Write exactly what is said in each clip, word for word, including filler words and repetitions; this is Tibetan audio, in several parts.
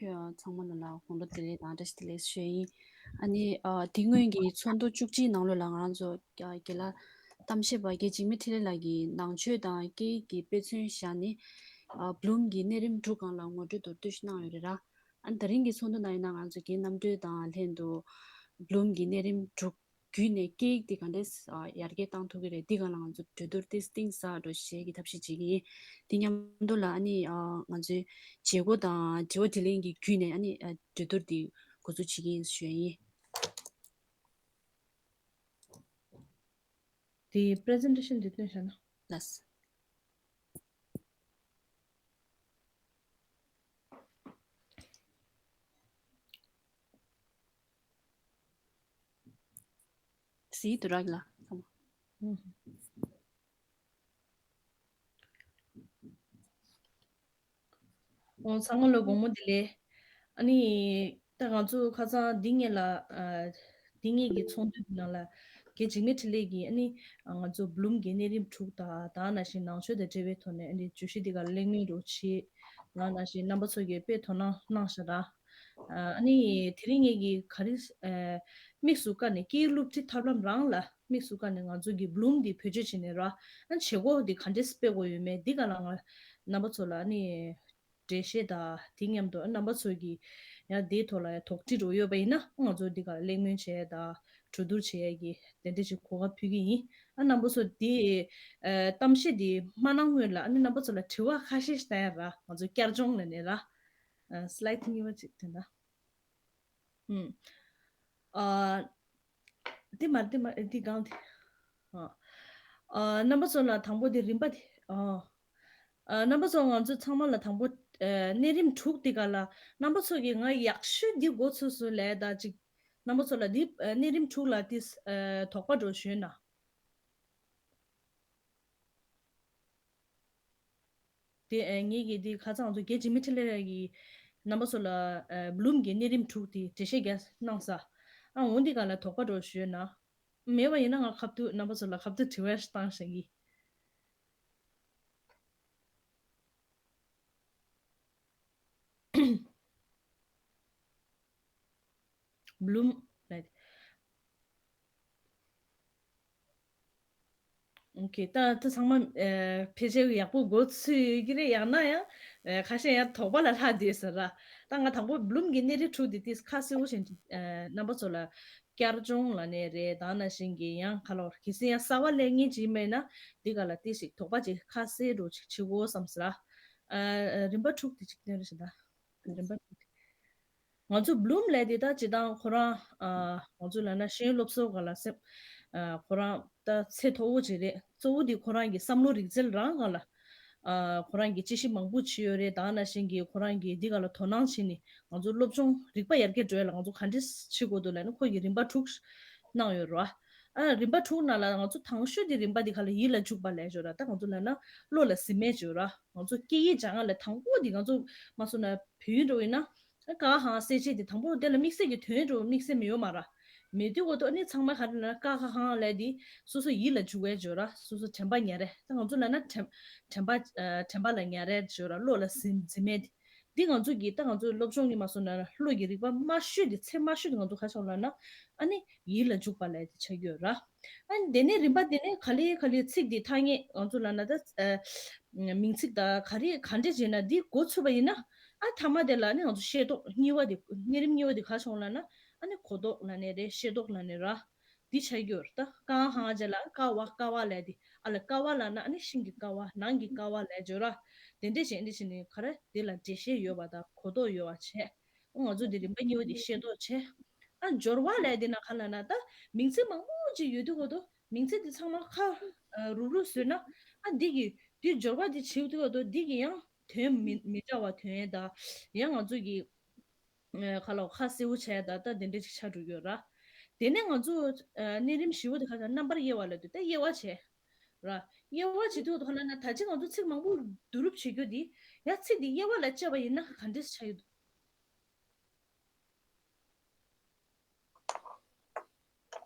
ཚང་མ་ལ་ལ་དགོང་དྲོ་བདེ་ལེགས་དང་བཀྲ་ཤིས་བདེ་ལེགས་ཞུ་ཡ་ཡིན། ཨ་ནི་ཨ་དེ་སྔོན་གྱི་ཚོགས་འདུ་བཅུ་གཅིག་ནང་ལོགས་ལ་ང་རང་ཚོ་རྒན་ལགས་གཏམ་བཤད་པ་རྒན་འཇིགས་མེད་འཕྲིན་ལས་ལགས་ཀྱིས་ནང་ཆོས་དང་སྐད་ཡིག་གི་དཔེ་མཚོན་བཞག་ནས་ཨ་བྷི་ལུམ་གྱི་གནས་རིམ་དྲུག་སྒང་ལ་ངོ་སྤྲོད་མདོར་བསྡུས་ཤིག་གནང་ཡོད་རེད་ར། ཨ་ནི་ད་རིང་གི་ཚོགས་འདུ་ནང་ཡིན་ན་ང་ཚོ་རྒན་རྣམ་གྲོལ་དང་ལྷན་དུ་བྷི་ལུམ་གྱི་གནས་རིམ་དྲུག་བརྒྱུད་ནས་སྐད་ཡིག་དེ་ག་འདྲས་ཨ་ཡར་རྒྱས་བཏང་ཐུབ་ཀྱི་རེད། འདི་སྒང་ལ་ང་ཚོ་གྲོས་བསྡུར་ཏོག་ཙམ་གཏིང་ཟབ་འགྲོ་བྱེད་ཀྱི་ཐབས་ཤེས་བྱེད་ཀྱི་ཡིན། དེ་མཉམ་དུ་ལ་ཨ་ནི་ཨ་ང་ཚོའི་བྱེད་སྒོ་དང་དྲི་བ་དྲིས་ལན་གྱི་བརྒྱུད་ནས་ཨ་ནི་ཨ་གྲོས་བསྡུར་འདི་འགོ་འཛུགས་བྱེད་ཀྱི་ཡིན་ཞུ་ཡ་ཡིན། དེ་པི་རི་ཛེན་ཊེ་ཤན་འདི་སྟོན་བྱ་ན། ལགས། སི་དུ་རག་ལ། ཨོ་ཚང་མ་ལ་དགོང་མོ་བདེ་ལེགས། ཨ་ནི་ད་ང་ཚོ་ཁ་སང་འདི་ངེད་ལ་ཨ་འདི་ངེད་ཀྱི་ཚོགས་འདུ་འདི་ནང་ལ་རྒན་འཇིགས་མེད་འཕྲིན་ལས་ཀྱིས་ཨ་ནི་ང་ཚོ་བྷི་ལུམ་གྱི་གནས་རིམ་དྲུག་དང་དེ་ནང་བཞིན་ནང་ཆོས་དང་འབྲེལ་བའི་ཐོག་ནས་ཨ་ནི་བརྗོད་གཞི་འདི་གར་གླེང་མོལ་རོགས་བྱེད། ང་ནང་བཞིན་རྣམ་པ་ཚོ་གིས་དཔེ་དོ་སྣང་གནང་ཤག་ར། ཨ་ནི་དེ་རིང་ངེད་ཀྱིས་ག་རེ་དམིགས་སུ་བཀར་ནས་སྐད་ཡིག་སློབ་ཁྲིད་ཐབས་ལམ་རང་ལ་དམིགས་སུ་བཀར་ནས་ང་ཚོ་གི་བྷི་ལུམ་འདི་བེད་སྤྱོད་བྱས་ནས་ར། ཨ་བྱེད་སྒོ་འདི་ག་འདྲས་སྤེལ་དགོས་ཡོད་མེད་འདི་ག་ལ་ང་རྣམ་པ་ཚོ་ལ་ཨ་ནི་འགྲེལ་བཤད་དང་དེ་མཉམ་དུ་རྣམ་པ་ཚོ་གི་ཡང་དེའི་ཐོག་ལ་ཡང་དོགས་འདྲི་རོགས་ཡོད་པ་ཡིན་ན་ང་ཚོ་འདི་ག་གླེང་མོལ་བྱས་དང་གྲོས་བསྡུར་བྱས་ཀྱི་དེ་འདྲ་ཅིག་གོ་སྐབས་ཕུལ་གྱི་ཡིན། ཨ་རྣམ་པ་ཚོ་འདི་གཏམ་བཤད་འདི་མ་གནང་སྔོན་ལ་ཨ་ནི་རྣམ་པ་ཚོ་ལ་དྲི་བ་ཁ་ཤས་ཤིག་བཏང་ཡ་ར། ང་ཚོ་བསྐྱར་སྦྱོང་ལ་ནས་ར། ཨ་སི་ལའེ་ཌི་གཉིས་པ་ཅིག་དེ་འདྲ། ཨུམ། ཨ། འདི་མ་འདི་མ་འདི་གང་འདི། ཨ། ཨ་རྣམ་པ་ཚོ་ལ་དང་པོ་འདི་རིམ་པ་འདི། ཨ། ཨ་རྣམ་པ་ཚོ་ང་ཚོ་ཚང་མ་ལ་དང་པོ་ཨ་གནས་རིམ་དྲུག་འདི་ག་ལ་རྣམ་པ་ཚོ་གིས་ང་ཡག་ཤོས་འདི་འགོ་ཚུགས་སོང་ལབ་ད་ཅིག་རྣམ་པ་ཚོ་ལ་འདི་ཨ་གནས་རིམ་དྲུག་ལ་འདི་ཨ་དོགས་པ་འདྲ་ཞུས་ན། དེ་ཨ་ངེད་ཀྱིས་དེ་ཁ་སང་ང་ཚོ་རྒན་འཇིགས་མེད་འཕྲིན་ལས་ཀྱིས་རྣམ་པ་ཚོ་ལ་ཨ་བྷི་ལུམ་གྱི་གནས་རིམ་དྲུག་དེ་འགྲེལ་བཤད་རྒྱག་གནང་ས། ཨ་འོ་འདི་ག་ལ་དོགས་པ་འདྲ་ཞུས་ན། མེད་པ་ཡིན་ན་ང་ཁ་ཐུག་རྣམ་པ་ཚོ་ལ་ཁ་ཐུག་དྲི་བ་བཏང་བཞག་གི། བྷི་ལུམ་ལབ། ཨོ་ཁེ། ད་ད་ཚང་མ་ཨ་ཕལ་ཆེར་ཡག་པོ་མགོ་ཚོས་ཡོད་ཀྱི་རེད། ཡང་ན་ཡང་ཨ་ཁ་ཤས་ཡང་དོགས་པ་ལ་ལྷག་བསྡད་ཟེར་ར། ད་ང་དང་པོ་བྷི་ལུམ་གྱི་གནས་རིམ་དྲུག་འདི་ཏིས་ཁ་གསལ་བོ་ཞིག་ཨ་རྣམ་པ་ཚོ་ལ་བསྐྱར་སྦྱོང་ལ་ནས་རེད། ད་ནང་བཞིན་གྱི་ཡང་ཁ་ལོ་གལ་སྲིད་ཡང་གསར་བ་ལས་ངེས་ཅིག་མེད་ན་འདི་ག་ལ་ཏིས་ཞིག་དོགས་པ་ཅིག་ཁ་གསལ་རུ་ཅིག་བྱེད་དགོས་བསམ་ཟེར་ར། ཨ་རིམ་པ་དྲུག་དེ་ཅིག་སྟོན་རེ་ཞིག་ད། རིམ་པ་དྲུག་དེ། ང་ཚོ་བྷི་ལུམ་ལབ་དེ་ད་སྤྱིར་བཏང་ཁོ་རང་ཨ་ང་ཚོ་ལབ་ན་ཤེས་ཡོན་སློབ་གསོ་སྒང་ལ་སེམས་ཨ་ཁོ་རང་ད་ཚད་མཐོ་བོ་ཅིག་རེད། གཙོ་བོ་དེ་ཁོ་རང་གི་བསམ་བློ་རིག་རྩལ་རང་སྒང་ལ་ཨ་ཁོ་རང་གིས་དཔྱད་ཞིབ་མང་པོ་བྱས་ཡོད་རེད། ད་ནང་བཞིན་གྱི་ཁོ་རང་གིས་འདི་སྒང་ལ་དོ་སྣང་བྱས་ནས་ང་ཚོ་སློབ་སྦྱོང་རིག་པ་ཡར་རྒྱས་འགྲོ་ཡ་ལ་ང་ཚོ་ག་འདྲས་བྱེད་དགོས་འདུག་ལབ་ན་ཁོ་གིས་རིམ་པ་དྲུག་གནང་ཡོད་རེད་བ། ཨ་རིམ་པ་དྲུག་ནང་ལ་ང་ཚོ་དང་ཤོས་དེ་རིམ་པ་དེ་ག་ལ་ཡིད་ལ་འཇུག་པ་ལབ་ཡོད་ར། ད་ང་ཚོ་ལབ་ན་བློ་ལ་ཟིན་མེད་ཡོད་ར། ང་ཚོ་སྐད་ཡིག་སྦྱང་ཡ་ལ་དང་པོ་དེ་ང་ཚོ་མ་སོང་ན་བོད་ཡིག་འགྲོ་ཡིན་ན། ཀ་ཧང་གསལ་བྱེད་དེ་དང་པོ་དེ་ལ་དམིགས་བསལ་གྱི་དོན་འགྲོ་དམིགས་བསལ་མི་ཡོད་མ་ར། མེད་དུས་འོ་དོ་ནི་ཚང་མ་ག་རེ་ལབ་ན་ཀ་ཁ་ཧང་ལབ་དེ་སོ་སོ་ཡིད་ལ་འཇུག་པའི་ཡོད་ར། སོ་སོ་དྲན་པ་ཉར་རེ། ད་ང་ཚོ་ལབ་ན་དྲན་དྲན་པ་ཨ་དྲན་པ་ལ་ཉར་རེ་ཡོད་ར། བློ་ལ་ཟིན་ཟིན་མེད་དེ། འདི་ང་ཚོ་གི་ད་ང་ཚོ་སློབ་སྦྱོང་གི་མ་སོང་ན་བློ་གི་རིག་པ་དམའ་ཤོས་དེ་ཚད་དམའ་ཤོས་དེ་ང་ཚོ་ག་ཆགས་ལབ་ན་ཨ་ནི་ཡིད་ལ་འཇུག་པ་ལབ་དེ་ཆགས་ཀྱི་ཡོད་ར། ཨ་ནི་དེ་ནས་རིམ་པ་དེ་ནས་ག་ལེ་ག་ལེ་ཚིག་འདི་ཐ་སྙད་ང་ཚོ་ལབ་ན་ད་ཨ་མིང་ཚིག་དང་ག་རེ་ག་འདྲས་བྱས་ན་འདི་འགོ་ཚུགས་པ་ཡིན་ན་ཨ་མཐའ་མ་དེ་ལ་ནི་ང་ཚོ་ཤེས་རྟོགས་གཉིས་པ་དེ་གནས་རིམ་གཉིས་པ་དེ་ག་ཆགས་ལབ་ན་ཨ་ནི་གོ་རྟོགས་ལབ་ནས་རེད། ཤེས་རྟོགས་ལབ་ནས་ར། འདི་ཆགས་ཀྱི་ཡོད་རེད། ད་ཀ་ཧང་རྗེས་ལ་ཀ་བ་ཀ་བ་ལབ་དེ་ཨ་ལ་ཀ་བ་ལབ་ན་ཨ་ནི་ཤིང་གི་ཀ་བ་ནང་གི་ཀ་བ་ལབ་ཡོད་ར། དེ་འདྲས་བྱས་འདི་བྱས་ནས་ག་རེ་དེ་ལ་འགྲེལ་བཤད་ཡོད་པ་དང་གོ་རྟོགས་ཡོད་པ་བྱས། ང་ཚོ་འདི་རིམ་པ་གཉིས་པ་འདི་ཤེས་རྟོགས་བྱས། ཨ་སྦྱོར་བ་ལབ་དེ་ན་ག་ལབ་ན་ད་མིང་ཚིག་མང་པོ་ཅིག་ཡོད་དུས་གོ་དོ་མིང་ཚིག་འདི་ཚང་མ་ཁ་ཨ་རུབ་རུབ་བཟོས་ན་ཨ་འདི་གི་འདི་སྦྱོར་བ་འདི་བྱེད་དུས་གོ་དོ་འདི་གི་ཡང་དོན་མི་མི་འདྲ་བ་དོན་དང་ཡང་ང་ཚོ་གི་ཨ་ཁ་ལོ་ཁ་གསལ་བོ་བྱས་ད་ད་དེ་འདྲ་ཅིག་ཆགས་འགྲོ་གི་ཡོད་ར། དེ་ནས་ང་ཚོ་ཨ་གནས་རིམ་བཞི་པོ་དེ་ཁ་ལ་རྣམ་པར་དབྱེ་བ་ལབ་དུས་ད་དབྱེ་བ་བྱས་ར། དབྱེ་བ་བྱེད་དུས་ད་ཁ་ལ་ན་ད་ཅི་ང་ཚོ་ཚིག་མང་པོ་བསྡུ་རུབ་བྱེད་རྒྱུ་དེ་ཡང་ཚིག་དེ་དབྱེ་བ་ལ་དཔྱད་པ་ཡིན་ན་ག་འདྲས་ཆགས་ཡོད་འདུག་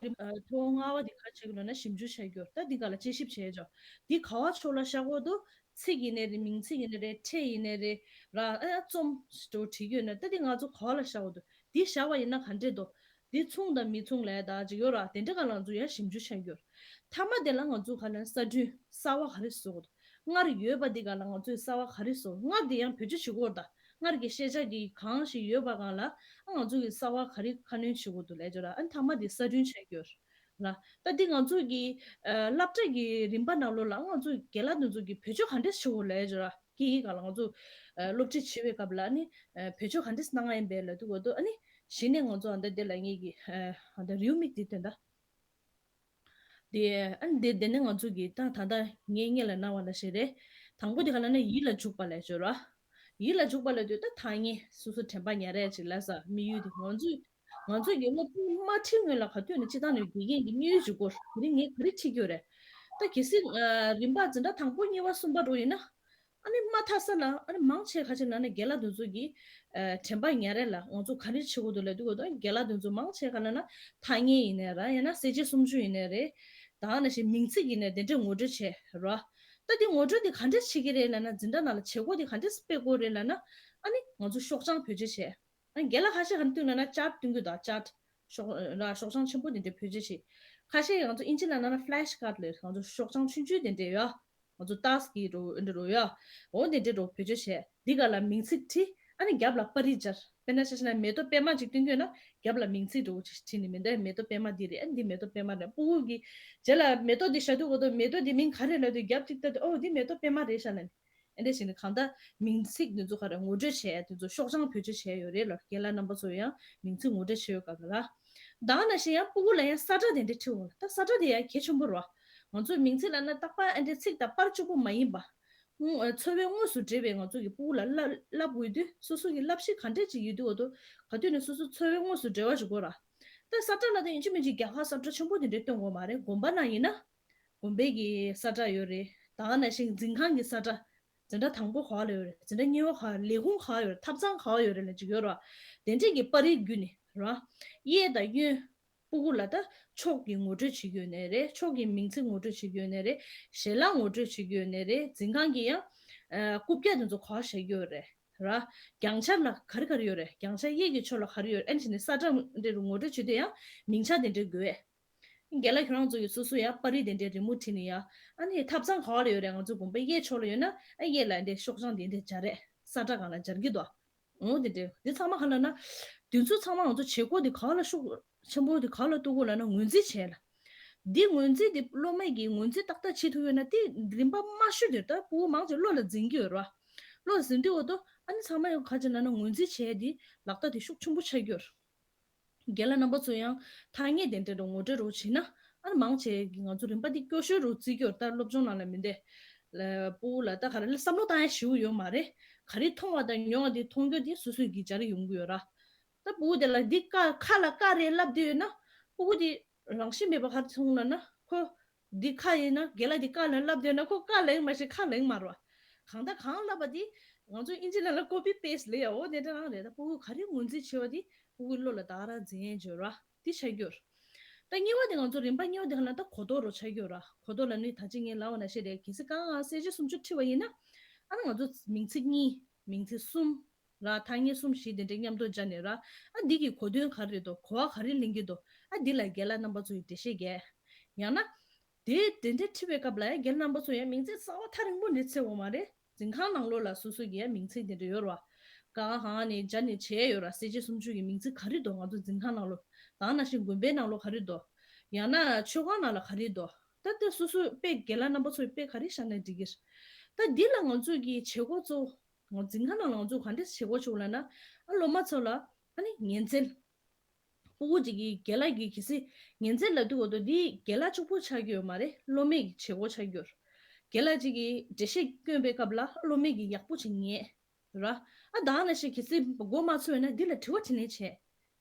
རིམ་ཨ་ཐོག་ལྔ་པ་དེ་ག་ཆགས་ཀྱི་ལབ་ན་ཞིབ་འཇུག་བྱ་རྒྱུ་ད་འདི་ག་ལ་དཔྱད་ཞིབ་བྱས་ཆོག་འདི་ག་བ་ཕྱོགས་ལ་བཞག་དགོས་འདུག་ཚིག་ཡིན་ནའི་རེད། མིང་ཚིག་ཡིན་ནའི་རེད། ཕྲད་ཡིན་ནའི་རེད། ར་ཨ་རྩོམ་འདྲ་བོ་བྲིས་ཡོད་ན་ད་དེ་ང་ཚོ་ག་པ་ལ་བཞག་དགོས་འདུག་དེ་བཞག་པ་ཡིན་ན་ག་འདྲས་འདུག་དེ་མཚུངས་དང་མི་མཚུངས་ལབ་ཡ་ད་ཅིག་ཡོད་ར། དེ་འདྲ་ག་ལ་ང་ཚོ་ཡང་ཞིབ་འཇུག་བྱ་རྒྱུ་ཡོད་ར། མཐའ་མ་དེ་ལ་ང་ཚོ་ག་ལ་གསར་སྐྲུན་གསར་པ་ག་རེ་བཟོ་དགོས་འདུག་སྔར་ཡོད་པ་དེ་ག་ལ་ང་ཚོས་གསར་པ་ག་རེ་བཟོ། སྔར་དེ་ཡང་བེད་སྤྱོད་བྱེད་དགོས་ར། ད་སྔར་གྱི་ཤེས་བྱ་གི་གང་ཞིག་ཡོད་པ་གང་ལ་ཨ་ང་ཚོ་གི་གསར་པ་ག་རེ་ཁ་སྣོན་བྱེད་དགོས་འདུག་ལབ་ཡ་ཅིག་ཡོད་ར། ཨ་མཐའ་མ་དེ་གསར་སྐྲུན་བྱ་རྒྱུ་ཡོད་ར། ད་འདི་ང་ཚོ་གི་ཨ་སློབ་གྲྭ་གི་རིམ་པ་ནང་ལོགས་ལ་ང་ཚོ་རྒན་ལགས་དེ་ཚོ་གི་བེད་སྤྱོད་ག་འདྲས་བྱེད་དགོས་ལབ་ཡ་ཅིག་ཡོད་ར། གི་ཡི་ག་ལ་ང་ཚོ་ཨ་སློབ་ཁྲིད་བྱེད་པའི་སྐབས་ལ་ཨ་ནི་ཨ་བེད་སྤྱོད་ག་འདྲས་གནང་ཡ་ཡིན་པས་ལབ་དུས་གོ་དོ། ཨ་ནི་གཞི་ནས་ང་ཚོ་ཨ་ད་འདི་ལ་ངེད་ཀྱི་ཨ་ད་རེའུ་མིག་འདི་སྟོན་ད། དེ་ཨ་ནི་དེ་དེ་ནས་ང་ཚོ་གི་ད་ད་ལྟ་ངས་སྔོན་ལ་གནང་བ་ནང་བཞིན་རེད། དང་པོ་དེ་ག་ལ་ན་ཡིད་ལ་འཇུག་པ་ལབ་ཡ་ཅིག་ཡོད་ར། ཡིད་ལ་འཇུག་པ་ལབ་དུས་ད་ཐ་སྙད་སོ་སོ་དྲན་པ་ཉར་ཡ་ཅིག་ལབ་ས། དམིགས་ཡུལ་དེ་ང་ཚོས་ང་ཚོ་གི་སློབ་ཕྲུག་མ་ཁྲིད་སྔོན་ལ་ག་དུས་ནས་སྤྱིར་བཏང་ནས་དགེ་རྒན་གྱི་དམིགས་ཡུལ་ཅིག་དགོས་རེད། དེ་རིང་ངས་ག་རེ་ཁྲིད་རྒྱུ་རེད། ད་གལ་སྲིད་ཨ་རིམ་པ་འཛིན་གྲྭ་དང་པོ་གཉིས་པ་གསུམ་པ་འགྲོ་ཡིན་ན། ཨ་ནི་མ་མཐའ་ས་ལ་ཨ་ནི་མང་ཆེ་ག་ཅིག་ལབ་ན་རྒན་ལགས་དེ་ཚོ་གི་ཨ་དྲན་པ་ཉར་རེད་ལ། ང་ཚོ་ག་རེ་བྱེད་དགོས་འདུག་ལབ་དུས་གོ་དོ། རྒན་ལགས་དེ་ཚོ་མང་ཆེ་ག་ལབ་ན་ཐ་སྙད་ཡིན་ནའི་ར། ཡང་ན་གསལ་བྱེད་སུམ་ཅུ་ཡིན་ནའི་རེད། ད་ག་ནང་བཞིན་མིང་ཚིག་ཡིན་ནའི་དེ་འདྲས་ངོ་སྤྲོད་བྱས་ར། ད་དེ་ངོ་སྤྲོད་དེ་ག་འདྲས་བྱེད་ཀྱི་རེད་ལབ་ན། འཛིན་གྲྭ་ནང་ལ་བྱེད་སྒོ་དེ་ག་འདྲས་སྤེལ་དགོས་རེད་ལབ་ན། ཨ་ནི་ང་ཚོ་ཤོག་བྱང་བེད་སྤྱོད་བྱས། ཨ་ནི་རྒན་ལགས་ཁ་ཤས་ག་འདྲས་སྟོན་ལབ་ན་ཅཊ་སྟོན་གྱི་འདུག་ཅཊ། ཤོག་ར་ཤོག་བྱང་ཆེན་པོ་དེ་འདྲས་བེད་སྤྱོད་བྱེད། ཁ་ཤས་ང་ཚོ་ཨིན་ཇི་ལ་ན་ན་ཕ་ལེ་ཤི་ཀཱཌ་ལབ། ང་ཚོ་ཤོག་བྱང་ཆུང་ཆུང་དེ་འདྲས་ཡོད། ང་ཚོ་ཏཱས་ཀྱི་འགྲོ་འདྲ་རོ་ཡ། འོ་དེ་འདྲས་འགྲོ་བེད་སྤྱོད་བྱས། འདི་ག་ལ་མིང་ཚིག་བྲིས། ཨ་ནི་རྒྱབ་ལ་པར་རིས་སྦྱར། དཔེར་ན་ཆ་བཞག་ན་མེ་ཏོག་པད་མ་ཅིག་སྟོན་གྱི་ཡོད་ན་རྒྱབ་ལ་མིང་ཚིག་འགྲོ་ཅིག་བྲིས་ནས། མེ་ཏོག་མེ་ཏོག་པད་མ་འདི་རེད། ཨ་ནི་འདི་མེ་ཏོག་པད་མ་རེད། ཕྲུ་གུ་གི་རྗེས་ལ་མེ་ཏོག་འདི་བཞག་དུས་གོ་དོ། མེ་ཏོག་འདི་མིང་ག་རེ་ལབ་དུས་རྒྱབ་ཅིག་ལྟ་དུས་ཨོ་འདི་མེ་ཏོག་པད་མ་རེད་ཤག་ལབ་ནས། ཨེ་འདྲ་བྱས་ནས་གང་ལྟར་མིང་ཚིག་འདི་ཚོ་ག་རེ་ངོ་སྤྲོད་བྱས་ཡ་དེ་ཚོ་ཤོག་བྱང་བེད་སྤྱོད་བྱས་ཡོད་རེད་ལ། རྒན་ལགས་རྣམ་པ་ཚོ་ཡང་མིང་ཚིག་ངོ་སྤྲོད་བྱས་ཡོད་སྐབས་ལ། ད་ག་ནང་བཞིན་ཡང་ཕྲུ་གུ་ལ་ཡང་ས་བཀྲ་དེ་འདྲ་ཁྲིད་འོང་ལ། ད་ས་བཀྲ་དེ་ཡང་གལ་ཆེན་པོ་རེད་བ། ང་ཚོས་མིང་ཚིག་ལབ་ན་རྟག་པར་ཨེ་འདྲ་ཚིག་དང་པར་གཅིག་པོ་མ་ཡིན་པ། དངོས་ཨ་འཚོ་བའི་དངོས་སུ་འབྲེལ་བའི་ང་ཚོ་གི་ཕྲུ་གུ་ལ་བསླབ་བསླབ་དགོས་དུས་སོ་སོ་གི་བསླབ་གཞི་ག་འདྲ་ཅིག་ཡོད་དུས་འོ་དོ། ག་དུས་ནས་སོ་སོ་འཚོ་བའི་དངོས་སུ་འབྲེལ་བ་ཞིག་དགོས་ར། ད་ས་བཀྲ་ལབ་དུས་ཡིན་གཅིག་མིན་གཅིག་རྒྱ་གར་ས་བཀྲ་ཆེན་པོ་དེ་འདྲ་སྟོན་དགོས་མ་རེད། དགོན་པ་ནང་ཡིན་ན། དགོན་པའི་གི་ས་བཀྲ་ཡོད་རེད། ད་ག་ནང་བཞིན་འཛིན་ཁང་གི་ས་བཀྲ། འཛིན་གྲྭ་དང་པོ་ག་པ་ལ་ཡོད་རེད། འཛིན་གྲྭ་གཉིས་པ་ག་པ། ལས་ཁུངས་ག་པ་ཡོད་རེད། ཐབ་ཚང་ག་པ་ཡོད་རེད་ལབ་ཅིག་ཡོད་རེད་བ། དེ་འདྲས་ཀྱི་པར་རིས་བརྒྱུད་ནས་རེད་བ། གཡས་དང་གཡོན། ཕྲུ་གུ་ལ་ད་ཕྱོགས་ཀྱི་ངོ་སྤྲོད་བྱེད་ཀྱི་ཡོད་ནའི་རེད། ཕྱོགས་ཀྱི་མིང་ཚིག་ངོ་སྤྲོད་བྱེད་ཀྱི་ཡོད་ནའི་རེད། ཞལ་ལག་ངོ་སྤྲོད་བྱེད་ཀྱི་ཡོད་ནའི་རེད། འཛིན་ཁང་གི་ཡང་ཨ་རྐུབ་བཀྱག་དེ་ཚོ་ག་པ་བཞག་གི་ཡོད་རེད། ར། གྱང་ཆར་ལ་ག་རེ་ག་རེ་ཡོད་རེད། གྱང་ཆར་གཡས་ཀྱི་ཕྱོགས་ལ་ག་རེ་ཡོད་རེད། ཨེ་འདྲ་བྱས་ནས་ས་བཀྲ་འདི་རུ་ངོ་སྤྲོད་བྱེད་དུས་ཡང་མིང་ཆ་དེ་འདྲ་དགོས། རྒན་ལགས་ཁྱོད་རང་ཚོ་ཡི་སོ་སོ་ཡང་པར་རིས་དེ་འདྲའི་རི་མོ་བྲིས་ནས་ཡ། ཨ་ནི་ཐབ་ཚང་ག་པ་ལ་ཡོད་རེད། ང་ཚོ་དགོན་པའི་གཡས་ཕྱོགས་ལ་ཡོད་ན་ཨ་གཡས་ལ་འདྲའི་ཤོག་བྱང་དེ་འདྲའི་སྦྱར་རེད། ས་བཀྲ་སྒང་ལ་སྦྱར་གྱི་འདུག་འོ་དེ་འདྲའི་དེ་ཚང་མ་ག་ལ་ན། དེ་ཚོ་ཚང་མ་ང་ཚོ་བྱེད་སྒོ་དེ་ག་ལ་ཤུགས་ཆེན་པོ་དེ་ག་ལ་གཏོང་དགོས་ལབ་ན་ངོས་འཛིན་བྱས་ལ། འདི་ངོས་འཛིན་དེ་སློབ་མ་གིས་ངོས་འཛིན་ཏག་ཏག་བྱེད་ཐུབ་ཡོད་ན་དེ་རིམ་པ་དམའ་ཤོས་དེར་ད་ཕྲུ་གུ་མང་ཆེ་བློ་ལ་འཛིན་གྱི་ཡོད་རེད་བ། བློ་ལ་འཛིན་དུས་འོ་དོ་ཨ་ནི་ཚང་མ་ཡང་ག་ཅི་ལབ་ན་ངོས་འཛིན་བྱས་དེ་ལག་བསྟར་དེ་ཤུགས་ཆེན་པོ་ཆགས་ཀྱི་ཡོད་རེད། རྒན་ལགས་རྣམ་པ་ཚོ་ཡང་ཐ་སྙད་དེ་འདྲ་རུ་ངོ་སྤྲོད་རོགས་བྱེད་ན། ཨ་ནི་མང་ཆེ་གི་ང་ཚོ་རིམ་པ་འདི་སྐྱོ་ཤོས་རུ་བརྩི་རྒྱུར་ལྟར་སློབ་སྦྱོང་ནང་ལ་མི་འདེ། ལ་ཕྲུ་གུ་ལ་ད་ག་རེ་ལ་བསམ་བློ་བཏང་ཡ་ཞེ་པོ་ཡོད་མ་རེད། ག་རེ་མཐོང་བ་དང་མྱོང་བ་འདི་མཐོང་རྒྱུ་འདི་སོ་སོའི་གི་སྦྱར་ཡོང་གི་ཡོད་ར། ད་ཕྲུ་གུ་དེ་ལ་འདི་ཀ་ཁ་ལ་ཀ་རེད་ལབ་བསྡད་ཡོད་ན་ཕྲུ་གུ་དེ་རང་བཞིན་མེད་པ་ག་རེ་མཐོང་ལབ་ན་ཁོ། འདི་ཁ་ཡིན་ན་རྒན་ལགས་འདི་ཀ་ལ་ལབ་བསྡད་ན་ཁོ་ཀ་ལབ་ཡིན་མ་ཤེས་ཁ་ལབ་ཡིན་མ་རེད་བ། གང་ལྟར་གང་ལབ་པ་འདི་ང་ཚོ་ཨིན་ཇི་ནང་ལ་ཀོ་པི་པེ་སི་ལབ་ཡ་འོ་དེ་འདྲ་རང་རེད། ད་ཕྲུ་གུ་ག་རེ་ངོས་འཛིན་བྱེད་པ་འདི་ཕྲུ་གུའི་བློ་ལ་ད་ག་རང་འཛིན་ཡས་འབྱོར་བ་འདི་ཆགས་རྒྱུར། ད་གཉིས་པ་དེ་ང་ཚོ་རིམ་པ་གཉིས་པ་དེ་ག་ལ་ད་གོ་རྟོགས་རུ་ཆགས་རྒྱུར་ར། གོ་རྟོགས་ལབ་ནི་ད་ཅི་ངས་ལབ་པ་ནང་བཞིན་རེད། གལ་སྲིད་གང་གང་གསལ་བྱེད་སུམ་ཅུ་ཁྲིད་པ་ཡིན་ན་ཨ་ན་ང་ཚོ་མིང་ཚིག་གཉིས་མིང་ཚིག་གསུམ། ར་ཐ་སྙད་གསུམ་བཞི་དེ་འདྲའི་མཉམ་དུ་སྦྱར་ནས་ར། ཨ་འདི་གི་གོ་དོན་ག་རེ་རེད་འདུག་གོ་བ་ག་རེ་ལེན་གྱི་འདུག་ཨ་འདི་ལ་རྒན་ལགས་རྣམ་པ་ཚོ་ཡི་འགྲེལ་བཤད་རྒྱག་ཡང་ན། དེ་དེ་འདྲའི་ཁྲིད་པའི་སྐབས་ལ་ཡང་རྒན་རྣམ་པ་ཚོ་ཡང་མིང་ཚིག་རྩ་བ་ཐག་རིང་པོ་འདྲ་འཚོལ་དགོས་མ་རེད། འཛིན་ཁང་ནང་ལོགས་ལ་སོ་སོ་གི་ཡང་མིང་ཚིག་དེ་འདྲ་ཡོད་རེད་བ། ཀ་ཧང་ནས་སྦྱར་ནས་བྱས་ཡོད་ར། གསལ་བྱེད་སུམ་ཅུ་གི་མིང་ཚིག་ག་རེ་འདུག་ང་ཚོ་འཛིན་ཁང་ནང་ལོགས་དང་ནང་བཞིན་དགོན་པའི་ནང་ལོགས་ག་རེ་འདུག་ཡང་ན་མཆོད་ཁང་ནང་ལ་ག་རེ་འདུག་ད་ལྟ་སོ་སོའི་དཔེ་རྒན་ལགས་རྣམ་པ་ཚོའི་དཔེ་ག་རེ་བཞག་ན་འགྲིག་གི་རེད། ད་འདི་ལ་ང་ཚོ་གི་བྱེད་སྒོ་གཙོ་བོ། ང་འཛིན་ཁང་ནང་ལ་ང་ཚོ་ག་འདྲས་བྱེད་སྒོ་བྱུང་ལབ་ན། ཨ་སློབ་མ་ཚོ་ལ་ཨ་ནི་ཉན་འཚོལ། ཕྲུ་གུ་གཅིག་གིས་རྒན་ལགས་ཀྱིས་གལ་སྲིད་ཉན་འཚོལ་ལབ་དུས་འོ་དོ་འདི་རྒན་ལགས་གཅིག་པོ་ཆགས་ཀྱི་ཡོད་མ་རེད། སློབ་མས་ཀྱི་བྱེད་སྒོ་ཆགས་ཀྱི་ཡོད་རེད། རྒན་ལགས་གཅིག་གིས་འགྲེལ་བཤད་བསྐྱོན་པའི་སྐབས་ལ་སློབ་མས་ཀྱི་ཡག་པོ་ཅིག་ཉན། ར། ཨ་ད་ག་ནང་བཞིན་གལ་སྲིད་མགོ་མ་ཚོས་ན་འདི་ལ་དྲི་བ་དྲིས་ལན་བྱས།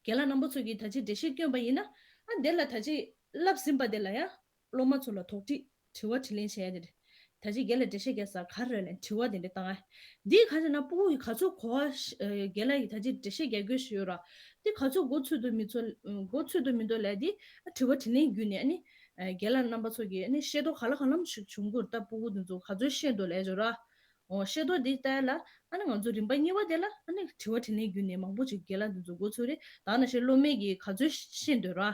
རྒན་ལགས་རྣམ་པ་ཚོ་གིས་ད་ཅི་འགྲེལ་བཤད་བསྐྱོན་པ་ཡིན་ན། ཨ་འདི་ལ་ད་ཅི་བསླབས་ཟིན་པ་དེ་ལ་ཡང་། སློབ་མ་ཚོ་ལ་དོགས་འདྲི་དྲི་བ་དྲིས་ལན་བྱས་ཡ་དེ་རེད། ད་ཅི་རྒན་ལགས་འགྲེལ་བཤད་རྒྱག་ས་ག་རེ་རེད་ལབ་དྲི་བ་དེ་འདྲ་བཏང་ཡ། འདི་ག་ཅི་ན་ཕྲུ་གུ་ཡིས་ག་ཚོད་གོ་བ་ཤ་ཨ་རྒན་ལགས་ཀྱིས་ད་ཅི་འགྲེལ་བཤད་རྒྱག་དགོས་ཞུས་ཡོད་ར། འདི་ག་ཚོད་མགོ་ཚོད་འདུག་མི་ཚོད་མགོ་ཚོད་འདུག་མི་འདུག་ལབ་ཡ་འདི་དྲི་བ་དྲིས་ལན་བརྒྱུད་ནས་ཨ་ནི་རྒན་ལགས་རྣམ་པ་ཚོ་གིས་ཨ་ནི་ཤེས་རྟོགས་ག་ལ་གང་འཚམ་ཞིག་བྱུང་གི་རེད། ད་ཕྲུ་གུ་དེ་ཚོ་ག་ཚོད་ཤེས་འདུག་ལབ་ཡ་ཅིག་ཡོད་ར། འོ་ཤེས་རྟོགས་འདི་ལྟ་ཡ་ལ་ཨ་ནི་ང་ཚོ་རིམ་པ་གཉིས་པ་དེ་ལ་ཨ་ནི་དྲི་བ་དྲིས་ལན་བརྒྱུད་ནས་མང་པོ་ཅིག་རྒན་ལགས་འདི་ཚོ་འགོ་ཚུགས་རེད། ད་ནང་བཞིན་སློབ་མས་ཀྱིས་ག་ཚོད་ཤེས་འདོད་ར།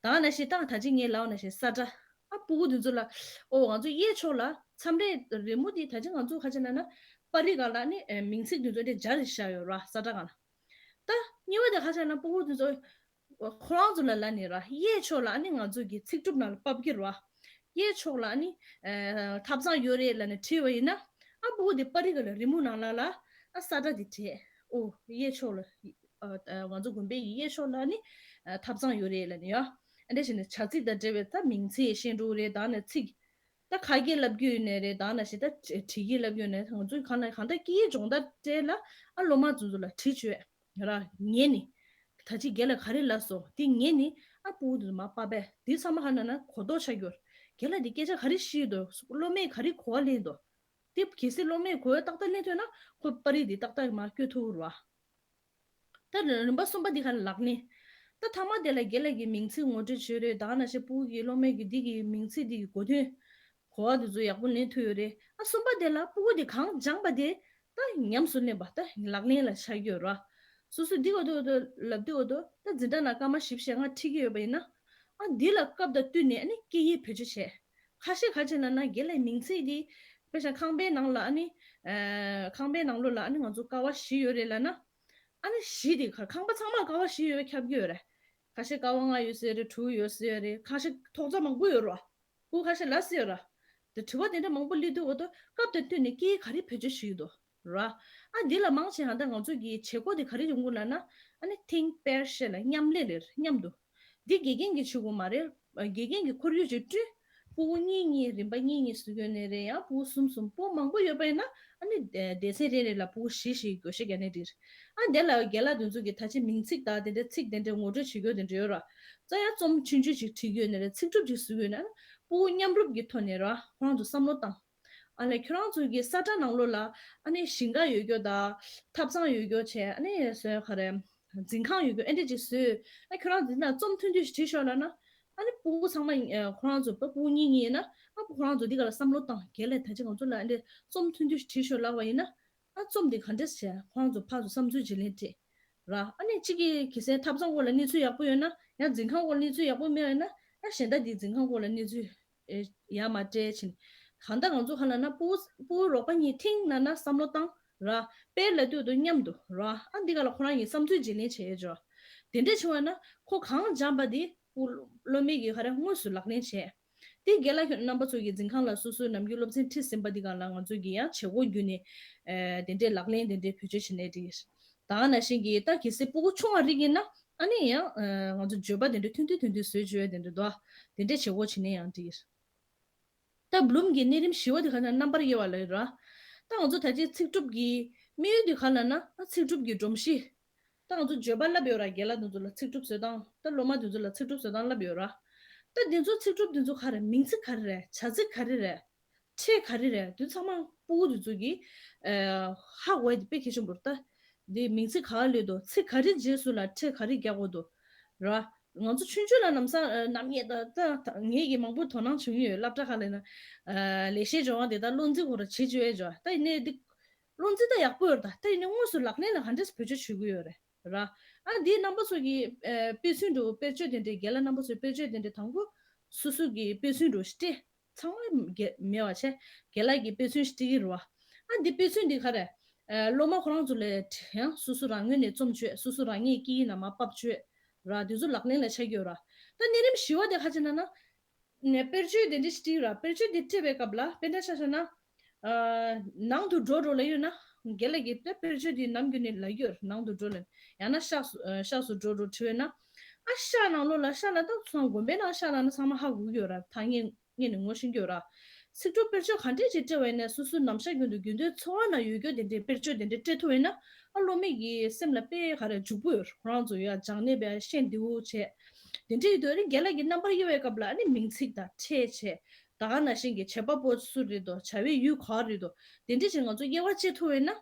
ད་ནང་བཞིན་ད་ད་ཅི་ངས་ལབ་ནང་བཞིན་ས་ཁྲ་ཨ་སྤུ་གུ་འདི་ཚོ་ལ་ཨོ་ང་ཚོ་གཡས་ཕྱོགས་ལ་མཚམས་རེ་རི་མོ་འདི་ད་ཅི་ང་ཚོ་ཁ་ཆེ་ན་ན་པར་རིས་སྒང་ལ་ཨ་ནི་མིང་ཚིག་འདི་ཚོ་འདི་སྦྱར་བཞག་ཡོད་ར་ས་ཁྲ་སྒང་ལ། ད་གཉིས་པ་དེ་ཁ་ཆེ་ན་སྤུ་གུ་འདི་ཚོ་ཁོ་རང་ཚོ་ལ་ལབ་ནས་ར་གཡས་ཕྱོགས་ལ་ཨ་ནི་ང་ཚོ་གི་ཚིག་གྲུབ་ནང་ལ་ཕབ་ཀྱི་ར། གཡས་ཕྱོགས་ལ་ཨ་ནི་ཐབ་ཚང་ཡོད་རེད་ལབ་ནས་བྲིས་པ་ཡིན་ན་ཨ་སྤུ་གུ་དེ་པར་རིས་སྒང་ལ་རི་མོ་ནང་ལ་ལ་ཨ་ས་ཁྲ་དེ་བྲིས། ཨོ་གཡས་ཕྱོགས་ལ་ཨ་ང་ཚོ་དགོན་པའི་གི་གཡས་ཕྱོགས་ལ་ཨ་ནི་ཐབ་ཚང་ཡོད་རེད་ལབ་ནས་ཡ། ཨ་འདྲ་བྱས་ནས་བྱ་ཚིག་དང་འབྲེལ་བའི་ད་མིང་ཚིག་ཤེས་འགྲོ་གི་རེད། ད་ནས་ཚིག་ད་ཁ་སྐད་ལབ་རྒྱུ་ཡོད་ནའི་རེད། ད་ནང་བཞིན་ད་བྲི་བྲིས་སྐད་ལབ་རྒྱུ་ཡོད་ནའི་ང་ཚོས་གང་ལ་གང་ལྟར་སྐད་ཡིག་སྦྱོང་བརྡར་སྤྲད་ལ་ཨ་སློབ་མ་ཚོ་ཚོ་ལ་བྲིས་བྱོས་ར་ཉན་ནི། ད་ཅི་རྒན་ལགས་ག་རེ་ལབ་སོང་དེ་ཉན་ནི་ཨ་སྤུ་གུ་དེ་ཚོ་མར་ཕབ་པས་དེ་ཚང་མ་ཧ་ན་ན་གོ་རྟོགས་ཆགས་རྒྱུར་རྒན་ལགས་དེ་སྐད་ཆ་ག་རེ་བཤད་འདུག་སློབ་མས་ག་རེ་གོ་བ་ལེན་འདུག་དེ་གལ་སྲིད་སློབ་མས་གོ་བ་ཏག་ཏག་ལེན་ཐུབ་ན་ཁོ་པར་རིས་དེ་ཏག་ཏག་མར་བཀོད་ཐུབ་ར། ད་རིམ་པ་གསུམ་པ་འདི་ག་ལ་ལག་ལེན། ད་ཐ་མ་དེ་ལ་རྒན་ལགས་ཀྱིས་མིང་ཚིག་ངོ་སྤྲོད་བྱོས་རེད། ད་ནང་བཞིན་སྤུ་གུ་གི་སློབ་མའི་གི་འདི་གི་མིང་ཚིག་འདི་གི་གོ་དོན། གོ་བ་འདི་ཚོ་ཡག་པོ་ལེན་ཐུབ་ཡོད་རེད། ཨ་གསུམ་པ་དེ་ལ་སྤུ་གུ་དེ་གང་སྦྱངས་པ་དེ་ད་ཉམས་སུ་ལེན་པ་ད་ལག་ལེན་ལ་བྱ་རྒྱུ་ཡོད་ར། སོ་སོ་འདི་ག་དོ་དོ་ལབ་དུས་ག་དོ་ད་འཛིན་གྲྭ་ནང་སྐར་མ་བཞི་བཅུ་ཞེ་ལྔ་ཁྲིད་ཀྱི་ཡོད་པ་ཡིན་ན། ཨ་འདི་ལ་སྐབས་དང་བསྟུན་ནས་ཨ་ནི་སྐད་ཡིག་བེད་སྤྱོད་བྱས། ཁ་ཤས་ག་བྱས་ན་ན་རྒན་ལགས་མིང་ཚིག་འདི་དཔེ་ཆ་ཁང་པའི་ནང་ལ་ཨ་ནི་ཁང་པའི་ནང་ལོགས་ལ་ཨ་ནི་ང་ཚོ་ཀ་བ་བཞི་ཡོད་རེད་ལབ་ན། ཨ་ནི་བཞི་དེ་ག་ཁང་པ་ཚང་མ་ཀ་བ་བཞི་ཡོད་པས་ཁྱབ་ཀྱི་ཡོད་རེད། ཁ་ཤས་ཀ་བ་ལྔ་ཡོད་སྲིད་རེད། དྲུག་ཡོད་སྲིད་རེད། ཁ་ཤས་ཐོག་རྩ་མང་པོ་ཡོད་རེད། སྤུ་གུ་ཁ་ཤས་ལབ་སྲིད་ཡོད་རེད། དེ་དྲི་བ་དེ་འདྲ་མང་པོ་སླེབས་དུས་འོ་དོ་སྐབས་དང་བསྟུན་ནས་སྐད་ཡིག་ག་རེ་བེད་སྤྱོད་བྱེད་ཀྱི་འདུག་ར། ཨ་འདི་ལ་མང་ཆེ་ཧ་ད་ང་ཚོ་གི་བྱེད་སྒོ་དེ་ག་རེ་ཡོང་གི་ལབ་ན་ཨ་ནི་think pair share ལ་མཉམ་ལས་རེད། མཉམ་དུ། འདི་དགེ་རྒན་གྱིས་བྱེད་དགོས་མ་རེད། དགེ་རྒན་གྱིས་ཁོར་ཡུག་ཅིག་བསྐྲུན། སྤུ་གུ་གཉིས་གཉིས་རིམ་པ་གཉིས་གཉིས་སུ་བསྐྱོན་ནས་རེད། ཡང་སྤུ་གུ་གསུམ་གསུམ་སྤུ་གུ་མང་པོ་ཡོད་པ་ཡིན་ན་ཨ་ནི་སྡེ་ཚན་རེ་རེ་ལ་སྤུ་གུ་བཞི་བཞི་བགོ་བཤའ་རྒྱག་ནས་འགྲིག་ཨ་དེ་ལ་རྒན་ལགས་དེ་ཚོ་གིས་ད་ཆ་མིང་ཚིག་དང་དེ་འདྲའི་ཚིག་དེ་འདྲའི་ངོ་སྤྲོད་བྱེད་རྒྱུ་དེ་འདྲ་ཡོད་ར། རྩ་ཡ་རྩོམ་ཆུང་ཆུང་ཅིག་བྲིས་རྒྱུ་ཡོད་ནས་རེད། ཚིག་གྲུབ་ཅིག་བཟོ་རྒྱུ་ཡོད་ན་ཨ་ནི་སྤུ་གུ་མཉམ་རུབ་ཀྱི་ཐོག་ནས་ར་ཁོ་རང་ཚོ་བསམ་བློ་བཏང་། ཨ་ནི་ཁྱོད་རང་ཚོ་གི་ས་ཁྲ་ནང་ལོགས་ལ་ཨ་ནི་ཞིང་ཁ་ཡོད་རྒྱུ་དང་ཐབ་ཚང་ཡོད་རྒྱུ་བྱས། ཨ་ནི་སོན་ག་རེ་འཛིན་ཁང་ཡོད་རྒྱུ་ཨེ་འདྲ་ཅིག་བཟོས། ཨ་ཁྱོད་རང་ཚོ་འདི་ན་རྩོམ་ཐུང་ཐུང་ཞིག་བྲིས་ཤོག་ལབ་ན། ཨ་ནི་སྤུ་གུ་ཚང་མ་ཨ་ཁོ་རང་ཚོ་སྤུ་གུ་གཉིས་གཉིས་ཡིན་ན་ཨ་ཁོ་རང་ཚོ་འདི་ག་ལ་བསམ་བློ་བཏང་། རྒན་ལགས་ད་ཅི་ང་ཚོ་ལ་ཨ་འདྲ་རྩོམ་ཐུང་ཐུང་ཞིག་བྲིས་ཤོག་ལབ་པ་ཡིན་ན། ཨ་རྩོམ་འདི་ག་འདྲས་བྱས་ཁོ་རང་ཚོ་ཕར་ཚུར་བསམ་ཚུལ་བརྗེ་ལེན་སྤྲད་ར། ཨ་ནི་གཅིག་གིས་གལ་སྲིད་ཐབ་ཚང་སྐོར་ལ་གནས་ཚུལ་ཡག་པོ་ཡོད་ན་ཡང་འཛིན་ཁང་སྐོར་གནས་ཚུལ་ཡག་པོ་མེད་པ་ཡིན་ན་ཡང་གཞན་དག་འདིས་འཛིན་ཁང་སྐོར་ལ་གནས་ཚུལ་ཨེ་ཡར་མར་སྤྲད་ཕྱིན། གང་ལྟར་ང་ཚོ་ཁ་ལ་ན་སྤུ་སྤུ་རོགས་པ་གཉིས་ཐིང་ན་ན་བསམ་བློ་བཏང་ར། དཔེར་ལ་ལྟོས་དུ་མཉམ་དུ་ར། ཨ་འདི་ག་ལ་ཁོ་རང་གཉིས་བསམ་ཚུལ་བརྗེ་ལེན་བྱས་ཡོད་ཅོ། དེ་འདྲས་བྱུང་བ་ན་ཁོ་གང་སྦྱངས་པ་དེ་སློབ་མའི་གི་ཧ་ར་དངོས་སུ་ལག་ལེན་བྱས། དེ་རྒན་ལགས་ཁྱོད་རྣམ་པ་ཚོ་གི་འཛིན་ཁང་ལ་སོ་སོའི་ནམ་རྒྱུན་སློབ་ཚན་ཁྲིད་ཟིན་པ་འདི་གང་ལ་ང་ཚོ་གི་ཡང་བྱེད་སྒོ་བརྒྱུད་ནས་ཨེ་དེ་འདྲའི་ལག་ལེན་དེ་འདྲའི་བེད་སྤྱོད་བྱེད་ནས་འགྲིག་ད་ནང་བཞིན་གྱི་ད་གལ་སྲིད་སྤུ་གུ་ཆུང་བ་རིགས་ཡིན་ན་ཨ་ནི་ཡང་ཨེ་ང་ཚོ་བརྗོད་པ་དེ་འདྲའི་ཐུང་ཐུང་ཐུང་ཐུང་བཟོས་བརྗོད་དེ་འདྲ་འདུག་དེ་འདྲའི་བྱེད་སྒོ་བྱེད་ནས་ཡང་འགྲིག་ད་བླུམ་གྱི་གནས་རིམ་བཞི་བ་དེ་ག་ན་རྣམ་པར་དབྱེ་བ་ལ་ཡོད་ར། ད་ང་ཚོ་ད་ཅི་ཚིག་གྲུབ་ཀྱི་དམིགས་ཡུལ་དེ་ག་ལ་ན་ཨ་ཚིག་གྲུབ་ཀྱི་སྒྲོམ་གཞི། ད་ང་ཚོ་བརྗོད་པ་བསླབ་ཡོད་ར། རྒན་ལགས་དེ་ཚོ་ལ་ཚིག་གྲུབ་བཟོ་སྟངས། ད་སློབ་མ་དེ་ཚོ་ལ་ཚིག་གྲུབ་བཟོ་སྟངས་བསླབ་ཡོད་ར། ད་དེ་ཚོ་ཚིག་གྲུབ་དེ་ཚོ་ག་རེ། མིང་ཚིག་ག་རེ་རེད། བྱ་ཚིག་ག་རེ་རེད། ཕྲད་ག་རེ་རེད། དེ་ཚང་མ་སྤུ་གུ་དེ་ཚོ་གིས་ཨ་ཧ་གོ་ཡ་དེ་དཔེ་གལ་ཆེན་པོ་རེད། ད་དེ་མིང་ཚིག་ག་རེ་ལབ་འདུག་ཚིག་ག་རེ་རྗེས་སུ་ལ་ཕྲད་ག་རེ་རྒྱག་དགོས་འདུག་ར། ང་ཚོ་ཆུང་ཆུང་ལ་ལམ་སང་ཨ་ནམ་ཡས་ད་ད་ངེད་ཀྱིས་མང་པོ་དོ་སྣང་བྱུང་ཡོད། སློབ་གྲྭ་ཁག་ལ་ཡིན་ན་ཨ་ལེགས་བཤད་ལྗོན་དབང་དེ་ད་བློ་འཛིན་ཁོ་ར་བྱེད་བཅུག་ཡས་ཇོ། ད་ཡིན་ནའི་འདི་བློ་འཛིན་ད་ཡག་པོ་ཡོད་རེད། ད་ད་ཡིན་ནའི་དངོས་སུ་ལག་ལེན་ལ་ག་འདྲས་བེད་སྤྱོད་བྱེད་དགོས་ཡོད་རེད་ར། ཨ་འདི་རྣམ་པ་ཚོ་གི་ཨ་དཔེ་མཚོན་འདྲ་བོ་དཔེར་བརྗོད་དེ་འདྲའི་རྒན་ལགས་རྣམ་པ་ཚོའི་དཔེར་བརྗོད་དེ་འདྲའི་དང་པོ་སོ་སོ་གི་དཔེ་མཚོན་འདྲ་བོ་ཞིག་སྤྲད། ཚང་མ་རྒན་མེད་པ་བྱས། རྒན་ལགས་ཀྱི་དཔེ་མཚོན་ཞིག་སྤྲད་ཀྱི་རེད་བ། ཨ་འདི་དཔེ་མཚོན་འདི་ག་རེ། ཨ་སློབ་མ་ཁོ་རང་ཚོ་ལ་ཡང་སོ་སོ་རང་ངོས་ནས་རྩོམ་བཅོས། སོ་སོ་རང་ངོས་སྐད་ཡིག་ནང་མར་ཕབ་བཅོས་ར། དེ་ཚོ་ལག་ལེན་ལ་བྱ་རྒྱུ་ར། ད་གནས་རིམ་བཞི་བ་དེ་ག་ཅི་ན་ན། ནས་དཔེར་བརྗོད་དེ་འདྲ་ཞིག་བྲིས་ར། དཔེར་བརྗོད་དེ་བྲིས་པའི་སྐབས་ལ་དཔེར་ན་ཆ་བཞག་ན། ཨ་ནང་དུ་འགྲོ་རོགས་ལབ་ཡོད་ན། རྒན་ལགས་ཀྱིས་དཔེར་བརྗོད་དེ་ནམ་རྒྱུན་ནས་ལབ་ཡོད། ནང་དུ་འགྲོ་ལབ། ཡང་ན་ཤག་སུ་ཨ་ཤག་སུ་འགྲོ་རོགས་བྲིས་ཡོད་ན། ཨ་ཤག་ནང་ལོགས་ལ་ཤག་ལ་ད་ཚང་དགོན་པའི་ནང་ཤག་ལ་ན་ཚང་མ་ཧ་གོ་གི་ཡོད་ར། ཐ་སྙད་སྔོན་ནས་ངོ་ཤེས་ཀྱི་ཡོད་ར། ཚིག་གྲུབ་དཔེར་བརྗོད་ག་འདྲས་ཅིག་སྤྲད་པ་ཡིན་ནའི་སོ་སོའི་ནམ་ཞག་རྒྱུན་དུ་དགེ་འདུན་འཚོ་བ་ནང་ཡོད་རྒྱུ་དེ་འདྲའི་དཔེར་བརྗོད་དེ་འདྲས་སྤྲད་ཐུབ་ཡིན་ན། ཨ་སློབ་མའི་གི་སེམས་ལ་དཔེ་ག་རེ་འཇུག་པོ་ཡོད། ཁོ་རང་ཚོ་ཡ་སྦྱང་ནས་བས་ཤེས་འདི་འོ་བྱས། དེ་འདྲས་ཡོད་དུས་ཨ་ནི་རྒན་ལགས་ཀྱིས་རྣམ་པར་དབྱེ་བའི་སྐབས་ལ་ཨ་ནི་མིང་ཚིག་དང་ཕྲད་བྱས། ད་ག་ནང་བཞིན་གྱི་བྱེད་པ་པོ་སུ་རེད་དོ། བྱ་བའི་ཡུལ་ག་རེད་དོ། དེ་འདྲས་ཅིག་ང་ཚོ་དབྱེ་བ་ཕྱེ་ཐུབ་ཡོད་ན།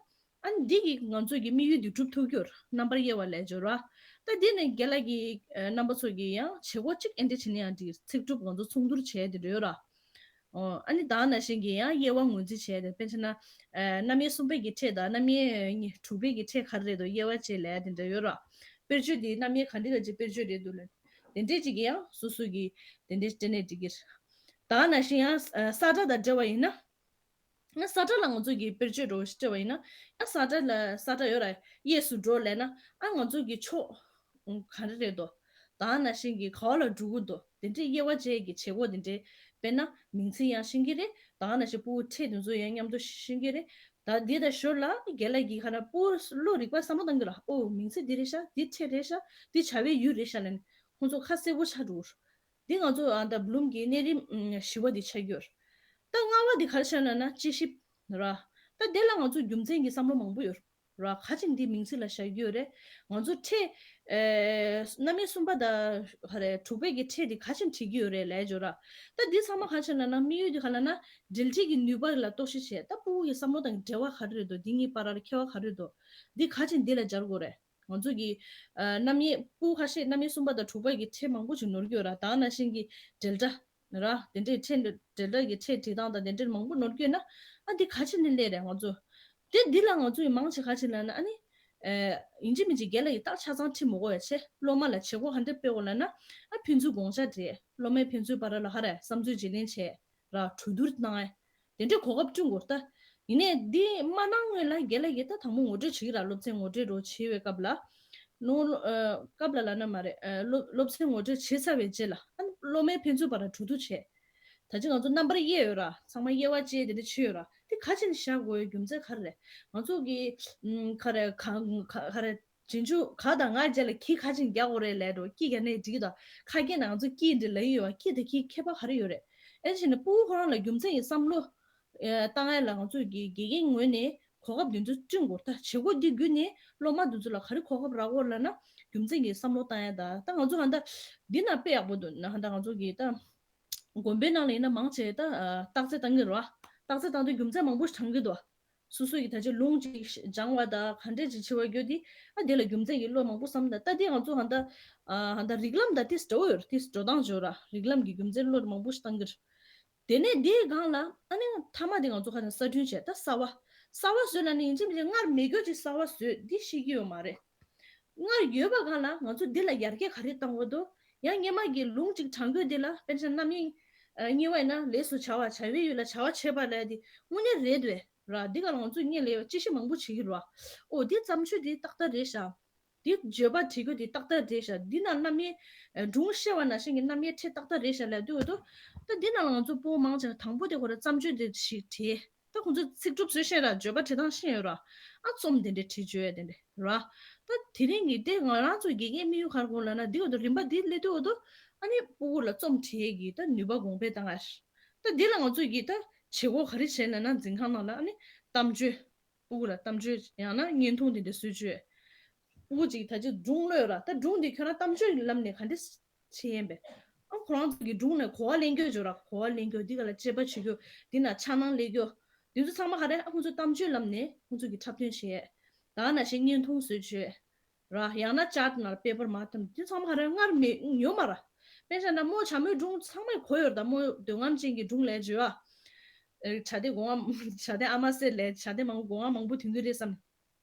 ཨ་ནི་འདི་གིས་ང་ཚོ་གི་དམིགས་ཡུལ་འདི་འགྲུབ་ཐུབ་ཀྱི་ཡོད་ར། རྣམ་པར་དབྱེ་བ་ལབ་ཡོད་ར། ད་འདི་ནི་རྒན་ལགས་ཀྱིས་ཨ་རྣམ་པ་ཚོ་གི་ཡང་བྱེད་སྒོ་གཅིག་ཨེ་འདྲས་བྱེད་ན་ཡང་འགྲིག་ཚིག་གྲུབ་ང་ཚོ་ཚོགས་འདུར་བྱས་དེ་འདྲ་ཡོད་ར། ཨོ། ཨ་ནི་ད་ག་ནང་བཞིན་གྱི་ཡང་དབྱེ་བ་ངོས་འཛིན་བྱས་ཏེ། དཔེར་ན་ཨ་རྣམ་དབྱེ་གསུམ་པའི་གི་ཕྲད་དང་རྣམ་དབྱེ་གཉིས་དྲུག་པའི་གི་ཕྲད་ག་རེ་རེད་འདུག་དབྱེ་བ་ཕྱེ་ལབ་དེ་འདྲ་ཡོད་ར། དཔེར་བརྗོད་འདི་རྣམ་དབྱེ་ག་འདྲ་ག་ཅིག་དཔེར་བརྗོད་རེད་འདུག་ལབ། དེ་འདྲས་ཅིག་གི་ཡང་སོ་སོ་གི་དེ་འདྲས་སྤྲད་ནས་འགྲིག་གི་རེད། ད་ག་ནང་བཞིན་ཡང་ས་ཁྲ་དང་འབྲེལ་བ་ཡིན་ན། ཡང་ས་ཁྲ་ལ་ང་ཚོ་གི་དཔེར་བརྗོད་འདྲ་བོ་ཞིག་སྤྲད་པ་ཡིན་ན། ཡང་ས་ཁྲ་ལ་ས་ཁྲ་ཡོད་ར། གཡས་སུ་འགྲོ་ལབ་ན། ཨ་ང་ཚོ་གི་ཕྱོགས་ག་རེ་རེད་འདུག་ད་ག་ནང་བཞིན་གྱི་ག་བ་ལ་འགྲོ་གི་འདུག་དེ་འདྲའི་དབྱེ་བ་འབྱེད་ཀྱི་བྱེད་སྒོ་དེ་འདྲའི། དཔེར་ན་མིང་ཚིག་ཡང་ཤེས་ཀྱི་རེད། ད་ག་ནང་བཞིན་ཕྲད་དེ་ཚོ་ཡང་མཉམ་དུ་ཤེས་ཀྱི་རེད། ད་འདི་དང་ཞོར་ལ་རྒན་ལགས་ཀྱིས་ག་རེ་བློ་རིག་པ་བསམ་བློ་བཏང་གི་ར། ཨོ་མིང་ཚིག་འདི་རེད་ཤག་འདི་ཕྲད་རེད་ཤག་འདི་བྱ་བའི་ཡུལ་རེད་ཤག་ལབ་ནས་ཁོང་ཚོ་ཁ་གསལ་པོ་ཆགས་འགྲོ་གི་རེད། འདི་ང་ཚོ་ཨ་ད་བླུམ་གྱི་གནས་རིམ་བཞི་པ་འདི་ཆགས་ཀྱི་ཡོད་རེད། ད་ལྔ་པ་འདི་ག་རེ་ཆགས་ན་ན་དཔྱད་ཞིབ་ར། ད་དེ་ལ་ང་ཚོ་རྒྱུ་མཚན་གྱི་བསམ་བློ་མང་པོ་ཡོད་ར། ག་ཅིག་འདི་མིང་ཚིག་ལ་བཞག་གི་ཡོད་རེད། ང་ཚོ་ཕྲད་ཨེ་རྣམ་དབྱེ་གསུམ་པ་དང་ག་རེ་དྲུག་པའི་གི་ཕྲད་འདི་ག་ཅིག་བྲིས་ཀྱི་ཡོད་རེད་ལབ་ཡོད་ར། ད་འདི་ཚང་མ་ག་ཅིག་ལབ་ན། དམིགས་ཡུལ་འདི་ག་ལབ་ན། འགྲེལ་བྲིས་ཀྱི་ནུས་པ་ལ་རྟོག་ཞིབ་བྱས། ད་ཕྲུ་གུ་གི་བསམ་བློ་དང་འབྲེལ་བ་ག་རེ་རེད་འདུག་འདི་གཉིས་བར་ལ་ཁྱད་པར་ག་རེ་འདུག་འདི་ག་ཅིག་འདི་ལ་སྦྱར་དགོས་རེད། ང་ཚོ་གི་ཨ་རྣམ་དབྱེ་ཕྲུ་གུ་ཁ་ཤས་རྣམ་དབྱེ་གསུམ་པ་དང་དྲུག་པ་གི་ཕྲད་མང་པོ་ཞིག་ནོར་གྱི་ཡོད་ར། ད་ག་ནང་བཞིན་གྱི་འགྲེལ་སྒྲ་ར། དེ་འདྲའི་ཕྲད་འགྲེལ་སྒྲ་གི་ཕྲད་བྲིས་སྟངས་དང་དེ་འདྲའི་མང་པོ་ནོར་གྱི་ཡོད་ན། ཨ་འདི་ག་ཅིག་ནས་སླེབས་རེད། ང་ཚོ་དེ་འདི་ལ་ང་ཚོ་ཡི་མང་ཆེ་ག་ཅིག་ལབ་ན། ཨ་ནི་ཨེ་ཡིན་གཅིག་མིན་གཅིག་རྒན་ལགས་ཀྱིས་ཏག་ཆ་ཚང་ཁྲིད་མི་དགོས་པ་བྱས། སློབ་མ་ལ་བྱེད་སྒོ་ག་འདྲ་སྤྲད་དགོས་ལབ་ན། ཨ་ཕན་ཚུན་དགོངས་འཆར་སྤྲད། སློབ་མའི་ཕན་ཚུན་བར་ལ་ག་རེ་བསམ་ཚུལ་བརྗེ་ལེན་བྱས་ར། གྲོས་བསྡུར་གནང་ཡ། དེ་འདྲའི་གོ་སྐབས་བསྐྲུན་དགོས། ད་ཡིན་ནའི་འདི་མ་གནང་སྔོན་ལ་རྒན་ལགས་ཀྱིས་ད་དང་པོ་ངོ་སྤྲོད་བྱེད་ཀྱི་ར། སློབ་ཚན་ངོ་སྤྲོད་འདྲ་བོ་བྱེད་པའི་སྐབས་ལ། ནོ། ཨ་སྐབས་ལ་ལབ་ན་མ་རེད། ཨ་སློབ་སློབ་ཚན་ངོ་སྤྲོད་བྱེད་ཚར་བའི་རྗེས་ལ། ཨ་སློབ་མའི་ཕན་ཚུན་བར་གྲོས་བསྡུར་བྱས། ད་ཅི་ང་ཚོ་རྣམ་པར་དབྱེ་ཡོད་ར། ཚང་མ་དབྱེ་བ་ཕྱེ་དེ་འདྲ་བྱས་ཡོད་ར། དེ་ག་ཅིག་བཞག་དགོས་རྒྱུ་མཚན་ག་རེ་རེད། ང་ཚོ་གི་ཨམ་ག་རེ་ག་ག་ག་རེ། རྗེས་འཇུག་ག་དང་ང་རྗེས་ལ་གི་ག་ཅིག་རྒྱག་དགོས་རེད་ལབ་འདྲ་བོ། ཀྱི་རྒྱག་ནའི་འགྲིག་གི་འདུག་ཁ་སྐད་ནང་ང་ཚོ་ཀྱི་འདྲ་ལབ་ཀྱི་ཡོད་པ། ཀྱི་དང་གི་ཁྱད་པར་ག་རེ་ཡོད་རེད། ཨེ་བྱས་ན་ཕྲུ་གུ་ཁོ་རང་ལ་རྒྱུ་མཚན་གྱི་བསམ་བློ་ཨེ་བཏང་ཡ་ལ་ང་ཚོ་གི་དགེ་རྒན་ངོས་ནས་གོ་སྐབས་འདི་ཚོ་བསྐྲུན་དགོས། ད་བྱེད་སྒོ་འདི་བརྒྱུད་ནས་སློབ་མ་འདི་ཚོ་ལ་ག་རེ་གོ་སྐབས་རག་གི་ཡོད་ལབ་ན། རྒྱུ་མཚན་གྱི་བསམ་བློ་བཏང་ཡ། ད་ད་ང་ཚོ་ཧ་ད་འདི་ན་དཔེ་ཡག་པོ་འདུག་ན། ཧ་ད་ང་ཚོ་གི་ད་དགོན་པའི་ནང་ལ་ཡིན་ན་མང་ཆེ་ད་ཨ་རྟགས་གསལ་བཏང་གི་རེད་པ། རྟགས་གསལ་བཏང་དུས་རྒྱུ་མཚན་མང་པོ་ཞིག་བགྲང་གི་འདུག་སོ་སོ་ཡི་ད་ཆ་ལུང་ཅིག་སྦྱང་བ་དང་ག་འདྲས་ཅིག་བྱེད་པ་གྱུར་ཏེ། ཨ་དེ་ལ་རྒྱུ་མཚན་གྱི་བློ་མང་པོ་བསམ་ད། ད་དེ་ང་ཚོ་ཧ་ད་ཨ་ཧ་ད་རིགས་ལམ་དང་ཏིས་འདྲ་བོ་ཡོད་རེད། ཏིས་འགྲོ་སྟངས་བྱོས་ར། རིགས་ལམ་གྱི་རྒྱུ་མཚན་བློ་མང་པོ་ཞིག་བཏང་གི་རེད། དེ་ནས་དེའི་སྒང་ལ་ཨ་ནི་མཐའ་མ་དེ་ང་ཚོ་ཁ་ནས་གསར་སྐྲུན་བྱས། ད་གསར་བ་གསར་བ་བཟོས་ལབ་ནས་ཡིན་གཅིག་མིན་གཅིག་སྔར་མེད་རྒྱུ་ཅིག་གསར་བ་བཟོས་འདི་ཤེས་ཀྱི་ཡོད་མ་རེད། སྔར་ཡོད་པ་སྒང་ལ་ང་ཚོ་འདི་ལ་ཡར་རྒྱས་ག་རེ་གཏང་དགོས་འདུག་ཡང་སྔོན་མ་གི་ལུང་ཅིག་བགྲང་རྒྱུ་འདི་ལ། དཔེར་ན་རྣམ་དབྱེ་ཨ་གཉིས་པ་ཡིན་ན་ལས་སུ་བྱ་བ། བྱ་བའི་ཡུལ་ལ་བྱ་བ་བྱེད་པ་ལབ་ཡ་འདི་དངོས་གནས་རེད་འདུག་ར། འདི་ག་ལ་ང་ཚོ་སྔོན་ལ་ཡོད་དཔྱད་ཞིབ་མང་པོ་བྱེད་ཀྱི་རེད་པ། ཨོ་འདི་བརྩམས་ཆོས་འདི་ཏག་ཏག་རེད་ཤག་འདི་བརྗོད་པ་བྲིས་རྒྱུ་འདི་ཏག་ཏག་རེད་ཤག་འདི་ན་རྣམ་དབྱེ་ཨ་སྒྲུང་བཤད་པ་ནང་བཞིན་གྱི་རྣམ་དབྱེ་ཕྲད་ཏག་ཏག་རེད་ཤག་ལབ་དུས་འོ་དོ། ད་འདི་ན་ལ་ང་ཚོ་ཕྲུ་གུ་མང་ཆེ་དང་པོ་དེ་ཁོ་རང་བརྩམས་ཆོས་དེ་ཞིག་བྲིས། ད་ཁོང་ཚོ་ཚིག་གྲུབ་བཟོ་ཤེས་ར། བརྗོད་པ་བྲིས་སྟངས་ཤེས་ཡོད་ར། ཨ་རྩོམ་དེ་འདྲ་བྲིས་བརྗོད་ཡ་དེ་འདྲ་ར། ད་དེ་རིང་གི་དེ་ང་རང་ཚོ་དགེ་རྒན་དམིགས་ཡུལ་ག་རེ་དགོས་ལབ་ན། འདི་འོ་དོ་རིམ་པ་འདི་སླེབས་དུས་འོ་དོ། ཨ་ནི་ཕྲུ་གུ་ལ་རྩོམ་བྲིས་ཡས་ཀྱི་ད་ནུས་པ་གོང་འཕེལ་བཏང་ཡ། ད་འདི་ལ་ང་ཚོ་གིས་ད་བྱེད་སྒོ་ག་རེ་བྱས་ལབ་ན། འཛིན་ཁང་ནང་ལ་ཨ་ནི་གཏམ་བརྗོད། ཕྲུ་གུ་ལ་གཏམ་བརྗོད་ཡང་ན་བརྙན་ཐུང་དེ་འདྲ་བཟོ་བཅུག་ཕྲུ་གུ་ཅིག་ད་ཅི་སྒྲུང་ཀློག་ར། ད་སྒྲུང་འདི་ཁྱོད་རང་གཏམ་བརྗོད་ཀྱི་ལམ་ནས་ག་འདྲ་བྱེད་ཡིན་པས། ཨ་ཁོ་རང་ཚོ་གི་སྒྲུང་ནས་གོ་བ་ལེན་རྒྱུ་བྱོས་ར། གོ་བ་ལེན་རྒྱུ་འདི་ག་ལ་དཔྱད་པ་བྱེད་རྒྱུ། འདི་ན་འཆར་སྣང་ལེན་རྒྱུ། འདི་ཚོ་ཚང་མ་ག་རེ། ཨ་ཁོ་ཚོ་གཏམ་བརྗོད་ལམ་ནས་ཁོ་ཚོ་གི་འཁྲབ་སྟོན་བྱེད། ད་ནང་བཞིན་བརྙན་ཐུང་བཟོ་བཅུག་ར། ཡང་ན་ཅཊ་ནང་པེ་པར་མར་བཏང་། འདི་ཚང་མ་ག་རེ། སྔར་མེད་ཡོད་མ་ར། དཔེར་ན་རྨོ་བྱ་མོའི་སྒྲུང་ཚང་མས་གོ་ཡོད་ར། ད་རྨོ་འདོད་རྔམ་ཅན་གྱི་སྒྲུང་ལབ་བྱས་པ། ཨེ་བྱ་དེ་སྒོ་ང་བྱ་དེ་ཨ་མ་སེ་ལབ། བྱ་དེ་མང་པོ་སྒོ་ང་མང་པོ་དེ་འདྲ་རེད་བསམ།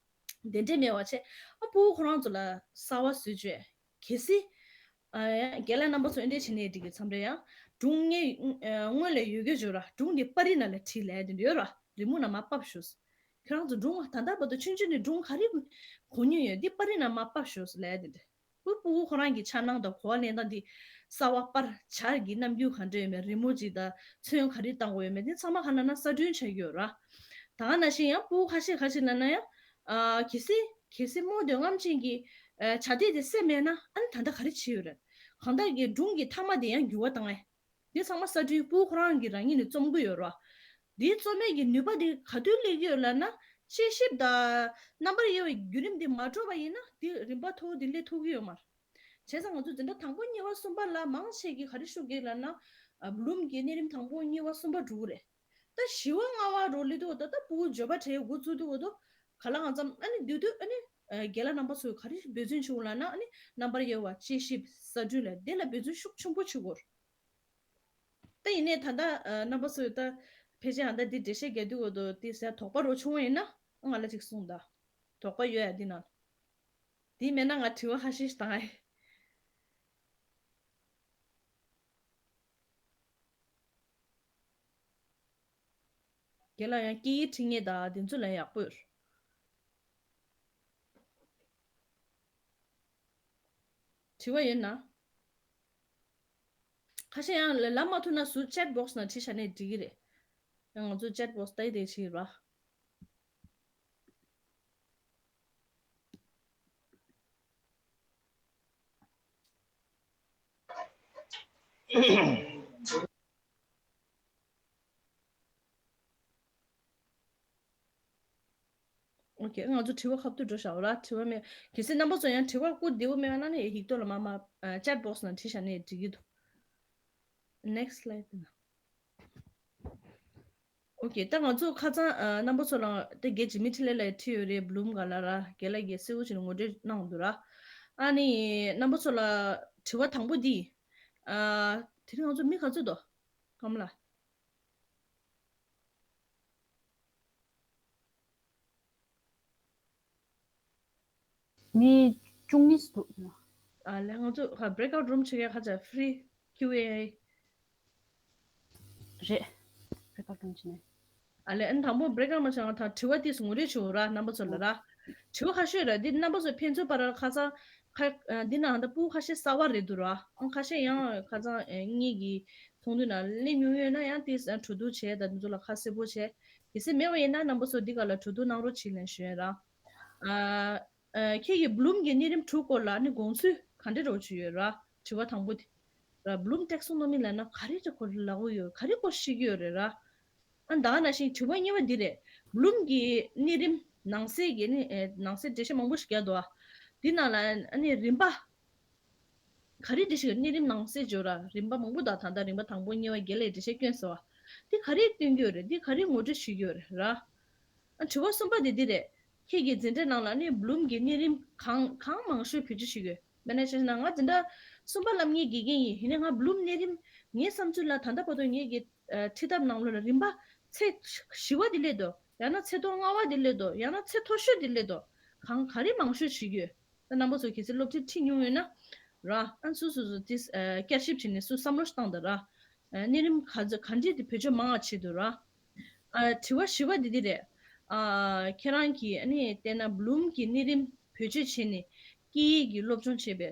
དེ་འདྲས་མེད་པ་བྱས། ཨ་ཕྲུ་གུ་ཁོ་རང་ཚོ་ལ་གསར་བ་བཟོ་བཅུག་གལ་སྲིད་ཨ་ཡང་རྒན་ལགས་རྣམ་པ་ཚོ་འདི་འདྲས་བྱས་ནས་འགྲིག་གི། མཚམས་རེ་ཡང་སྒྲུང་ངས་ཨ་སྔོན་ལ་ཡོད་རྒྱུ་བྱོས་ར། སྒྲུང་འདི་པར་རིས་ནང་ལ་བྲིས་ལབ་དེ་འདྲ་ཡོད་ར། རི་མོ་ནང་མར་ཕབ་ཤོག་ཁྱོད་རང་ཚོ་སྒྲུང་ད་ལྟ་བར་དུ་ཆུང་ཆུང་ནས་སྒྲུང་ག་རེ་གོ་མྱོང་ཡོད། འདི་པར་རིས་ནང་མར་ཕབ་ཤོག་ལབ་དེ་འདྲ། ཕྲུ་གུ་ཁོ་རང་གི་འཆར་སྣང་དང་གོ་བ་ལེན་སྟངས་འདི། གསར་བ་པར་ཆ་གི་རྣམ་འགྱུར་ག་འདྲ་ཡོད་མེད། རི་མོ་ཅིག་དང་ཚོན་ག་རེ་བཏང་དགོས་ཡོད་མེད། འདི་ཚང་མ་ག་ལབ་ན་གསར་སྐྲུན་བྱ་རྒྱུ་ཡོད་ར། ད་ག་ནང་བཞིན་ཡང་ཕྲུ་གུ་ཁ་ཤས་ཁ་ཤས་ལབ་ན་ཡང་ཨ་གལ་སྲིད་གལ་སྲིད་རྨོ་འདོད་རྔམ་ཅན་གྱི་ཨ་བྱ་དེ་དེ་བསད་མེད་ན། ཨ་ནི་ད་ལྟ་ག་རེ་བྱེད་ཡོད་རེད། གང་ལྟར་གྱི་སྒྲུང་གི་མཐའ་མ་དེ་ཡང་འགྱུར་བ་བཏང་ཨེ། འདི་ཚང་མ་གསར་སྐྲུན། ཕྲུ་གུ་ཁོ་རང་གིས་རང་ཉིད་ནས་རྩོམ་གྱི་ཡོད་རེད་བ། འདིའི་རྩོམ་ཡས་ཀྱི་ནུས་པ་འདི་ག་དུས་སླེབས་ཀྱི་ཡོད་ལབ་ན། དཔྱད་ཞིབ་དང་རྣམ་པར་དབྱེ་བའི་བརྒྱུད་རིམ་འདི་མ་འགྲོ་བ་ཡིན་ན་འདི་རིམ་པ་མཐོ་བོ་འདི་སླེབས་ཐུབ་ཀྱི་ཡོད་མ་རེད། བྱས་ཙང་ང་ཚོ་འཛིན་གྲྭ་དང་པོ་གཉིས་པ་གསུམ་པ་ལ་མང་ཆེ་གིས་ག་རེ་ཤོར་གྱི་ལབ་ན། ཨ་བླུམ་གྱི་གནས་རིམ་དང་པོ་གཉིས་པ་གསུམ་པ་འགྲོ་གི་རེད། ད་བཞི་པ་ལྔ་པ་རོ་སླེབས་དུས་ད་ལྟ་ཕྲུ་གུ་བརྗོད་པ་འབྲི་འགོ་བཙུགས་དུས་འོ་དོ། ག་ལ་གང་འཚམ་ཨ་ནི་དེ་དུས་ཨ་ནི་ཨ་རྒན་ལགས་རྣམ་པ་ཚོས་ག་རེ་འབད་བརྩོན་བྱེད་དགོས་ལབ་ན། ཨ་ནི་རྣམ་པར་དབྱེ་བ། དཔྱད་ཞིབ། གསར་སྐྲུན་ལ་དེ་ལ་འབད་བརྩོན་ཤུགས་ཆེན་པོ་བྱེད་དགོས། ད་ཡིན་ནའི་ད་ལྟ་ཨ་རྣམ་པ་ཚོས་ད་ཕལ་ཆེར་ཨ་ད་འདི་འགྲེལ་བཤད་རྒྱག་དུས་འོ་དོ་དེ་ཟེར་དོགས་པ་རོ་བྱུང་བ་ཡིན་ན་ང་ལ་ཅིག་གསུངས་ད། དོགས་པ་ཡོད་ཡ་འདི་ན། འདི་མེད་ན་ང་དྲི་བ་ཧ་ཤེ་ཤེ་བཏང་ཨེ། རྒན་ལགས་ཡང་སྐད་ཡིག་ཁྲིད་མཁན་དང་དེ་ཚོ་ལ་ཡག་པོ་ཡོད། དྲི་བ་ཡོད་ན། ཁ་ཤས་ཡང་ལ་ལབ་མ་ཐུབ་ན་ཟུར་chat box ནང་བྲིས་བཞག་ནས་འགྲིག་གི་རེད། ཡང་ང་ཚོ་chat box ལྟ་ཡི་དེ་བྲིས་ར། ཨོ་ཁེ། ང་ཚོ་དྲི་བ་ཁ་ཐུག་འགྲོ་བཞག་ར། དྲི་བ་མེད། གལ་སྲིད་རྣམ་པ་ཚོ་ཡང་དྲི་བ་བསྐུར་བདེ་བོ་མེད་པ་ན་ནི་ཡིག་ཐོག་ལ་མ་མ་ཨ་chat box ནང་བྲིས་བཞག་ནས་འགྲིག་གི་འདུག Next slide ན། ཨོ་ཁེ། ད་ང་ཚོ་ཁ་སང་ཨ་རྣམ་པ་ཚོ་ལ་དེ་རྒན་འཇིགས་མེད་འཕྲིན་ལས་ལ་ཁྲིད་ཡོད་རེད། Bloom ག་ལ་ར་རྒན་ལགས་ཀྱིས་གསལ་བོ་བྱས་ནས་ངོ་སྤྲོད་གནང་འདུག་ར། ཨ་ནི་རྣམ་པ་ཚོ་ལ་དྲི་བ་དང་པོ་འདི། ཨ་དེ་རིང་ང་ཚོ་མི་ག་ཚོད་འདུག་ཀམ་ལགས། མི་བཅུ་གཉིས་འདུག་ཨ་ལས་ང་ཚོ་ཧ་breakout room ཆེ་གེ་ཁ་ཆ་free Q and A རེད། breakout room ཆེ་ནས། ཨ་ལས་ཨན་དང་པོ་breakout མ་ཆགས་ང་ཐང་དྲི་བ་དེ་ངོ་རེ་ཆུ་ར་རྣམ་པ་ཚོ་ལ་ར། དྲི་བ་ཁ་ཤོས་ར་འདི་རྣམ་པ་ཚོ་ཕན་ཚུན་བར་ཁ་ཚང་ཁ་འདི་ན་ཧ་ད་སྤུ་ཁ་ཤས་གསར་བ་རེད་འདུག་ར། ཁ་ཤས་ཡང་ཁ་ཚང་ངེད་ཀྱི་ཚོགས་འདུ་ན་སླེབས་མྱོང་ཡོད་ན་ཡང་དེ་གྲོས་བསྡུར་བྱས་ད་འདི་ཚོ་ལ་ཁ་གསལ་པོ་བྱས། གལ་སྲིད་མེད་པ་ཡིན་ན་རྣམ་པ་ཚོ་འདི་ག་ལ་གྲོས་བསྡུར་གནང་རོགས་བྱེད་ལན་ཞུ་ཡ་ར། ཨ་ཨ་ཁྱེད་ཀྱིས་Bloom གྱི་གནས་རིམ་དྲུག་སྐོར་ལ་ནི་དགོངས་ཚུལ་ག་འདྲ་རོགས་བྱུང་ཡོད་ར། དྲི་བ་དང་པོ་དེ་ར། Bloom taxonomy ལབ་ན་ག་རེ་རེད་སྐོར་ལབ་གི་ཡོད། ག་རེ་སྐོར་ཤེས་ཀྱི་ཡོད་རེད་ར། ཨ་ད་ག་ནང་བཞིན་དྲི་བ་གཉིས་པ་འདི་རེད། Bloom གྱི་གནས་རིམ་ནང་གསེས་ཀྱི་ནི་ཨེ་ནང་གསེས་འགྲེལ་བཤད་མང་པོ་ཞིག་རྒྱག་འདུག་ཨ། འདི་ནང་ལ་ཨ་ནི་རིམ་པ། ག་རེ་འདི་ཞིག་གནས་རིམ་ནང་གསེས་འཇོག་ར། རིམ་པ་མང་པོ་དང་ད་ལྟ་རིམ་པ་དང་པོ་གཉིས་པ་བརྒྱད་ལས་འགྲེལ་བཤད་སྐྱོན་ཟེར་བ། འདི་ག་རེ་སྟོན་གྱི་ཡོད་རེད། འདི་ག་རེ་ངོ་སྤྲོད་ཞུ་གི་ཡོད་རེད་ར། ཨ་དྲི་བ་གསུམ་པ་དེ་འདི་རེད། ཁྱེད་ཀྱི་འཛིན་གྲྭའི་ནང་ལ་ནི་Bloom གྱི་གནས་རིམ་གང་གང་མང་ཤོས་བེད་སྤྱོད་བྱེད་ཀྱི་ཡོད། དཔེར་ན་ཆ་བཞག་ན་ང་འཛིན་གྲྭ་གསུམ་པ་སློབ་མཁན་དགེ་རྒན་ཡིན། ཡིན་ནའི་ང་Bloom གནས་རིམ་ངའི་བསམ་ཚུལ་ལ་ད་ལྟ་བར་དུ་ངེད་ཀྱི་ཨ་ཁྲིད་ཐབས་ནང་ལོགས་ལ་རིམ་པ་ཚད་བཞི་པ་དེ་སླེབས་འདུག་ཡང་ན་ཚད་མཐོ་ལྔ་པ་དེ་སླེབས་འདུག་ཡང་ན་ཚད་མཐོ་ཤོས་དེ་སླེབས་འདུག་གང་ག་རེ་མང་ཤོས་བྱེད་ཀྱི་ཡོད། ད་རྣམ་པ་ཚོ་གལ་སྲིད་སློབ་ཁྲིད་ཁྲིད་མྱོང་ཡོད་ན་ར། ཨ་སུ་སུ་སུ་དེ་ཨ་བསྐྱར་ཞིབ་བྱས་ནས་སུ་བསམ་བློ་ཞིག་བཏང་དང་ར། ཨ་གནས་རིམ་ག་ཚོད་ག་འདྲས་དེ་བེད་སྤྱོད་མང་བ་བྱེད་འདུག་ར། ཨ་དྲི་བ་བཞི་པ་འདི་འདི་རེད། ཨ་ཁྱེད་རང་གིས་ཨ་ནི་བལྟས་ན་Bloom གྱི་གནས་རིམ་བེད་སྤྱོད་བྱས་ནས་སྐད་ཡིག་གི་སློབ་སྦྱོང་བྱེད་པའི་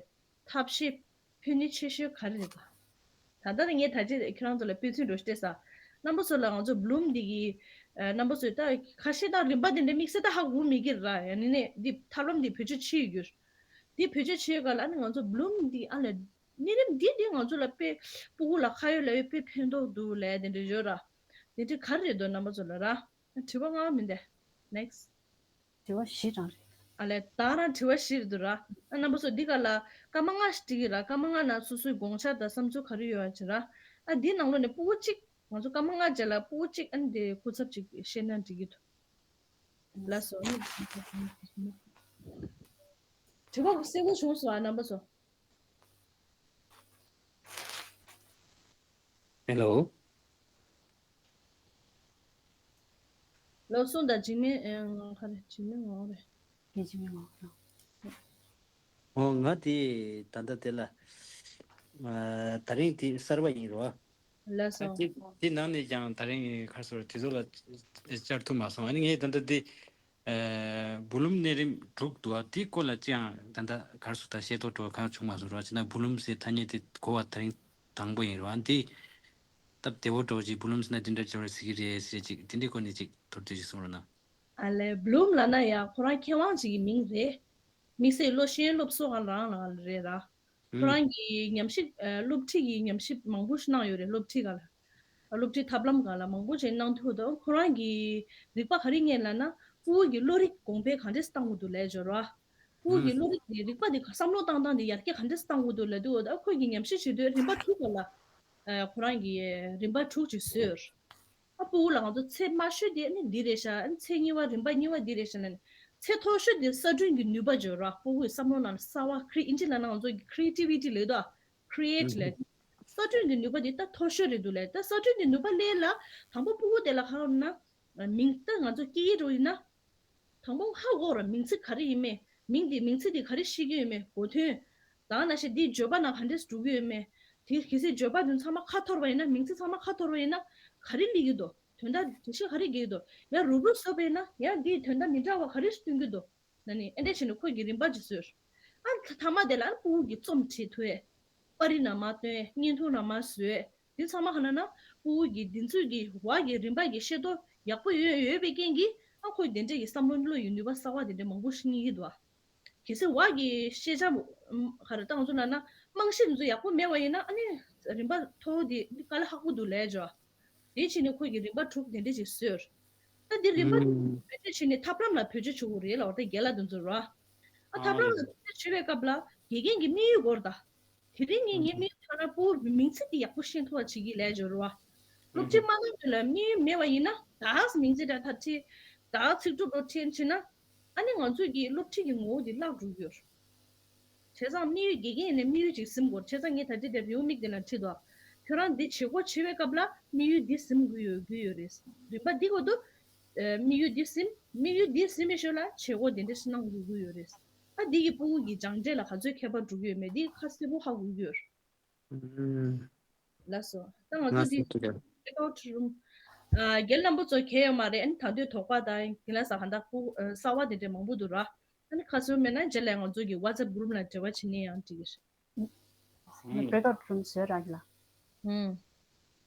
ཐབས་ཤེས་ཕན་ནུས་ཆེ་ཤོས་ག་རེ་རེད་པ། ད་ལྟ་ནི་ངས་ད་ཅི་ཁྱེད་རང་ཚོ་ལ་དཔེ་མཚོན་འདྲ་བོ་ཞིག་སྤྲད་ས། རྣམ་པ་ཚོ་ལ་ང་ཚོ་Bloom འདི་གི་ཨ་རྣམ་པ་ཚོས་ད་ཁ་ཤས་ད་རིམ་པ་འདི་འདྲ་དམིགས་བསལ་ད་ཧ་གོ་མེད་ཀྱི་ར། ཡང་ནི་ནས་འདི་ཐབས་ལམ་འདི་བེད་སྤྱོད་བྱེད་ཡོད་རྒྱུ། འདི་བེད་སྤྱོད་བྱེད་ཡོད་ག་ལ་ནི་ང་ཚོ་Bloom འདི་ཨ་ལ་གནས་རིམ་འདི་འདི་ང་ཚོ་ལ་དཔེ་སྤུ་གུ་ལ་ཁ་ཡོད་ལ་ཡོད་དཔེ་ཕན་ཐོགས་འདུག་ལས་དེ་འདྲ་ཡོད་ར། དེ་འདྲ་ག་རེ་རེད་འདུག་རྣམ་པ་ཚོ་ལ་ར། དྲི་བ་ལྔ་པ་མིན་ཏེ། Next དྲི་བ་བཞི་རང་རེད། ཨ་ལས་ད་རང་དྲི་བ་བཞི་རེད་འདུག་ར། ཨ་རྣམ་པ་ཚོ་འདི་ག་ལ་སྐར་མ་ལྔ་ཞིག་འགྲིག་གི་ར། སྐར་མ་ལྔ་ནང་སོ་སོའི་དགོངས་འཆར་དང་བསམ་ཚུལ་ག་རེ་ཡོད་པ་ཅིག་ར། ཨ་འདིའི་ནང་ལོགས་ནས་སྤུ་གུ་གཅིག་ང་ཚོ་སྐར་མ་ལྔ་རྗེས་ལ་སྤུ་གུ་གཅིག་ཨ་ནི་དེ་སྐུ་ཚབ་ཅིག་བཤད་ན་འགྲིག་གི་འདུག་ལགས་སོ། དྲི་བ་གསལ་པོ་བྱུང་སོང་ཨ་རྣམ་པ་ཚོ། ཧེ་ལོ། ལོ་གསུང་དང་འཇིགས་མེད་ཨེ་ང་ག་རེ་འཇིགས་མེད་ངོ་རེད། ངས་འཇིགས་མེད་ངོ་རེད། ཨོ་ང་དེ་ད་ལྟ་དེ་ལ་ཨ་ད་རིང་དེ་གསར་པ་ཡིན་རོ། ལགས་སོ། དེ་དེ་ནང་ནས་ཀྱང་ད་རིང་ཁ་སོར་དེ་ཚོ་ལ་བཅར་ཐུབ་མ་སོང་། ཨ་ནི་ངས་ད་ལྟ་དེ་ཨ་བུ་ལུམ་གནས་རིམ་དྲུག་འདུག་ཨ། དེ་སྐོར་ལ་ཅི་ཡང་ད་ལྟ་གར་སོ་ད་ཤེས་རྟོགས་འགྲོ་གང་བྱུང་མ་སོང་རོ། ཅི་ན་བུ་ལུམ་ཟེར་ཐ་སྙད་དེ་གོ་བ་ད་རིང་དང་པོ་ཡིན་རོ། ཨ་འདི་སྟབས་བདེ་བོ་འགྲོ་ཅིག་བུ་ལུམ་ཟེར་ན་འདི་འདྲ་འབྱོར་ཟེར་གི་རེད་ཟེར་ཅིག་དེ་འདྲའི་སྐོར་ནས་ཅིག་མདོར་བསྡུས་ཅིག་གསུང་རོགས་གནང་། ཨ་ལས་བུ་ལུམ་ལབ་ན་ཡང་ཁོ་རང་མཁས་དབང་ཅིག་གི་མིང་རེད། དམིགས་བསལ་སློབ་ཤེས་སློབ་གསོ་ག་རང་ལ་རེད་ར། ཁོ་རང་གིས་ཉམས་ཞིབ་ཨ་སློབ་ཁྲིད་ཀྱི་ཉམས་ཞིབ་མང་པོ་ཞིག་གནང་ཡོད་རེད། སློབ་ཁྲིད་ག་ལ། སློབ་ཁྲིད་ཐབས་ལམ་ག་ལ་མང་པོ་ཞིག་གནང་ཐུབ་འདུག་ཁོ་རང་གིས་རིག་པ་ག་རེ་རྙེད་ལབ་ན་སྤུ་གུ་གི་བློ་རིག་གོང་འཕེལ་ག་འདྲས་བཏང་དགོས་འདུག་ལབ་ཡོད་ར། སྤུ་གུ་གི་ཨུམ། བློ་རིག་དེ་རིག་པ་དེ་བསམ་བློ་བཏང་སྟངས་དེ་ཡར་རྒྱས་ག་འདྲས་བཏང་དགོས་འདུག་ལབ་དུས་འོ་ད་ཁོས་ཀྱི་ཉམས་ཞིབ་བྱེད་དུས་རིམ་པ་དྲུག་ག་ལ། ཨ་ཁོ་རང་གིས་རིམ་པ་དྲུག་ཅིག་བཟོས་ཡོད་ར། ཨ་སྤུ་གུ་ལ་ང་ཚོ་ཚེ་དམའ་ཤོས་དེ་ནི་འདི་རེད་ཤག་ཨ་ཚེ་གཉིས་པ་རིམ་པ་གཉིས་པ་འདི་རེད་ཤག་ལབ་ནས་ཚེ་མཐོ་ཤོས་དེ་གསར་སྐྲུན་གྱི་ནུས་པ་བརྗོད་ར། སྤུ་གུའི་བསམ་བློ་ནང་ལ་གསར་བ་ཁྲི་ཨིན་ཇི་ལ་ན་ང་ཚོ་creativity ལབ་དོ། create ལབ། གསར་སྐྲུན་གྱི་ནུས་པ་འདི་ད་མཐོ་ཤོས་རེད་འདུག་ལས། ད་གསར་སྐྲུན་གྱི་ནུས་པ་སླེབས་ལ་དང་པོ་ཕྲུ་གུ་དེ་ལ་ཧ་ལབ་ན་མིང་ད་ང་ཚོ་སྐད་ཡིག་འགྲོ་ཡིན་ན། དང་པོ་ཧ་གོ་ར་མིང་ཚིག་ག་རེ་ཡིན་མེད། མིང་འདི་མིང་ཚིག་འདི་ག་རེ་ཤེས་ཀྱི་ཡོད་མེད་གོ་དོན། ད་ནང་བཞིན་འདི་བརྗོད་པ་ནང་ག་འདྲས་འགྲོ་གི་ཡོད་མེད། དེ་གལ་སྲིད་བརྗོད་པ་འདི་ཚང་མ་ཁ་འཐོར་བ་ཡིན་ན་མིང་ཚིག་ཚང་མ་ཁ་འཐོར་བ་ཡིན་ན་ག་རེ་སླེབས་ཀྱི་འདུག་དོན་དག་འགྲེལ་བཤད་ག་རེ་རྒྱག་གི་འདུག་ཡང་རུབ་རུབ་བཟོས་པ་ཡིན་ན་ཡང་འདིའི་དོན་དག་མི་འདྲ་བ་ག་རེ་སྟོན་གྱི་འདུག་ན་ནི་ཨེ་འདྲས་བྱས་ནས་ཁོ་གི་རིམ་པ་ཅིག་བཟོས། ཨ་མཐའ་མ་དེ་ལ་ཕྲུ་གུ་གི་རྩོམ་བྲིས་ཐུབ་ཡས། པར་རིས་ནང་མར་སྟོན་ཡས་བརྙན་ཐུང་ནང་མར་བཟོས་ཡས། དེ་ཚང་མ་ག་ན་ན་ཕྲུ་གུ་གི་འདི་ཚོས་ཀྱི་བ་གི་རིམ་པ་གི་ཤེས་རྟོགས་ཡག་པོ་ཡོད་ཡོད་པའི་རྐྱེན་གྱིས་ཨ་ཁོས་དེ་འདྲས་ཀྱི་བསམ་བློ་བློ་ཡི་ནུས་པ་གསར་བ་དེ་འདྲས་མང་པོ་ཞིག་རྙེད་ཀྱི་འདུག་ཨ། གལ་སྲིད་བ་གི་ཤེས་བྱ་ག་རེ་བཏང་ཚུལ་ལ་ན་རྨང་གཞི་འདི་ཚོ་ཡག་པོ་མེད་པ་ཡིན་ན་ཨ་ནི་རིམ་པ་མཐོ་བོ་དེ་དཀའ་ལས་ཁག་པོ་འདུག་ལས་ཇོ། དེ་ཕྱིན་ནས་ཁོས་ཀྱི་རིམ་པ་དྲུག་དེ་འདྲས་ཅིག་བཟོས། ད་འདི་རིམ་པ་ཨུམ། བེད་སྤྱོད་བྱས་ནས་ཐབས་ལམ་ལ་བེད་སྤྱོད་བྱེད་དགོས་རེད་ལབ་པ་ད་རྒན་ལགས་དེ་ཚོ་ར། ཨ་ཨ་ཐབས་ལམ་ལ་རེད། བེད་སྤྱོད་བྱེད་པའི་སྐབས་ལ་དགེ་རྒན་གྱི་དམིགས་ཡུལ་སྐོར་དང་། དེ་རིང་ངས་ངའི་ཨུམ། དམིགས་ཡུལ་ཐ་ན་ཕྲུ་གུ་མིང་ཚིག་དེ་ཡག་པོ་ཤེས་ཐུབ་པ་བྱེད་ཀྱི་ལས་སྦྱོར་བ། སློབ་ཁྲིད་ཨུམ། མ་གནང་དུས་ལ་དམིགས་ཡུལ་མེད་པ་ཡིན་ན་ད་མིང་ཚིག་འདྲ་ཐ་ཁྲིད། ད་ཚིག་གྲུབ་རོ་ཁྲིད་བྱས་ན། ཨ་ནི་ང་ཚོས་ཀྱི་སློབ་ཁྲིད་ཀྱི་ངོ་བོ་དེ་བརླག་འགྲོ་གི་ཡོད་རེད། བྱས་ཙང་དམིགས་ཡུལ་དགེ་རྒན་ཡིན་ནའི་དམིགས་ཡུལ་ཅིག་ཟིན་དགོས། བྱས་ཙང་ངས་ད་ལྟ་དེ་རེའུ་མིག་དེ་ལ་ཁྲིད་དོ། ཁྱོད་རང་འདི་བྱེད་སྒོ་བྱེད་པའི་སྐབས་ལ་དམིགས་ཡུལ་འདི་ཟིན་དགོས་ཡོད་རྒྱུ་ཡོད་རེད། རིམ་པ་འདི་གོ་དུ། ཨ་དམིགས་ཡུལ་འདི་ཟིན། དམིགས་ཡུལ་འདི་ཟིན་པའི་ཞོར་ལ་བྱེད་སྒོ་དེ་འདྲ་ཞིག་གནང་དགོས་ཀྱི་ཡོད་རེད། ཨ་འདི་གི་ཕྲུ་གུ་གི་སྦྱངས་འབྲས་ལ་ག་ཚོད་ཁྱད་པར་འགྲོ་གི་ཡོད་མེད་འདི་ཁ་གསལ་པོ་ཧ་གོ་གི་ཡོད་རེད། ཨུམ། ལགས་སོ། ད་ང་ང་ཚོ་འདི་ཚོ་ཅིག་breakout room ཨ་རྒན་རྣམ་པ་ཚོ་གལ་ཡོད་མ་རེད། ཨ་ནི་ད་དུང་དོགས་པ་དང་དེ་ལ་ས་ག་འདྲ་ཕྲུ་གུ་ཨ་གསར་བ་དེ་འདྲ་མང་པོ་འདུག་ར། ཨ་ནི་ཁ་སང་མེད་ན་རྗེས་ལ་ང་ཚོ་གི་WhatsApp group ལ་འབྲེལ་བ་བྱེད་ནས་ཡང་འགྲིག་གི་རེད། ཨུམ། breakout room བཟོས་རག་གི་ལ། ཨུམ།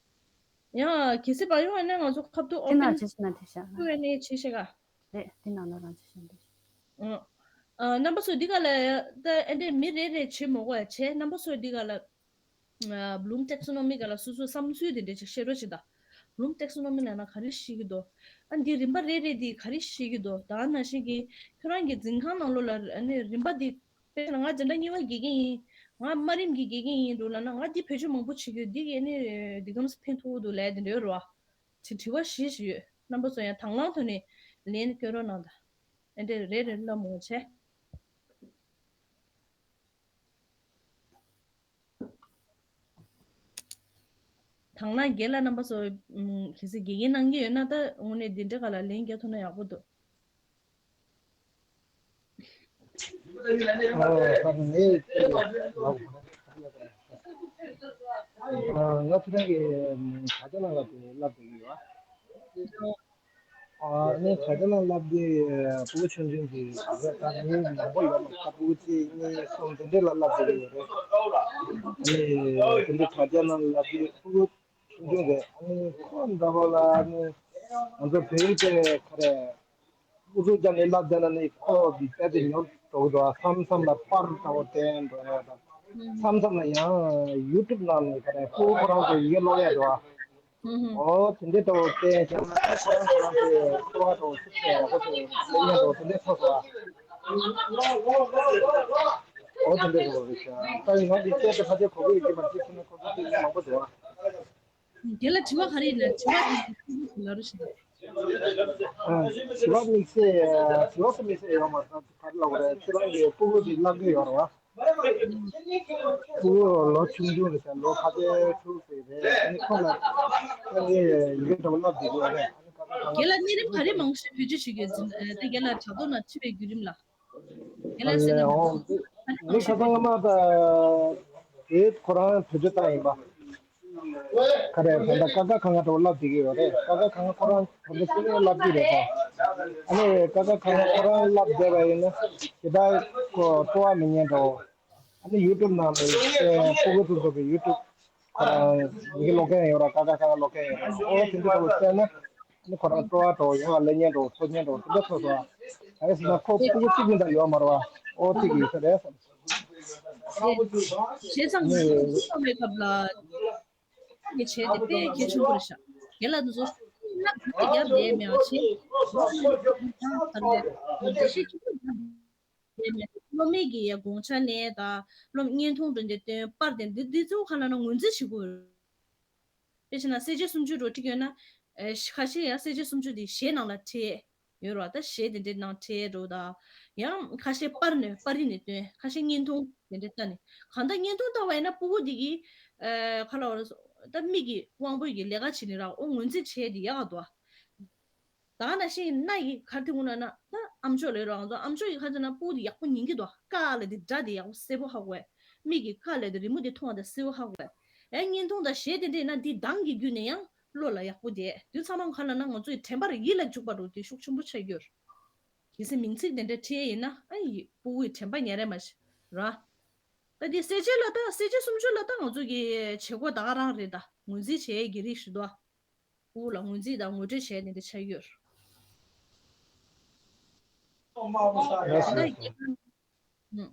ཡང་གལ་སྲིད་བ་ཡོང་བ་ན་ང་ཚོ་ཁ་ཐུག་དེ་ན་open ཅི་ཞིག་ན་དེ་ཤ་ན། Q and A བྱེད་ཤེས་ག་རེད། དེ་ནང་ལ་རང་ཅི་ཞིག་འདི། ཨུམ། ཨ་རྣམ་པ་ཚོ་འདི་ག་ལ་ད་ཨེ་འདྲས་མི་རེ་རེ་བྱེད་མ་དགོས་ཡ་བྱེད། རྣམ་པ་ཚོ་འདི་ག་ལ་ཨ་Bloom Taxonomy ག་ལ་སོ་སོའི་བསམ་ཚུལ་དེ་འདྲས་ཅིག་བཤད་རོགས་བྱེད་ད། Bloom Taxonomy ལ་ན་ག་རེ་ཤེས་ཀྱི་འདུག་ཨ་འདི་རིམ་པ་རེ་རེ་འདི་ག་རེ་ཤེས་ཀྱི་འདུག་ད་ནང་བཞིན་གྱི་ཁྱོད་རང་གི་འཛིན་ཁང་ནང་ལོགས་ལ་ཨ་ནི་རིམ་པ་འདི། དཔེར་ན་ང་འཛིན་གྲྭ་གཉིས་པ་དགེ་རྒན་ཡིན། ང་དམའ་རིམ་གྱི་དགེ་རྒན་ཡིན་འགྲོ་ལབ་ན་ང་འདི་བེད་སྤྱོད་མང་པོ་བྱེད་ཀྱི་ཡོད། འདི་གས་ནི་འདི་གམ་ཕན་ཐོགས་འདུག་ལས་དེ་འདྲ་ཡོད་རེད་བ། དེ་དྲི་བ་བཞི་ཞིག་ཡོད། རྣམ་པ་ཚོ་ཡང་དང་བླངས་ཐོག་ནས་ལན་སྐྱོན་རོགས་གནང་དང་། ཨེ་འདྲས་རེ་རེ་ལབ་མོ་བྱས། དང་བླངས་རྒན་ལགས་རྣམ་པ་ཚོ་ཨུམ་གལ་སྲིད་དགེ་རྒན་གནང་གི་ཡོད་ན་ད་དངོས་གནས་འདི་འདྲ་ག་ལ་ལན་རྒྱག་ཐུབ་ན་ཡག་པོ་འདུག་ཨ་ང་ཚོ་རང་གི་ད་ལྟ་ལ་ལབ་དེ་བསླབ་དགོས་ཡོད། ཨ་ནི་ད་ལྟ་ལ་བསླབ་དེ་ཕྲུ་གུ་ཆུང་ཆུང་གི་ད་ངའི་མང་པོ་ཡོད་མ་རེད། ཕྲུ་གུ་གཅིག་གཉིས་གསུམ་དེ་འདྲས་ལ་བསླབ་དགོས་ཡོད་རེད། ཨ་ནི་དེ་འདྲས་ད་ལྟ་ལ་བསླབ་དེ་ཕྲུ་གུ་ཆུང་ཆུང་རེད། ཨ་ནི་ཁོ་འདྲ་པོ་ལ་ཨ་ནི་ང་ཚོ་བོད་ཡིག་དེ་ག་རེ་ཨུ་ཚུགས་རྒྱབ་ནས་བསླབ་བསྡད་ན་ནི་ཁོ་གི་དཔེ་དེ་ཉོབ་འགྲོ་གི་འདུག་ཨ། མཚམས་མཚམས་ལ་པར་འདྲ་པོ་བསྟན་འགྲོ་ཡ་དང་། མཚམས་མཚམས་ལ་ཡང་ཡུ་ཊུབ་ནང་ནས་ག་རེ་ཕྲུ་གུ་ཁོ་རང་ཚོ་ཡི་གེ་ཀློག་ཡ་འདུག་ཨ། ཨོ་དེ་འདྲའི་འདྲ་པོ་བསྟན་བྱས་ན་ཁོ་རང་ཁོ་རང་ཚོའི་ཀློག་ཡ་འདྲ་པོ་ཤུགས་ཆེ་ཡ་ཁོ་ཚོ་ལེགས་ཉེས་འདྲ་པོ་དེ་འདྲའི་ཐོག་སོང་ཨ། ཨོ་དེ་འདྲའི་འདྲ་པོ་རེད་ཤག་ད་ཡིན་ན་འདི་སྐད་དེ་ཕལ་ཆེར་གོ་གི་ཡོད་ཀྱི་མ་རེད། ཅིག་ཕྱིན་ན་ཁོ་ཚོ་སྐད་ཆ་མང་པོ་འདུག་ཨ། དེ་ལ་དྲི་བ་ག་རེ་ཡིན་ན་དྲི་བ་དེ་ལ་རུ་ཞིག་ཨ། དྲི་བ་དམིགས་བསལ་དྲི་བ་དེ་དམིགས་བསལ་ཡོད་མ་རེད། ག་རེ་ལབ་དགོས་རེད། ཁྱེད་རང་གི་ཕྲུ་གུ་དེ་བསླབ་ཀྱི་ཡོད་རེད་བ། ཕྲུ་གུ་ལོ་ཆུང་ཆུང་རེད་ཤག་ལོ་ཕལ་ཆེར་དྲུག་ཙམ་རེད། ཨ་ནི་ཁོང་ལ་ད་ངས་ཡི་གེ་འདྲ་པོ་བསླབ་བསྡད་ཀྱི་ཡོད་རེད། རྒན་ལགས་གནས་རིམ་ག་རེ་མང་ཤོས་བེད་སྤྱོད་བྱེད་ཀྱི་ཡོད་ཟེར་ན། ཨ་ད་རྒན་ལགས་དྲ་ཐོག་ནང་ཁྲིད་པའི་བརྒྱུད་རིམ་ལ། རྒན་ལགས་ཟེར་ན་ཨོ། ངས་ཁ་སང་སྔ་མ་ད་དེ་ཁོ་རང་བེད་སྤྱོད་བཏང་ཡིན་པ། ག་རེ་ད་ལྟ་ཀ་ཁ་ག་ང་འདྲ་པོ་བསླབ་བསྡད་ཀྱི་ཡོད་རེད། ཀ་ཁ་ག་ང་ཁོ་རང་ད་ལྟ་ཤེས་ཡོན་བསླབ་ཀྱི་རེད་ད། ཨ་ནི་ཀ་ཁ་ག་ང་ཁོ་རང་བསླབ་བསྡད་པ་ཡིན་ན་དེ་ད་ཁོ་སྤྲོ་བ་མི་ཉན་འགྲོ། ཨ་ནི་ཡུ་ཊུབ་ནང་ལ་ཕྲུ་གུ་ཚོ་ཚོ་གི་ཡུ་ཊུབ་ཁོ་རང་ཡི་གེ་ཀློག་མཁན་ཡོད་ར། ཀ་ཁ་ག་ང་ཀློག་མཁན་ཡོད་ར། ཨོ་དེ་འདྲ་འདྲ་པོ་བལྟས་ན་ཨ་ནི་ཁོ་རང་སྤྲོ་བ་འགྲོ། ཡང་ལེགས་ཉེས་འགྲོ། ཚོར་ཉེས་འགྲོ། དེ་འདྲ་ཚོར་སོང་། ག་རེ་ཟེར་ན་ཁོ་ཕྲུ་གུ་གཅིག་མིན་ད་ཡོད་མ་རེད་བ། ཨོ་གཅིག་ཡིན་ས་རེད་བསམ། བྱས་ཙང་ང་ཚོ་གསུམ་པའི་སྐབས་ལ་ཁ་གི་བྱས་ཏེ་དཔེ་གལ་ཆེན་པོ་རེད་ཤག་དེ་ལ་ང་ཚོ་སློབ་ཁྲིད་རྒྱབ་བསྡད་མེད་པ་བྱས། སློབ་གཉེར་ཁྲིད་རྒྱབ་བསྡད་མེད། སློབ་མའི་གི་ཡ་དགོངས་འཆར་ལེན་དང་སློབ་བརྙན་ཐུང་འདྲ་འདི་སྟོན་པར་དེ་འདི་འདི་ཚོ་ག་ལ་ན་ངོས་འཛིན་བྱེད་དགོས། དཔེ་བྱས་ན་གསལ་བྱེད་སུམ་ཅུ་འགྲོ་ཁྲིད་ཡོད་ན། ཨེ་ཁ་ཤས་ཡང་གསལ་བྱེད་སུམ་ཅུ་དེ་གཞས་ནང་ལ་ཁྲིད་ཡོད་རེད་བ། ད་གཞས་དེ་འདྲའི་ནང་ཁྲིད་འགྲོ་ད། ཡང་ཁ་ཤས་པར་ནས་པར་རིས་ནས་སྟོན། ཁ་ཤས་བརྙན་ཐུང་དེ་འདྲ་ལྟ་ནས། གང་ལྟར་བརྙན་ཐུང་ལྟ་བ་ཡིན་ན་སྤུ་གུ་འདི་གིས་ཨ་ག་ལབ་དགོས་རེད། ད་མི་གི་དབང་པོ་གི་ལས་ཀ་བྱེད་ནི་ར། ཨོ་ངོས་འཛིན་བྱས་དེ་ཡག་ག་འདུག་ཨ། ད་ནང་བཞིན་སྣ་ཡི་ཁ་ཐུག་ན་ན་ད་ཨམ་ཅོག་ལས་རོགས་ང་ཚོ་ཨམ་ཅོག་གི་ཁ་ཐུག་ན་སྤུ་གུ་དེ་ཡག་པོ་ཉན་གི་འདུག་ཀ་ལ་དེ་སྒྲ་དེ་ཡག་པོ་གསལ་པོ་ཧ་གོ་བས། མིག་གི་ཀ་ལ་དེ་རི་མོ་དེ་མཐོང་བ་དང་གསལ་པོ་ཧ་གོ་བས། ཨེ་བརྙན་ཐུང་དང་གཞས་དེ་འདྲས་ན་འདི་གདངས་ཀྱི་བརྒྱུད་ནས་ཡང་བློ་ལ་ཡག་པོ་དེ་དུས་ཚང་མ་ག་ལབ་ན་ང་ཚོའི་དྲན་པར་ཡིད་ལ་འཇུག་པ་འགྲོ་དེ་ཤུགས་ཆེན་པོ་ཆགས་རྒྱུར། གལ་སྲིད་མིང་ཚིག་དེ་འདྲ་བྲིས་ཡིན་ན་ཨ་ཡི་སྤུ་གུའི་དྲན་པ་ཉར་རེ་མ་ཤི་ར། ད་དེ་གསལ་བྱེད་ལ་ད་གསལ་བྱེད་སུམ་ཅུ་ལ་ད་ང་ཚོ་གི་བྱེད་སྒོ་ད་ག་རང་རེད། ད་ངོས་འཛིན་བྱེད་ཡས་ཀྱི་རིགས་ཤིག་འདུག་སྤུ་གུ་ལ་ངོས་འཛིན་དང་ངོ་སྤྲོད་བྱས་ནས་འདི་ཆགས་ཡོད། ད་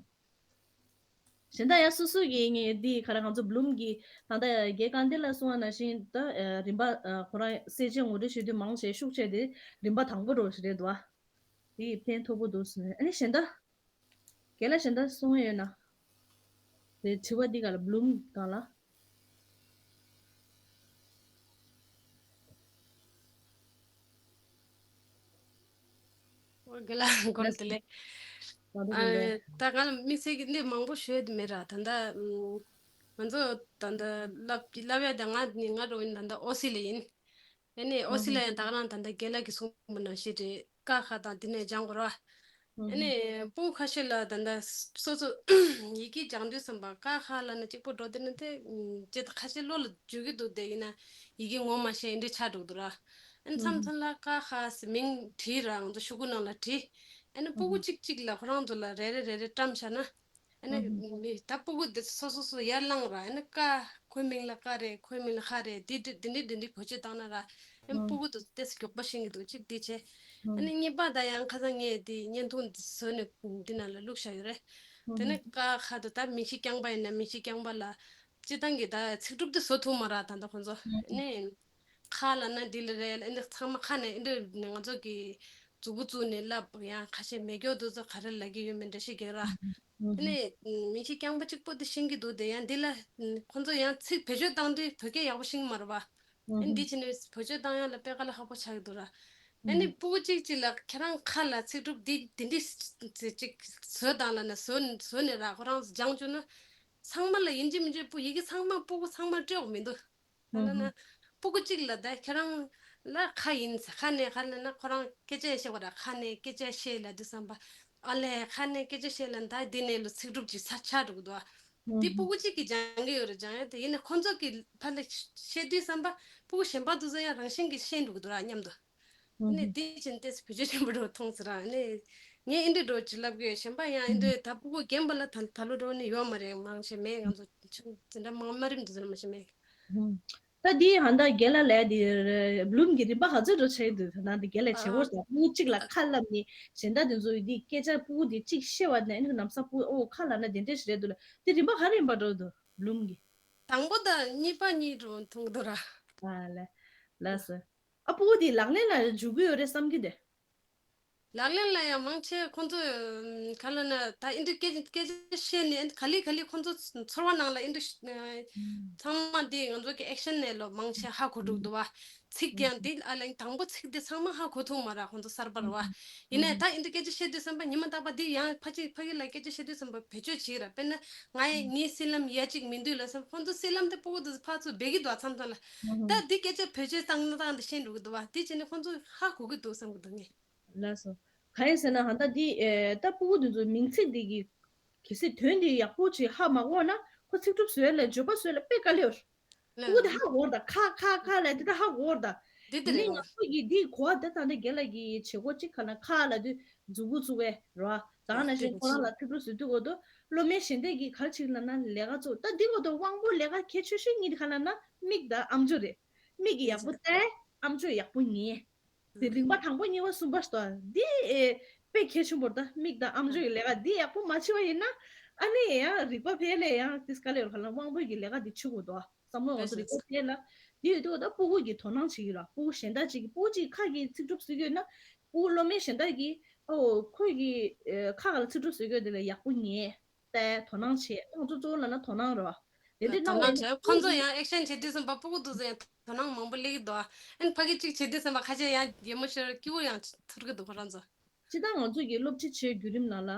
གཞན་དག་ཡང་སོ་སོ་གི་ངས་འདི་ག་རེ་ང་ཚོ་བྷ་ལུམ་གི་ད་ལྟ་རྒན་སྐལ་ལྡན་ལགས་གསུངས་པ་ནང་བཞིན་ད་རིམ་པ་ཁོ་རང་གསལ་བྱེད་ངོ་སྤྲོད་བྱེད་དུས་མང་ཆེ་ཤུགས་ཆེ་དེ་རིམ་པ་དང་པོ་རོ་ཞིག་རེད་འདུག་ཨ། དེ་ཕན་ཐོགས་པོ་འདུག་གསུངས། ཨ་ནི་གཞན་དག་རྒན་ལགས་གཞན་དག་གསུང་ཡས་ཡོད་ན། དེ་དྲི་བ་འདི་ག་ལ་བྷ་ལུམ་སྒང་ལ། ཨོ་རྒན་ལགས་སྐུ་ལ་བདེ་ལེགས། ཨ་ད་ང་ལ་དམིགས་བསལ་གྱི་གནད་མང་པོ་ཤོད་དེ་མེད་ར། ད་ལྟ་ང་ཚོ་ད་ལྟ་བསླབ་བསླབ་ཡ་ད་ང་ནི་ང་རང་ད་ལྟ་ཨོ་སི་ལ་ཡིན། ཨ་ནི་ཨོ་སི་ལ་ཡང་ད་ག་རང་ད་ལྟ་རྒན་ལགས་ཀྱིས་གསུངས་པ་ནང་བཞིན་རེད། ཀ་ཁ་དང་དེ་ནས་སྦྱང་དགོས་ར། ཨ་ནི་སྤུ་གུ་ཁ་ཤས་ལ་ད་ལྟ་སོ་སོ་ཡི་གེ་སྦྱང་དུས་ཙམ་པ་ཀ་ཁ་ལབ་ན་གཅིག་པོ་འགྲོ་དེ་ནི་དེ་ཅི་ད་ཁ་ཤས་བློ་ལ་འཇུག་གི་འདུག་དེ་ཡིན་ན་ཡི་གེ་ངོ་མ་ཤེས་འདི་ཆགས་འགྲོ་འདུག་ར། ཨ་ནི་མཚམས་མཚམས་ལ་ཀ་ཁ་ཟེར་མིང་བྲིས་ར་ང་ཚོ་ཤོག་གུ་ནང་ལ་བྲིས། ཨ་ནི་སྤུ་གུ་གཅིག་གཅིག་ལ་ཁོ་རང་ཚོ་ལ་རེ་རེ་རེ་རེ་བཀྲམ་བཞག་ན། ཨ་ནི་ཨུ་ཧུ། མི་ད་སྤུ་གུ་དེ་སོ་སོ་སོ་ཡར་བླངས་ར། ཨ་ནི་ཀ་ཁོའི་མིང་ལ་ཀ་རེད། ཁོའི་མིང་ལ་ཁ་རེད། དེ་འདྲ་དེ་འདྲ་དེ་འདྲ་བེད་སྤྱོད་བཏང་ན་ར། ཨ་ནི་ཨུ་སྤུ་གུ་དེ་ཏོག་ཙམ་མགྱོགས་པོ་ཤེས་ཀྱི་འདུག་གཅིག་དེ་བྱས། ཨ་ཨུ་ནི་གཉིས་པ་ད་ཡང་ཁ་སང་ངས་དེ་བརྙན་ཐུང་འདི་བཟོས་ནས་འདི་ནང་ལ་བླུགས་བཞག་ཡོད་རེད། ཨུ་དེ་ནི་ཧུ། ཀ་ཁ་དུ་ད་མིང་གཞི་རྐྱང་པ་ཡིན་ན་མིང་གཞི་རྐྱང་པ་ལ་སྤྱིར་བཏང་གི་ད་ཚིག་གྲུབ་དེ་བཟོ་ཐུབ་མ་ར། ད་ད་ཁོ་ཚོ་ཨ་ནི། ཁ་ལབ་ན་འདི་ལ་རེད་ལ། འདི་ཚང་མ་ཁ་ནས་འདི་ང་ཚོ་གི་མཛུ་གུ་བཙུགས་ནས་ལབ་ཡང་ཁ་ཤས་མེད་སྐྱོ་དུ་ཚོ་ག་རེ་ལབ་ཀྱི་ཡོད་མེད་འགྲེལ་བཤད་རྒྱག་ར། ཨ་ནི་མིང་གཞི་རྐྱང་པ་གཅིག་པོ་དེ་ཤེས་ཀྱི་འདུག་དེ་ཡང་འདི་ལ་ཁོ་ཚོ་ཡང་ཚིག་བེད་སྤྱོད་བཏང་དུས་བོད་སྐད་ཡག་པོ་ཤེས་ཀྱི་མ་རེད་པ། ཨ་ནི་འདི་བྱས་ནས་བེད་སྤྱོད་བཏང་ཡག་ལ་དཔེ་དཀའ་ལས་ཁག་པོ་ཆགས་ཀྱི་འདུག་ར། ཨ་ནི་སྤུ་གུ་གཅིག་གཅིག་ལ་ཁྱེད་རང་ཁ་ལ་ཚིག་གྲུབ་འདི་འདི་འདྲ་ཅིག་བཟོས་དང་ལབ་ན་བཟོས་བཟོས་ནས་ར་ཁོ་རང་སྦྱང་བཅུག་ན་ཚང་མ་ལ་ཡིན་གཅིག་མིན་གཅིག་སྤུ་ཡི་གེ་ཚང་མ་སྤུ་གུ་ཚང་མ་སྤྲད་དགོས་མི་འདུག་ད་ལྟ་ན་སྤུ་གུ་གཅིག་ལ་ད་ཁྱེད་རང་ལ་ཁ་ཡིན་ཟེར། ཁ་ནས་ཁ་ལབ་ན་ཁོ་རང་སྐད་ཆ་བཤད་པ་ར། ཁ་ནས་སྐད་ཆ་བཤད་ལབ་དུས་ཙམ་པ་ཨ་ལས་ཁ་ནས་སྐད་ཆ་བཤད་ལབ་ད་འདི་ནས་ལོ་ཚིག་གྲུབ་ཅིག་ས་ཆ་འགྲོ་གི་འདུག་ཨ། འདི་སྤུ་གུ་གཅིག་གིས་སྦྱང་གི་ཡོད་རེད། སྦྱང་ཡ་དེ་ཡིན་ན་ཁོ་ཚོ་གི་ཕར་ལ་བཤད་དུས་ཙམ་པ་སྤུ་གུ་གཞན་པ་དེ་ཚོ་ཡང་རང་བཞིན་གྱིས་ཤེས་འགྲོ་གི་འདུག་ར་མཉམ་དུ། ཨ་ནི་དེ་བཞིན་ཏེ་བེད་སྤྱོད་ཆེན་པོ་འགྲོ་མཐོང་ཟེར་ར། ཨ་ནི་ངས་ཨིན་དྲི་འགྲོ་ཅི་ལབ་གི་ཞེན་པ་ཡང་ཨིན་དྲི་ད་སྤུ་གུ་རྒན་པ་ལ་ད་ད་ལོ་འགྲོ་ནི་ཡོད་མ་རེད། མང་ཆེ་མེད། ང་ཚོ་ཆུང་འཛིན་གྲྭ་མང་དམའ་རིམ་དུ་ཟེར་མ་ཤེས་མེད། ད་འདི་ཧ་ད་རྒན་ལགས་ལས་འདི་བྷ་ལུམ་གྱི་རིམ་པ་ག་ཚོད་འགྲོ་ཆེ་འདུག་ད་ནང་འདི་རྒན་ལགས་བྱེད་སྒོ་ཟ་སྤུ་གུ་གཅིག་ལ་ཁ་ལབ་ནི་གཞན་དག་དེ་ཚོ་འདི་སྐད་ཆ་སྤུ་གུ་འདི་གཅིག་ཤེས་པ་ནས་ཨ་ནི་ནམ་ས་སྤུ་གུ་ཨོ་ཁ་ལབ་ན་དེ་འདྲས་ཞིག་རེད་འདུག་ལ། འདི་རིམ་པ་ག་རེ་ཡིན་པ་འགྲོ་འདུག་བྷ་ལུམ་གྱི། དང་པོ་དང་གཉིས་པ་གཉིས་འགྲོ་མཐོང་གི་འདུག་ར། ཨ་ལས། ལགས་སོ། ཨ་སྤུ་གུ་དེ་ལག་ལེན་ལ་འཇུག་གི་ཡོད་རེད་བསམ་གི་འདུག་ལག་ལེན་ལ་ཡང་མང་ཆེ་ཁོང་ཚོ་ག་ལ་ན་ད་ཨིན་དྲི་སྐད་སྐད་ཆ་བཤད་ནས་ག་ལེ་ག་ལེ་ཁོང་ཚོ་ཚོར་བ་ནང་ལ་ཨིན་དྲི་ཚང་མ་འདི་ང་ཚོ་གི་ཨེག་ཤན་ནས་ལོ་མང་ཆེ་ཧ་གོ་འགྲོ་འདུག་བ། ཚིག་ཀྱང་འདི་ཨ་ལན་དང་པོ་ཚིག་འདི་ཚང་མ་ཧ་གོ་ཐུབ་མ་ར། ཁོང་ཚོ་གསར་པ་ར་བ། ཡིན་ནའི་ད་ཨིན་དྲི་སྐད་ཆ་བཤད་དུས་ཙམ་པ་ཉི་མ་རྟག་པ་འདི་ཡང་ཕ་གཅིག་ཕ་གི་ལ་སྐད་ཆ་བཤད་དུས་ཙམ་པ་བེད་སྤྱོད་བྱེད་ར། དཔེར་ན་ང་ཡི་ངའི་སྲིད་ལམ་ཡ་གཅིག་མི་འདུག་ལ་བསམ། ཁོང་ཚོ་སྲིད་ལམ་དེ་སྤུ་གུ་དེ་ཕར་ཚུར་འབད་གི་འདུག་མཚམས་མཚམས་ལ། ད་འདི་སྐད་ཆ་བེད་སྤྱོད་བཏང་ན་བཏང་དེ་ཤེས་འགྲོ་གི་འདུག་བ། དེ་བྱས་ནས་ཁོང་ཚོ་ཧ་གོ་གི་འདུག་བསམ་གི་འདུག་ངས། ལགས་སོ། གང་ཡིན་ཟེར་ན་ཧ་ད་འདི་ཨེ་ད་སྤུ་གུ་དེ་ཚོ་མིང་ཚིག་འདི་གི་གལ་སྲིད་དོན་འདི་ཡག་པོ་ཅིག་ཧ་མ་གོ་ན་ཁོ་ཚིག་གྲུབ་བཟོ་ཡ་ལ་བརྗོད་པ་བཟོ་ཡ་ལ་དཔེ་དཀའ་ལས་ཡོད། ལགས་སྤུ་གུ་དེ་ཧ་གོ་ད་ཁ་ཁ་ཁ་ལ་དེ་ད་ཧ་གོ་ད། འདི་དེ་རེད་ནི་ང་ཚོ་གི་འདི་གོ་བ་དེ་ད་འདི་རྒན་ལགས་ཀྱི་བྱེད་སྒོ་གཅིག་ག་ན་ཁ་ལ་དུས་མཛུ་གུ་བཙུགས་པས་རོ། ད་ནང་བཞིན་ཁོ་རང་ལ་ཚིག་གྲུབ་བཟོ་དུས་གོ་དུ་སློབ་མའི་ཞལ་འདེབས་ཀྱི་ག་རེ་བྱེད་ལབ་ན་ལས་ཀ་བཙུགས། ད་འདི་གོ་དུ་དབང་པོ་ལས་ཀ་གལ་ཆེ་ཤོས་གཉིས་དེ་ག་ལབ་ན་མིག་དང་ཨམ་ཅོག་རེད། མིག་གིས་ཡག་པོ་ལྟ། ཨམ་ཅོག་ཡག་པོ་ཉན། དེ་རིམ་པ་དང་པོ་གཉིས་པ་གསུམ་པ་ཞིག་འདུག་འདི་ཨེ་དཔེ་གལ་ཆེན་པོ་རེད། ད་མིག་དང་ཨམ་ཅོག་གི་ལས་ཀ་འདི་ཡག་པོ་མ་བྱས་པ་ཡིན་ན་ཨ་ནི་ཡང་རིག་པ་འཕེལ་ལས་ཡང་དེ་ག་ལས་ཡོད་ག་ལ་དབང་པོ་གི་ལས་ཀ་འདི་བྱེད་དགོས་འདུག་བསམ་བློ་ང་ཚོ་རིག་པ་འཕེལ་ལ་འདི་ཡོད་དུས་ད་སྤུ་གུ་གི་དོ་སྣང་བྱེད་ཀྱི་ར། སྤུ་གུ་གཞན་དག་ཅིག་གི་སྤུ་གུ་གཅིག་ཁ་གི་ཚིག་གྲུབ་བཟོ་གི་ཡོད་ན་སྤུ་གུ་སློབ་མའི་གཞན་དག་གི་ཨོ་ཁོས་གི་ཨེ་ཁ་ག་ལ་ཚིག་གྲུབ་བཟོ་གི་ཡོད་དེ་ལ་ཡག་པོ་ཉན། ལྟ་དོ་སྣང་བྱེད། ང་ཚོ་གཙོ་བོ་ལབ་ན་དོ་སྣང་རེད་བ། དེ་འདྲ་དོ་གནང་སྣང་བའི་བྱེད། ཁོང་ཚོ་ཡང་ཨེག་ཤན་བྱེད་དུས་ཙམ་པ་སྤུ་གུ་དེ་ཚོ་ཡང་དོ་སྣང་མང་པོ་སླེབས་ཀྱི་འདུག་ཨ་ནི་ཕ་གི་གཅིག་བྱེད་དུས་ཙམ་པ་ཁ་ཤས་ཡང་གད་མོ་ཤོར་སྐྱིད་པོ་ཡང་ཚོར་གི་འདུག་ཁོ་རང་ཚོ། སྤྱིར་བཏང་ང་ཚོ་གི་སློབ་ཁྲིད་བྱེད་བརྒྱུད་རིམ་ནང་ལ་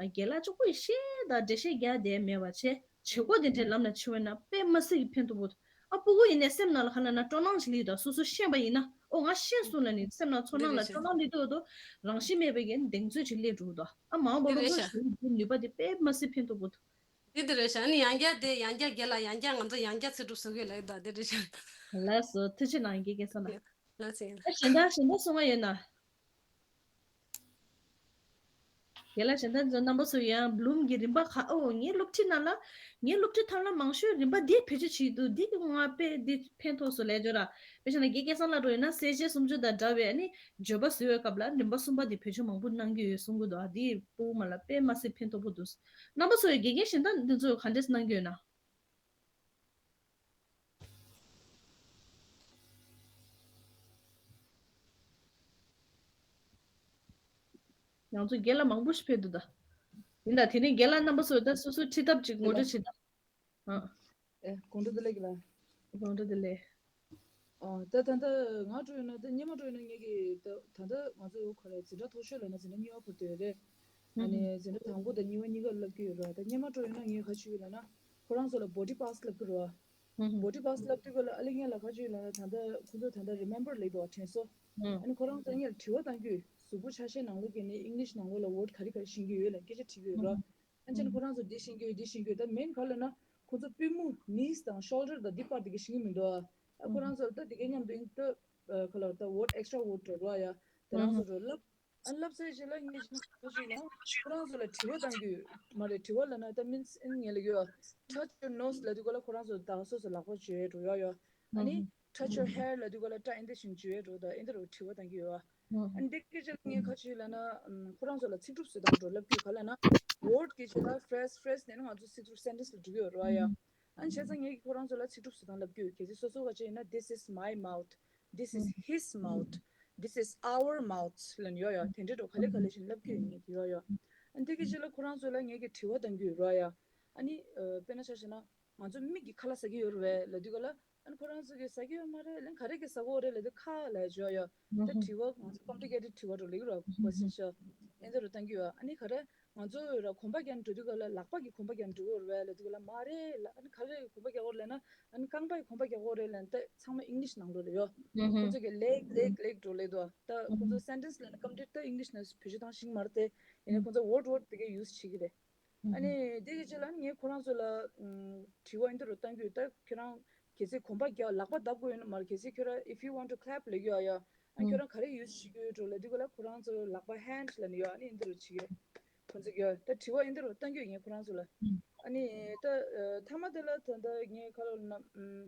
རྒན་ལགས་གཅིག་པོས་བཤད་དང་འགྲེལ་བཤད་རྒྱག་བསྡད་མེད་པ་བྱས། བྱེད་སྒོ་དེ་འདྲའི་ལམ་ནས་ཕྱིན་པ་ན་དཔེ་མི་སྲིད་ཀྱི་ཕན་ཐོགས་པོ་འདུག་ཨ། སྤུ་གུ་ཡིན་ནའི་སེམས་ནང་ལ་ག་ལ་ན་སྤྲོ་སྣང་ཞིག་སླེབས་དང་། སོ་སོ་ཤེས་པ་ཡིན་ན། ཨོ་ང་ཤེས་སོང་ལབ་ནས་སེམས་ནང་ཚོར་སྣང་ལ་སྤྲོ་སྣང་སླེབས་དུས་འདུག་རང་ཤེས་མེད་པའི་གི་གདེང་ཚོད་ཅིག་སླེབས་འགྲོ་གི་འདུག་ཨ། མ་འོངས་པ་སློབ་གསོ་ཞུ་རྒྱུ་ནུས་པ་དེ་དཔེ་མི་སྲིད་ཕན་ཐོགས་པོ་འདུག་དེ་དེ་རེད་ཤག་ཨ་ནི་ཡང་བསྐྱར་དེ་ཡང་བསྐྱར་རྒན་ལགས། ཡང་བསྐྱར་ང་ཚོ་ཡང་བསྐྱར་ཚིག་གྲུབ་བཟོ་གི་ལབ་ཡོད་ད། དེ་རེད་ཤག་ལགས་སོ། ཐུགས་རྗེ་གནང་། དགེ་རྒན་བསོད་ནམས། ལགས་སོ། ཨ། གཞན་དག་གཞན་དག་གསུང་བ་ཡོད་ན། དེ་ལ་གཞན་དག་ཚོ་རྣམ་པ་ཚོ་ཡང་བྷི་ལུམ་གྱི་རིམ་པ་ག་ཨོ་ངའི་སློབ་ཁྲིད་ནང་ལ། ངའི་སློབ་ཁྲིད་ཐབས་ལམ་མང་ཤོས་རིམ་པ་འདི་བེད་སྤྱོད་བྱེད་འདུག་འདི་ང་དཔེ་འདི་ཕན་ཐོགས་སོང་ལབ་ཡོད་ར། དཔེ་བྱས་ན་དགེ་རྒན་བསམ་ལགས་འགྲོ་ཡོད་ན་གསལ་བྱེད་སུམ་ཅུ་དང་འདྲ་བའི་ཨ་ནི་བརྗོད་པ་བཟོ་བའི་སྐབས་ལ་རིམ་པ་གསུམ་པ་འདི་བེད་སྤྱོད་མང་པོ་གནང་གི་ཡོད་གསུང་གི་འདུག་ཨ། འདི་སྤུ་གུ་མ་ལ་དཔེ་མ་སྲིད་ཕན་ཐོགས་པོ་འདུག་རྣམ་པ་ཚོ་ཡི་དགེ་རྒན་གཞན་དག་འདི་ཚོ་ག་འདྲས་གནང་གི་ཡོད་ན། ང་ཚོ་རྒན་ལགས་མང་པོ་ཞིག་ཕེབས་འདུག་ད། ཡིན་ད། དེ་ནས་རྒན་ལགས་རྣམ་པ་ཚོ་ད་སོ་སོའི་ཁྲིད་ཐབས་ཅིག་ངོ་སྤྲོད་བྱེད་ད། ཨ། ཨེ། དགོང་དྲོ་བདེ་ལེགས་ལགས། དགོང་དྲོ་བདེ་ལེགས། ཨ། ད་ད་ལྟ་ང་འགྲོ་ཡོད་ན། ད་སྔོན་མ་འགྲོ་ཡོད་ན་ངེད་ཀྱི་ད་ད་ལྟ་ང་ཚོ་ག་རེ་འཛིན་གྲྭ་མཐོ་ཤོས་ལབ་ན་འཛིན་གྲྭ་གཉིས་པ་བར་དུ་ཡོད་རེད། ཨ་ནི་འཛིན་གྲྭ་དང་པོ་དང་གཉིས་པ་གཉིས་ཀ་བསླབ་ཀྱི་ཡོད་རེད། ད་སྔོན་མ་འགྲོ་ཡོད་ན་ངས་ག་རེ་བྱེད་ཀྱི་ཡོད་ལབ་ན། ཁོ་རང་ཚོ་ལ་བོ་ཌི་པཱ་སི་སི་བསླབ་ཀྱི་རེད་པ། ཧུམ་ཧུམ། བོ་ཌི་པཱ་སི་སི་བསླབ་དུས་སྐབས་ལ་ཨ་ལེ་ངས་ལ་ཁ་ཆུ་ལ་ད་ལྟ་ཁོ་ཚོ་ད་ལྟ་རི་མེམ་བར་ལབ་འདུག་པ། དྲན་གསོ། ཨ་ནི་ཁོ་རང་ཚོ་ངས་ལ་དྲི་བ་བཏང་རྒྱུ། གཟུགས་པོ་ཆ་ཤས་ནང་ལོགས་ཀྱི་ནི་ཨིང་ལིཤ་ནང་ལོགས་ལ་ཝར་ཌི་ག་རེ་ག་རེ་ཤེས་ཀྱི་ཡོད་ལབ་སྐད་ཆ་དྲི་གི་ཡོད་ར། ཨ་ནི་བྱས་ན་ཁོ་རང་ཚོ་འདི་ཤེས་ཀྱི་ཡོད། འདི་ཤེས་ཀྱི་ཡོད། ད་མེན་ག་ལབ་ན་ཁོ་ཚོ་པུས་མོ། ནིས་དང་ཤོལ་ཌར་དང་འདི་པར་དེ་ག་ཤེས་ཀྱི་མི་འདུག་ཨ། ཁོ་རང་ཚོ་ད་དེ་ག་མཉམ་དུ་ཨིན་ད་ག་ལ་ད་ཝར་ཌི་ཨེག་སི་ཊ་ར་ཝར་ཌི་འགྲོ་ར་ཡ། དེ་རང་ཚོ་འགྲོ་ལབ། ཨ། ལབ་ཚར་རྗེས་ལ་ངས་ཅིག་ཁ་ཅིག་ལ་ཁོ་རང་ཚོ་ལ་དྲི་བ་བཏང་རྒྱུ་མ་རེད། དྲི་བ་ལབ་ན་ད་མིན་སི་ཨིན་ངས་ལབ་ཡོད། Touch your nose ལབ་དུས་སྐབས་ལ་ཁོ་རང་ཚོ་ད་སོ་སོ་ལག་པ་འཇུ་ཡས་འགྲོ་ཡ་ཡོད། ཨ་ནི་touch your hair ལབ་དུས་སྐབས་ལ་སྐྲ་ཨེ་འདི་བཞིན་འཇུ་ཡས་འགྲོ། ད་ཨེ་འདི་རུ་དྲི་བ་བཏང་གི་ཡོད། ཨ་ནི་འདི་སྐད་ཆ་ངས་ཁ་ཅིག་ལབ་ན། ཨམ། ཁོ་རང་ཚོ་ལ་ཚིག་གྲུབ་བཟོ་སྟངས་འགྲོ་ལབ་རྒྱུ་ག་ལབ་ན། ཝར་ཌི་སྐད་ཆ་ལ་ཕི་རེ་སི། ཕི་རེ་སི་ནས་ང་ཚོ་ཚིག་གྲུབ་སེན་ཊེན་སི་ལ་འགྲོ་གི་ཡོད་རེད་པ་ཡ། ཨ་ནི་བྱས་ཙང་ངས་ཁོ་རང་ཚོ་ལ་ཚིག་གྲུབ་བཟོ་སྟངས་ལབ་རྒྱུ། གལ་སྲིད་སོ་སོ་ག་ཅིག་ཡིན་ན། This is my mouth. This is his mouth. This is our mouths ལབ་ནས་ཡོད་ཡ། དེ་འདྲའི་འགྲོ་ག་ལེ་ག་ལེ་བཞིན་ལབ་རྒྱུ་ཡིན་ངེས་ཀྱི་ཡོད་ཡ། ཨ་ནི་དེ་གི་རྗེས་ལ་ཁོ་རང་ཚོ་ལ་ངེད་ཀྱི་དྲི་བ་བཏང་རྒྱུ་ཡོད་ར་ཡ། ཨ་ནི་ཨ། དཔེར་ན་ཆ་བཞག་ན་ང་ཚོ་མིག་གིས་ཁ་ལག་ཟ་གི་ཡོད་རེད་པས་ལབ་དུས་སྐབས་ལ། ཨ་ནི་ཁོ་རང་ཚོ་གིས་ཟ་གི་ཡོད་མ་རེད་ལབ། ག་རེ་གིས་ཟ་གི་ཡོད་རེད་ལབ་དུས་ཁ་ལབ་ཡ་བརྗོད་ཡ། ད་དྲི་བ་ང་ཚོ་ཀོམ་པི་ལི་ཀེ་ཊེཌ་དྲི་བ་འགྲོ་ལེ་གི་ར། ཀོ་སི་ཊན་ཤོག་ཨེ་འདི་རུ་བཏང་གི་ཡོད། ཨ་ནི་ག་རེ། ང་ཚོ་ར་གོམ་པ་རྒྱག་འགྲོ་དུས་སྐབས་ལ་ལག་པ་གིས་གོམ་པ་རྒྱག་འགྲོ་གི་ཡོད་རེད་པས་ལབ་དུས་སྐབས་ལ་མ་རེད་ལབ། ཨ་ནི་ག་རེ་གོམ་པ་རྒྱག་གི་ཡོད་རེད་ལབ་ན། ཨ་ནི་རྐང་པ་གིས་གོམ་པ་རྒྱག་གི་ཡོད་རེད་ལབ་ན། ད་ཚང་མ་ཨིང་ལིཤ་ནང་ལོགས་ལ་ཡོད། ཁོ་ཚོ་གིས་ལེག་ལེག་ལེག་འགྲོ་ལེ་འདུག་ད་ཁོ་ཚོ་སེན་ཊེན་སི་ལབ་ན་ཀོམ་པི་ལི་ཀེ་ཊེཌ་ད་ཨིང་ལིཤ་ནང་བེད་སྤྱོད་བཏང་ཤེས་ཀྱི་མ་རེད་དེ། ཡིན་ནའི་ཁོ་ཚོ་ཝར་ཌི་ཝར་ཌི་དེ་ག་ཡུ་སི་བྱེད་ཀྱི་རེད། ཨ་ནི་དེ་གི་རྗེས་ལ་ངས་ཁོ་རང་ཚོ་ལ་ཨམ། དྲི་བ་ཨེ་འདི་རུ་བཏང་གི་ཡོད། ད་ཁྱོད་རང་གལ་སྲིད་གོམ་པ་རྒྱག་ལག་པ་རྡབ་དགོས་ཡོད་ན་མ་རེད། གལ་སྲིད་ཁྱོད་རང་if you want to clap ལབ་ཀྱི་ཡོད་ཡ། ཨ། ཁྱོད་རང་ག་རེ་ཡུ་སི་བྱེད་ཀྱི་ཡོད་འགྲོ་ལབ་དུས་སྐབས་ལ་ཁོ་རང་ཚོ་ལག་པ་ཧེན་ཌི་ལབ་ནས་ཡོད། ཨ་ནི་ཨེ་འདི་རུ་བྱེད་ཀྱི་རེད། ཁོ་ཚོ་གི་ད་དྲི་བ་ཨེ་འདི་རུ་བཏང་གི་ཡོད་ངས་ཁོ་རང་ཚོ་ལ། ཨ་ནི་ད་ཨ། མཐའ་མ་དེ་ལ་ད་ད་ངས་ག་ལབ་ན། ཨམ།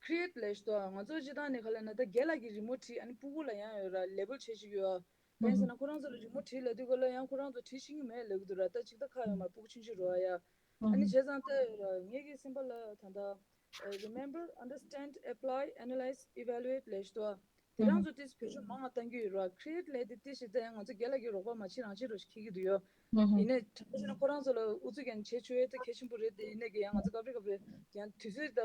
ཁི་རི་ཨེ་ཊི་ལབ་ཞིག་འདུག་ང་ཚོ་སྤྱིར་བཏང་ནས་ག་ལབ་ན་ད་རྒན་ལགས་ཀྱིས་རི་མོ་བྲིས། ཨ་ནི་སྤུ་གུ་ལ་ཡང་ཡོད་ར་ལེ་བལ་བྱེད་ཅིག་ཡོད། དཔེར་ན་ཟེར་ན་ཁོ་རང་ཚོ་ལ་རི་མོ་བྲིས་ལབ་དུས་སྐབས་ལ་ཡང་ཁོ་རང་ཚོ་བྲིས་ཤེས་ཀྱི་མེད་ལབ་ཀྱི་འདུག་ར། ད་ཅིག་ད་ཁ་ཡོད་མ་སྤུ་གུ་ཆུང་ཆུང་རེད་པ་ཡ། ཨ་ནི་བྱས་ཙང་ད་ངེད་ཀྱི་སེམས་པ་ལ་ད་ད་remember, understand, apply, analyze, evaluate ལབ་ཞིག་འདུག་དེ་རང་ཚོ་ཏིས་བེད་སྤྱོད་མང་བ་བཏང་གི་ཡོད་ར། ཁི་རི་ཨེ་ཊི་ལབ་དེ་ཏིས་ཞིག་ད་ཡང་ང་ཚོ་རྒན་ལགས་ཀྱི་རོགས་པ་མ་བྱེད་རང་བྱེད་འགྲོ་ཞིག་འཁྱེར་གྱི་འདུག་ཡོད། ཡིན་ནའི་དྲང་པོ་བཤད་ན་ཁོ་རང་ཚོ་ལ་ཨུ་ཚུགས་ཀྱང་བྱེད་ཆོག་ཡས་ད་གལ་ཆེན་པོ་རེད་དེ། ཡིན་ནའི་ཀྱི་ཡང་ང་ཚོ་སྐབས་རེ་སྐབས་རེ་ཡང་དུས་ཚོད་ད་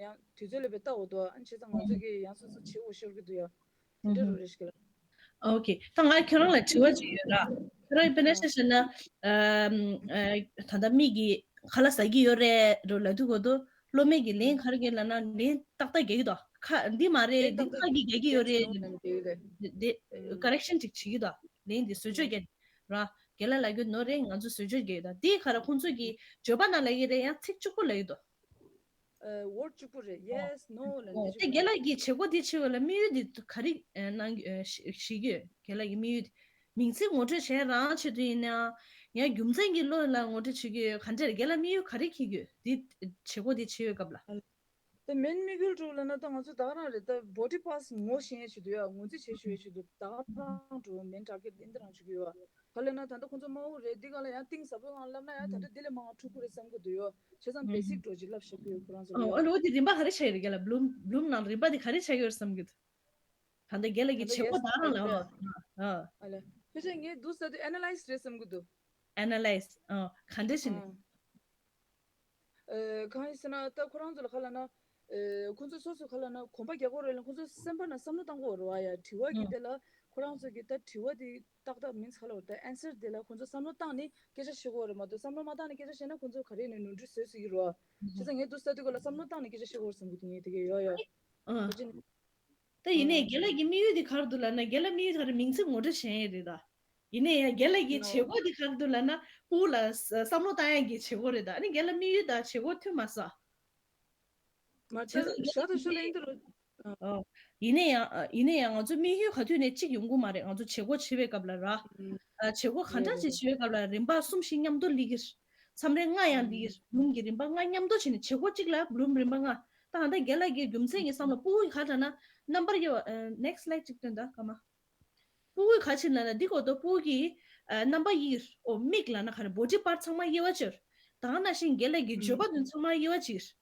ཡང་དུས་ཚོད་ལ་བས་ལྟ་འོ་དོ། ཨ་ནི་བྱས་ཙང་ང་ཚོ་གི་ཡང་སོ་སོ་བྱེད་འོ་ཤོར་གྱི་འདུག་ཡོད། དེ་འདྲ་རོ་རེ་ཞིག་ལ། ཨོ་ཁེ། ད་ང་ཁྱོད་རང་ལ་དྲི་བ་ཅིག་ཡོད་ར། ཁྱོད་རང་དཔེར་ན་ཆ་བཞག་ན། ཨམ། ཨ། ད་ལྟ་མིག་གིས་ཁ་ལག་ཟ་གི་ཡོད་རེད་འགྲོ་ལབ་དུས་སྐབས་དུ། སློབ་མས་ཀྱིས་ལན་ག་རེ་རྒྱག་ལབ་ན། ལན་ཏག་ཏག་རྒྱག་གི་འདུག་ཁ་འདི་མ་རེད། འདི་ཁ་གིས་རྒྱག་གི་ཡོད་རེད། འདི་འདི་ཀ་རེག་ཤན་ཅིག་བྱེད་ཀྱི་འདུག་ལན་འདི་བཟོ་བཅོས་རྒྱག་ར། རྒན་ལགས་ལབ་ཀྱི་ནོར་རེད། ང་ཚོ་བཟོ་བཅོས་རྒྱག་གི་འདུག་འདི་ག་རེ་ཁོང་ཚོ་གིས་བརྗོད་པ་ནང་ལབ་ཀྱི་རེད། ཡང་ཚིག་གཅིག་པོ་ལབ་ཀྱི་འདུག་ཨ། ཝར་ཌི་གཅིག་པོ་རེད། ཡེ་སི་ནོ་ལབ་ནས་ཨོ། དེ་གཅིག་པོ་རེད། རྒན་ལགས་ཀྱིས་བྱེད་སྒོ་འདི་བྱེད་པ་ལ་དམིགས་ཡུལ་འདི་ག་རེ་གནང་གི་ཨ། བྱེད་ཀྱི་ཡོད། རྒན་ལགས་ཀྱི་དམིགས་ཡུལ་འདི། མིང་ཚིག་ངོ་སྤྲོད་བྱས་རང་ཆེད་དུ་ཡིན་ན། ཡང་རྒྱུ་མཚན་གྱི་བློ་ལ་ངོ་སྤྲོད་བྱེད་ཀྱི་ཡོད། ག་འདྲ་རེད། རྒན་ལགས་དམིགས་ཡུལ་ག་རེ་འཁྱེར་གྱི་ཡོད། འདི་བྱེད་སྒོ་འདི་བྱེད་པའི་སྐབས་ལ། ད་མེན་དམིགས་ཡུལ་འགྲོ་ལབ་ན་ད་ང་ཚོ་ད་ག་རང་རེད། ད་བོ་ཌི་པར་ཊི་སི་ངོ་ཤེས་ཡས་ཆེད་དུ་ཡ། ངོས་འཛིན་བྱེད་ཤེས་ཡས་ཆེད་དུ་ད་ག་རང་འགྲོ། མེན་ཊར་གེཊ་འདི་འདྲ་རང་བྱེད་ཀྱི་ཡོད། ག་ལབ་ན་ད་ལྟ་ཁོང་ཚོ་དམའ་བོ་རེད། འདི་ག་ལ་ཡང་གཏིང་ཟབ་པོའི་ངང་ལབ་ན་ཡང་ད་ལྟ་འདི་ལས་མང་བ་འཁྲུག་གི་རེད་བསམ་གྱི་འདུག་ཡོད། བྱས་ཙང་བེ་སིག་འགྲོ་ཅིག་བསླབ་བཞག་གི་ཡོད་ཁོ་རང་ཚོ་ལ་ཡ། ཨོ། ཨོ་ལོ། འདི་རིམ་པ་ག་རེ་ཆགས་ཡོད་རེད། རྒན་ལགས་བྷི་ལུམ་བྷི་ལུམ་ནང་རིམ་པ་འདི་ག་རེ་ཆགས་ཡོད་རེད་བསམ་གྱི་འདུག་ད་ལྟ་རྒན་ལགས་ཀྱི་ད་ལྟ་བྱེད་སྒོ་ཡས་ད་རང་ལ། ཨ། ཨ་ལ། ཕལ་ཆེར་ངས་འདུག་ཟེར་དུས་ཨེ་ན་ལའི་སི་རེད་བསམ་གྱི་འདུག་ཨེ་ན་ལའི་སི། ཨ། ག་འདྲ་ཞིག་ནས། ཨ། ཨ། གང་ཡིན་ཟེར་ན་ད་ཁོ་རང་ཚོ་ལ་ག་ལབ་ན། ཨ། ཁོ་ཚོ་སོ་སོ་ག་ལབ་ན་གོམ་པ་རྒྱག་དགོས་རེད་ལ། ཁོ་ཚོ་སེམས་པ་ནང་བསམ་བློ་བཏང་དགོས་རེད་པ་ཡ། དྲི་བ་གི་ཨ། དེ་ལ་ ཁོ་རང་ཚོ་གི་ད་དྲི་བ་དེ་ཏག་ཏག་མིན་ཚ་ལ་བར་ད་ཨན་སར་དེ་ལ་ཁོ་ཚོ་བསམ་བློ་བཏང་ནས་སྐད་ཆ་བཤད་དགོས་རེད་མ་གཏོགས། བསམ་བློ་མ་བཏང་ནས་སྐད་ཆ་བཤད་ན་ཁོ་ཚོ་ག་རེ་ནས་ནོར་འཁྲུལ་བཟོས་སྲིད་ཀྱི་རེད་བ། བྱས་ཙང་ངས་འདུག་ས་དུས་སྐབས་ལ་བསམ་བློ་བཏང་ནས་སྐད་ཆ་བཤད་དགོས་རེད་བསམ་གྱི་འདུག་ངས་དེ་གས་ཡོ་ཡོ། ཨ། ད་ཡིན་ནའི་རྒན་ལགས་ཀྱི་དམིགས་ཡུལ་དེ་ག་རེ་འདུག་ལབ་ན། རྒན་ལགས་དམིགས་ཡུལ་ག་རེ་མིང་ཚིག་ངོ་སྤྲོད་བྱས་ཡས་རེད་ད། ཡིན་ནའི་ཡང་རྒན་ལགས་ཀྱི་བྱེད་སྒོ་དེ་ག་རེ་འདུག་ལབ་ན། ཕྲུ་གུ་ལ་བསམ་བློ་བཏང་ཡས་ཀྱི་བྱེད་སྒོ་རེད་ད། ཨ་ནི་རྒན་ལགས་དམིགས་ཡུལ་དང་བྱེད་སྒོ་མཐུན་མ་སོང་། མ་བྱས་ད་ཙང་ཞག་དང་ཤོ་ལ་ཡིན་དུ་རུ། ཨོ། ཡིན་ནའི་ཡང་ཡིན་ནའི་ཡང་ང་ཚོ་དམིགས་ཡུལ་ག་དུས་ནས་གཅིག་ཡོང་གི་མ་རེད། ང་ཚོ་བྱེད་སྒོ་བྱེད་པའི་སྐབས་ལ་ར། ཨ། བྱེད་སྒོ་ག་འདྲ་ཅིག་བྱེད་པའི་སྐབས་ལ་རིམ་པ་གསུམ་བཞི་མཉམ་དུ་སླེབས་ཀྱི་རེད། མཚམས་རེ་ལྔ་ཡང་སླེབས་ཀྱི་རེད། བུམ་གྱི་རིམ་པ་ལྔ་མཉམ་དུ་བྱས་ནས་བྱེད་སྒོ་གཅིག་ལ་བུམ་རིམ་པ་ལྔ། ད་ད་རྒན་ལགས་ཀྱི་རྒྱུ་མཚན་གྱི་བསམ་བློ་ཕྲུ་གུ་ག་ལབ་ན་རྣམ་པར་དབྱེ་བ། next slide གཅིག་སྟོན་ད་ཀ་མ། ཕྲུ་གུས་ག་ཕྱིན་ལབ་ན་འདི་གོ་ཏོ་ཕྲུ་གུ་གི་ཨ་རྣམ་པ་དབྱེ་གི་རེད། ཨོ་མིག་ལབ་ན་ག་རེ་བོ་ཌི་པར་ཚང་མ་དབྱེ་བ་བྱེད་རེད། ད་ག་ནང་བཞིན་རྒན་ལགས་ཀྱི་བརྗོད་པ་དེ་ཚང་མ་དབྱེ་བ་བྱེད་རེད།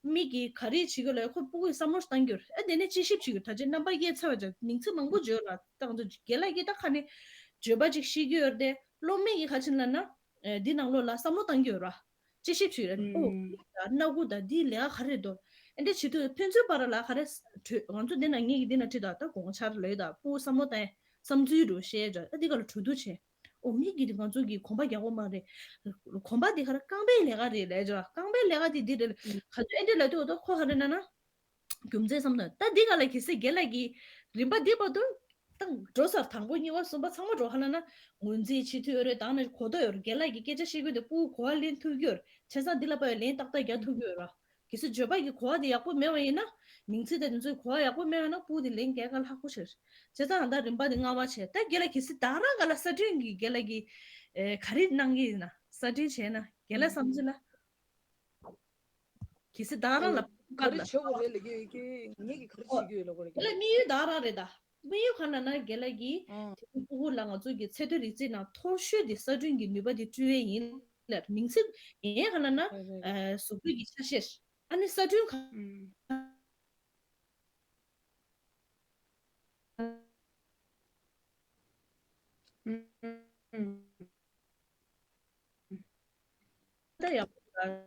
མིག་གིས་ག་རེ་བྱེད་ཀྱི་ལབ་ཁོ་ཕྲུ་གུས་བསམ་བློ་བཏང་རྒྱུ་རེད། ཨ་དེ་ནས་དཔྱད་ཞིབ་བྱེད་རྒྱུ། ད་ཆ་རྣམ་པ་དབྱེ་ཚར་བ་ཅག་མིང་ཚིག་མང་པོ་བརྗོད་ར། ད་ང་ཚོ་རྒན་ལགས་ཀྱིས་ད་ཁ་ནས་བརྗོད་པ་ཅིག་ཤེས་ཀྱི་ཡོད་རེད་དེ། སློབ་མ་གིས་ག་ཕྱིན་ལབ་ན་ཨ་འདི་ནང་ལོགས་ལ་བསམ་བློ་བཏང་རྒྱུ་ཡོད་ར། དཔྱད་ཞིབ་བྱེད་ར། ཨོ་ཨུམ། སྣ་ཁུག་དང་འདིའི་ལས་ཀ་ག་རེ་འདུག་ཨ་འདྲ་བྱེད་དུས་ཕན་ཚུན་བར་ལ་ག་རེ་གྲོས། ང་ཚོ་འདི་ན་ངེད་ཀྱི་འདི་ན་ཁྲིད་ད་ད་དགོངས་འཆར་ལོས་ད་ཕྲུ་གུ་བསམ་བློ་བཏང་བསམ་ཚུལ་རུ་བཤད་ད་འདི་ག་ལ་གྲོས་བསྡུར་བྱེད། ཨོ་མིག་གིས་འདི་ང་ཚོ་གི་གོམ་པ་རྒྱག་དགོས་མ་རེད། གོམ་པ་འདི་ག་རེ་རྐང་པའི་ལས་ཀ་རེད་ལས་ད་རྐང་པའི་ལས་ཀ་འདི་འདི་རེད་ཨུམ། ག་ཚོད་ཨ་འདྲ་ལབ་དུས་འོ་ད་ཁོ་ག་རེ་ན་ན། རྒྱུ་མཚན་བསམ་ན་ད་འདི་ག་ལ་གལ་སྲིད་རྒན་ལགས་ཀྱིས་རིམ་པ་འདི་བར་དུ་ད་འགྲོ་སར་དང་པོ་གཉིས་པ་གསུམ་པ་ཚང་མ་འགྲོ་ཧ་ལ་ན་ངོས་འཛིན་བྱེད་ཐུབ་ཡོད་རེད། ད་ནི་གོ་རྟོགས་ཡོད་རེད། རྒན་ལགས་ཀྱིས་སྐད་ཆ་བཤད་དགོས་དེ་ཕྲུ་གུ་གོ་བ་ལེན་ཐུབ་ཀྱི་ཡོད་རེད། བྱས་ཙང་འདི་ལ་དཔག་པའི་ལན་ཏག་ཏག་རྒྱག་ཐུབ་ཀྱི་ཡོད་རེད། གལ་སྲིད་བརྗོད་པ་གི་གོ་བ་དེ་ཡག་པོ་མེད་པ་ཡིན་ན། མིང་ཚིག་དང་དེ་ཚོའི་གོ་བ་ཡག་པོ་མེད་པ་ན་ཕྲུ་གུ་དེ་ལན་རྒྱག་ག་ལྷག་པོ་ཆེ་རེད། བྱས་ཙང་ད་རིམ་པ་དེ་ལྔ་པ་བྱས་ད་རྒན་ལགས་གལ་སྲིད་ད་རང་ག་ལ་གསར་སྐྲུན་གྱི་རྒན་ལགས་ཀྱིས་ཨེ་ག་རེ་གནང་གི་ཡིན་ན་གསར་སྐྲུན་བྱས་ན་རྒན་ལགས་བསམ་ཚུལ་ལ། གལ་སྲིད་བདག་རང་ལ་ཨ་ག་རེ་བྱེད་དགོས་རེད་ལབ་ཀྱི་ཡོད་ཀྱི་ངེད་ཀྱིས་ག་རེ་ཨོ། བྱེད་ཀྱི་ཡོད་ལབ་དགོས་རེད་ཀྱི། དེ་ལ་དམིགས་ཡུལ་བདག་རང་རེད་ད། དམིགས་ཡུལ་ག་ན་ན་རྒན་ལགས་ཀྱིས་ཨང་དེ་རིང་ཕྲུ་གུ་ལ་ང་ཚོ་གི་ཚད་མཐོའི་རིག་རྩལ་ནང་མཐོ་ཤོས་དེ་གསར་སྐྲུན་གྱི་ནུས་པ་དེ་བསྐྲུན་ཡས་ཡིན་ལབ། མིང་ཚིག་ཡིན་ག་ན་ན་རེད་རེད་རེད། ཨ་གཟུགས་པོའི་གི་ཆ་ཤས། ཨ་ནི་གསར་སྐྲུན་ག་ཨང་། ཨང་། ད་ཡག་པོ་རེད།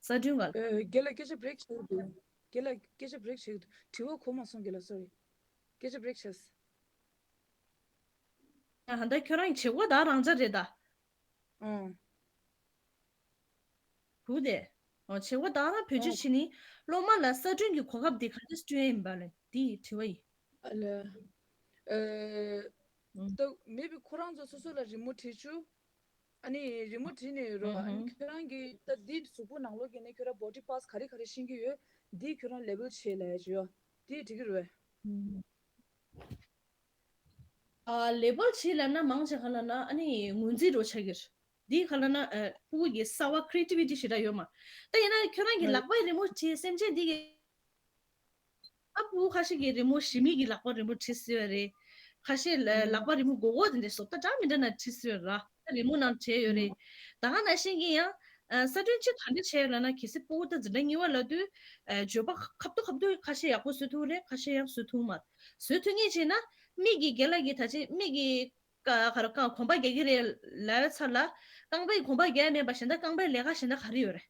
གསར་སྐྲུན་ག་ལ། ཨེ། རྒན་ལགས་སྐད་ཆ་བྷི་རེག་བྱེད་ཀྱི་འདུག་རྒན་ལགས་སྐད་ཆ་བྷི་རེག་བྱེད་ཀྱི་འདུག་དྲི་བ་གོ་མ་སོང་རྒན་ལགས། སོ་རི། སྐད་ཆ་བྷི་རེག་བྱས། ཨ་ད་ཁྱོད་རང་གི་བྱེད་སྒོ་ད་རང་འཇགས་རེད་ད། ཨང་། བུ་དེ། ཨོ་བྱེད་སྒོ་ད་རང་བེད་སྤྱོད་ཨང་བྱེད་ནི་སློབ་མ་ལ་གསར་སྐྲུན་གྱི་གོ་སྐབས་འདི་ག་འདྲ་སྐྲུན་ཡིན་པ་ལ་འདི་དྲི་བ་ཡིན། ཨ་ལ། ཨེ། ཨང་། ད་མེད་པའི་ཁོ་རང་ཚོ་སོ་སོ་ལ་རི་མོ་བྲིས་བཅུག་ཨ་ནི་རི་མོ་བྲིས་ནས་ཡོད་རོ། ཨ་ནི་ཨང་། ཁྱོད་རང་གིས་ད་འདི་གཟུགས་པོ་ནང་ལོགས་ཀྱི་ནས་ཁྱོད་རང་བོ་ཌི་པར་ཊི་ག་རེ་ག་རེ་ཤེས་ཀྱི་ཡོད། འདི་ཁྱོད་རང་ལེ་བལ་བྱེད་ལབ་ཡ་ཅིག་ཡོད། འདི་འགྲིག་གི་རེད་པས། ཨང་། ཨ་ལེ་བལ་བྱེད་ལབ་ན་མང་ཆེ་ག་ལབ་ན་ཨ་ནི་ངོས་འཛིན་འདྲ་བོ་ཆགས་ཀྱི་རེད། འདི་ག་ལབ་ན་ཨ་ཕྲུ་གུ་གི་གསར་བ་ཁི་རི་ཨེ་ཊི་བི་ཊི་ཞེ་དྲག་ཡོད་མ། ད་ཡིན་ན་ཁྱོད་རང་གི་ལག་པའི་རི་མོ་བྲིས་སེམས་ཅན་འདི་གི་ཨ་ཕྲུ་གུ་ཁ་ཤས་ཀྱིས་རི་མོ་ཞི་མི་གི་ལག་པ་རི་མོ་བྲིས་སྲིད་པ་རེད། ཁ་ཤས་ལ་ལག་པ་རི་མོ་མགོ་སྐོར་དེ་འདྲའི་བཟོ་ལྟ་འདྲ་མི་འདྲ་ན་བྲིས་སྲིད་པ་ར། ད་རི་མོ་ནང་བྲིས་ཡོད་རེད། ད་ག་ནང་བཞིན་གྱི་ཡང་ཨ་གསར་སྐྲུན་གཅིག་ག་འདྲ་བྱས་ཡོད་ལབ་ན་གལ་སྲིད་ཕྲུ་གུ་ད་འཛིན་གྲྭ་གཉིས་པ་ལབ་དུས་ཨ་བརྗོད་པ་ཁབ་ཏུ་ཁབ་ཏུ་ཁ་ཤས་ཡག་པོ་བཟོ་ཐུབ་རེད། ཁ་ཤས་ཡང་བཟོ་ཐུབ་མ་རེད། བཟོ་ཐུབ་མཁན་བྱས་ན་མིག་གི་རྒན་ལགས་ཀྱིས་ད་ཅི་མིག་གི་ཀ་ག་རེ་རྐང་གོམ་པ་རྒྱག་གི་རེད་ལབ་ཚར་ལ། རྐང་པའི་གོམ་པ་རྒྱག་མེད་པ་གཞན་དག་རྐང་པའི་ལས་ཀ་གཞན་དག་ག་རེ་ཡོད་རེད།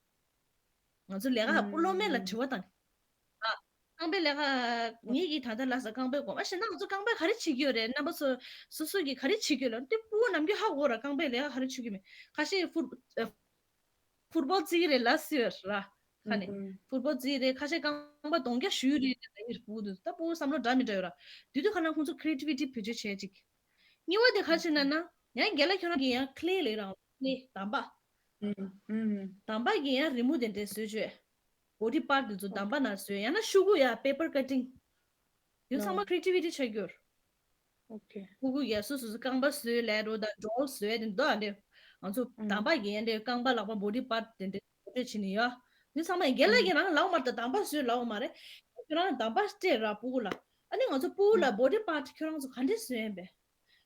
ང་ཚོ་ལས་ཀ་ཨུམ། སློབ་མ་ལ་དྲི་བ་བཏང་། ཨ། རྐང་པའི་ལས་ཀ་ངེད་ཀྱིས་ད་ལྟ་ལ་ས་རྐང་པའི་གོམ་པ་གཞན་དག་ང་ཚོ་རྐང་པ་ག་རེ་བྱེད་ཀྱི་ཡོད་རེད། རྣམ་པ་ཚོ་སོ་སོ་གིས་ག་རེ་བྱེད་ཀྱི་ཡོད་ལབ་དེ་ཕྲུ་གུ་ནམ་རྒྱུན་ཧ་གོ་ར། རྐང་པའི་ལས་ཀ་ག་རེ་བྱེད་ཀྱི་མེད། ཁ་ཤས་ཕུར་ཨ་ཕུར་བོལ་རྩེ་གི་རེད་ལབ་སྲིད་པ་ར། ཁ་ནས་ཨུམ། ཕུར་བོལ་རྩེ་གི་རེད། ཁ་ཤས་རྐང་པ་གདོང་རྒྱག་ཞུ་གི་རེད་ལབ་ཡིན། ཕྲུ་གུ་དེ་ད་ཕྲུ་གུ་བསམ་བློ་འདྲ་མི་འདྲ་ཡོད་ར། དེ་དུས་ཁ་ན་ཁོང་ཚོ་ཁི་རི་ཨེ་ཊི་བི་ཊི་བེད་སྤྱོད་བྱེད་ཅིག་གཉིས་པ་དེ་ག་ཕྱིན་ན་ན། ཡང་རྒན་ལགས་ཁྱོད་རང་གིས་ཡང་ཁི་ལེ་ལབ་རང་ནི་གདམས་པ། ཨུམ། གདམས་པ་གིས་ཡང་རི་མོ་དེ་འདྲའི་བཟོས་བྱས། བོ་ཌི་པར་ཊི་དེ་ཚོ་ཨོ་གདམས་པ་ནང་བཟོས། ཡང་ན་ཤོག་གུ་ཡ་པེ་པར་ཀ་ཊིང་། དེ་ཚང་མ་ཨོ་ཁི་རི་ཨེ་ཊི་བི་ཊི་ཆགས་ཀྱི་ཡོད། ཨོ་ཁེ། ཤོག་གུ་ཡ་སོ་སོ་སོ་རྐང་པ་བཟོས་ལབ་རོ་དང་ཌོལ་བཟོས་དེ་འདུག་ཨ་འདྲ། ང་ཚོ་ཨུམ། གདམས་པ་གིས་ཡང་འདྲ་རྐང་པ་ལག་པ་བོ་ཌི་པར་ཊི་དེ་འདྲ་བཟོ་བྱས་ནས་ཡོད། དེ་ཚང་མ་ཡང་རྒན་ལགས་ཨུམ། ཀྱིས་རང་ལབ་མ་རེད། ད་གདམས་པ་བཟོས་ལབ་མ་རེད། ཁྱོད་རང་གདམས་པ་སྤྲད་ར་ཕྲུ་གུ་ལ། ཨ་ནི་ང་ཚོ་ཕྲུ་གུ་ལ་ཨུམ། བོ་ཌི་པར་ཊི་ཁྱོད་རང་ཚོ་ག་འདྲས་བཟོས་ཡིན་པས།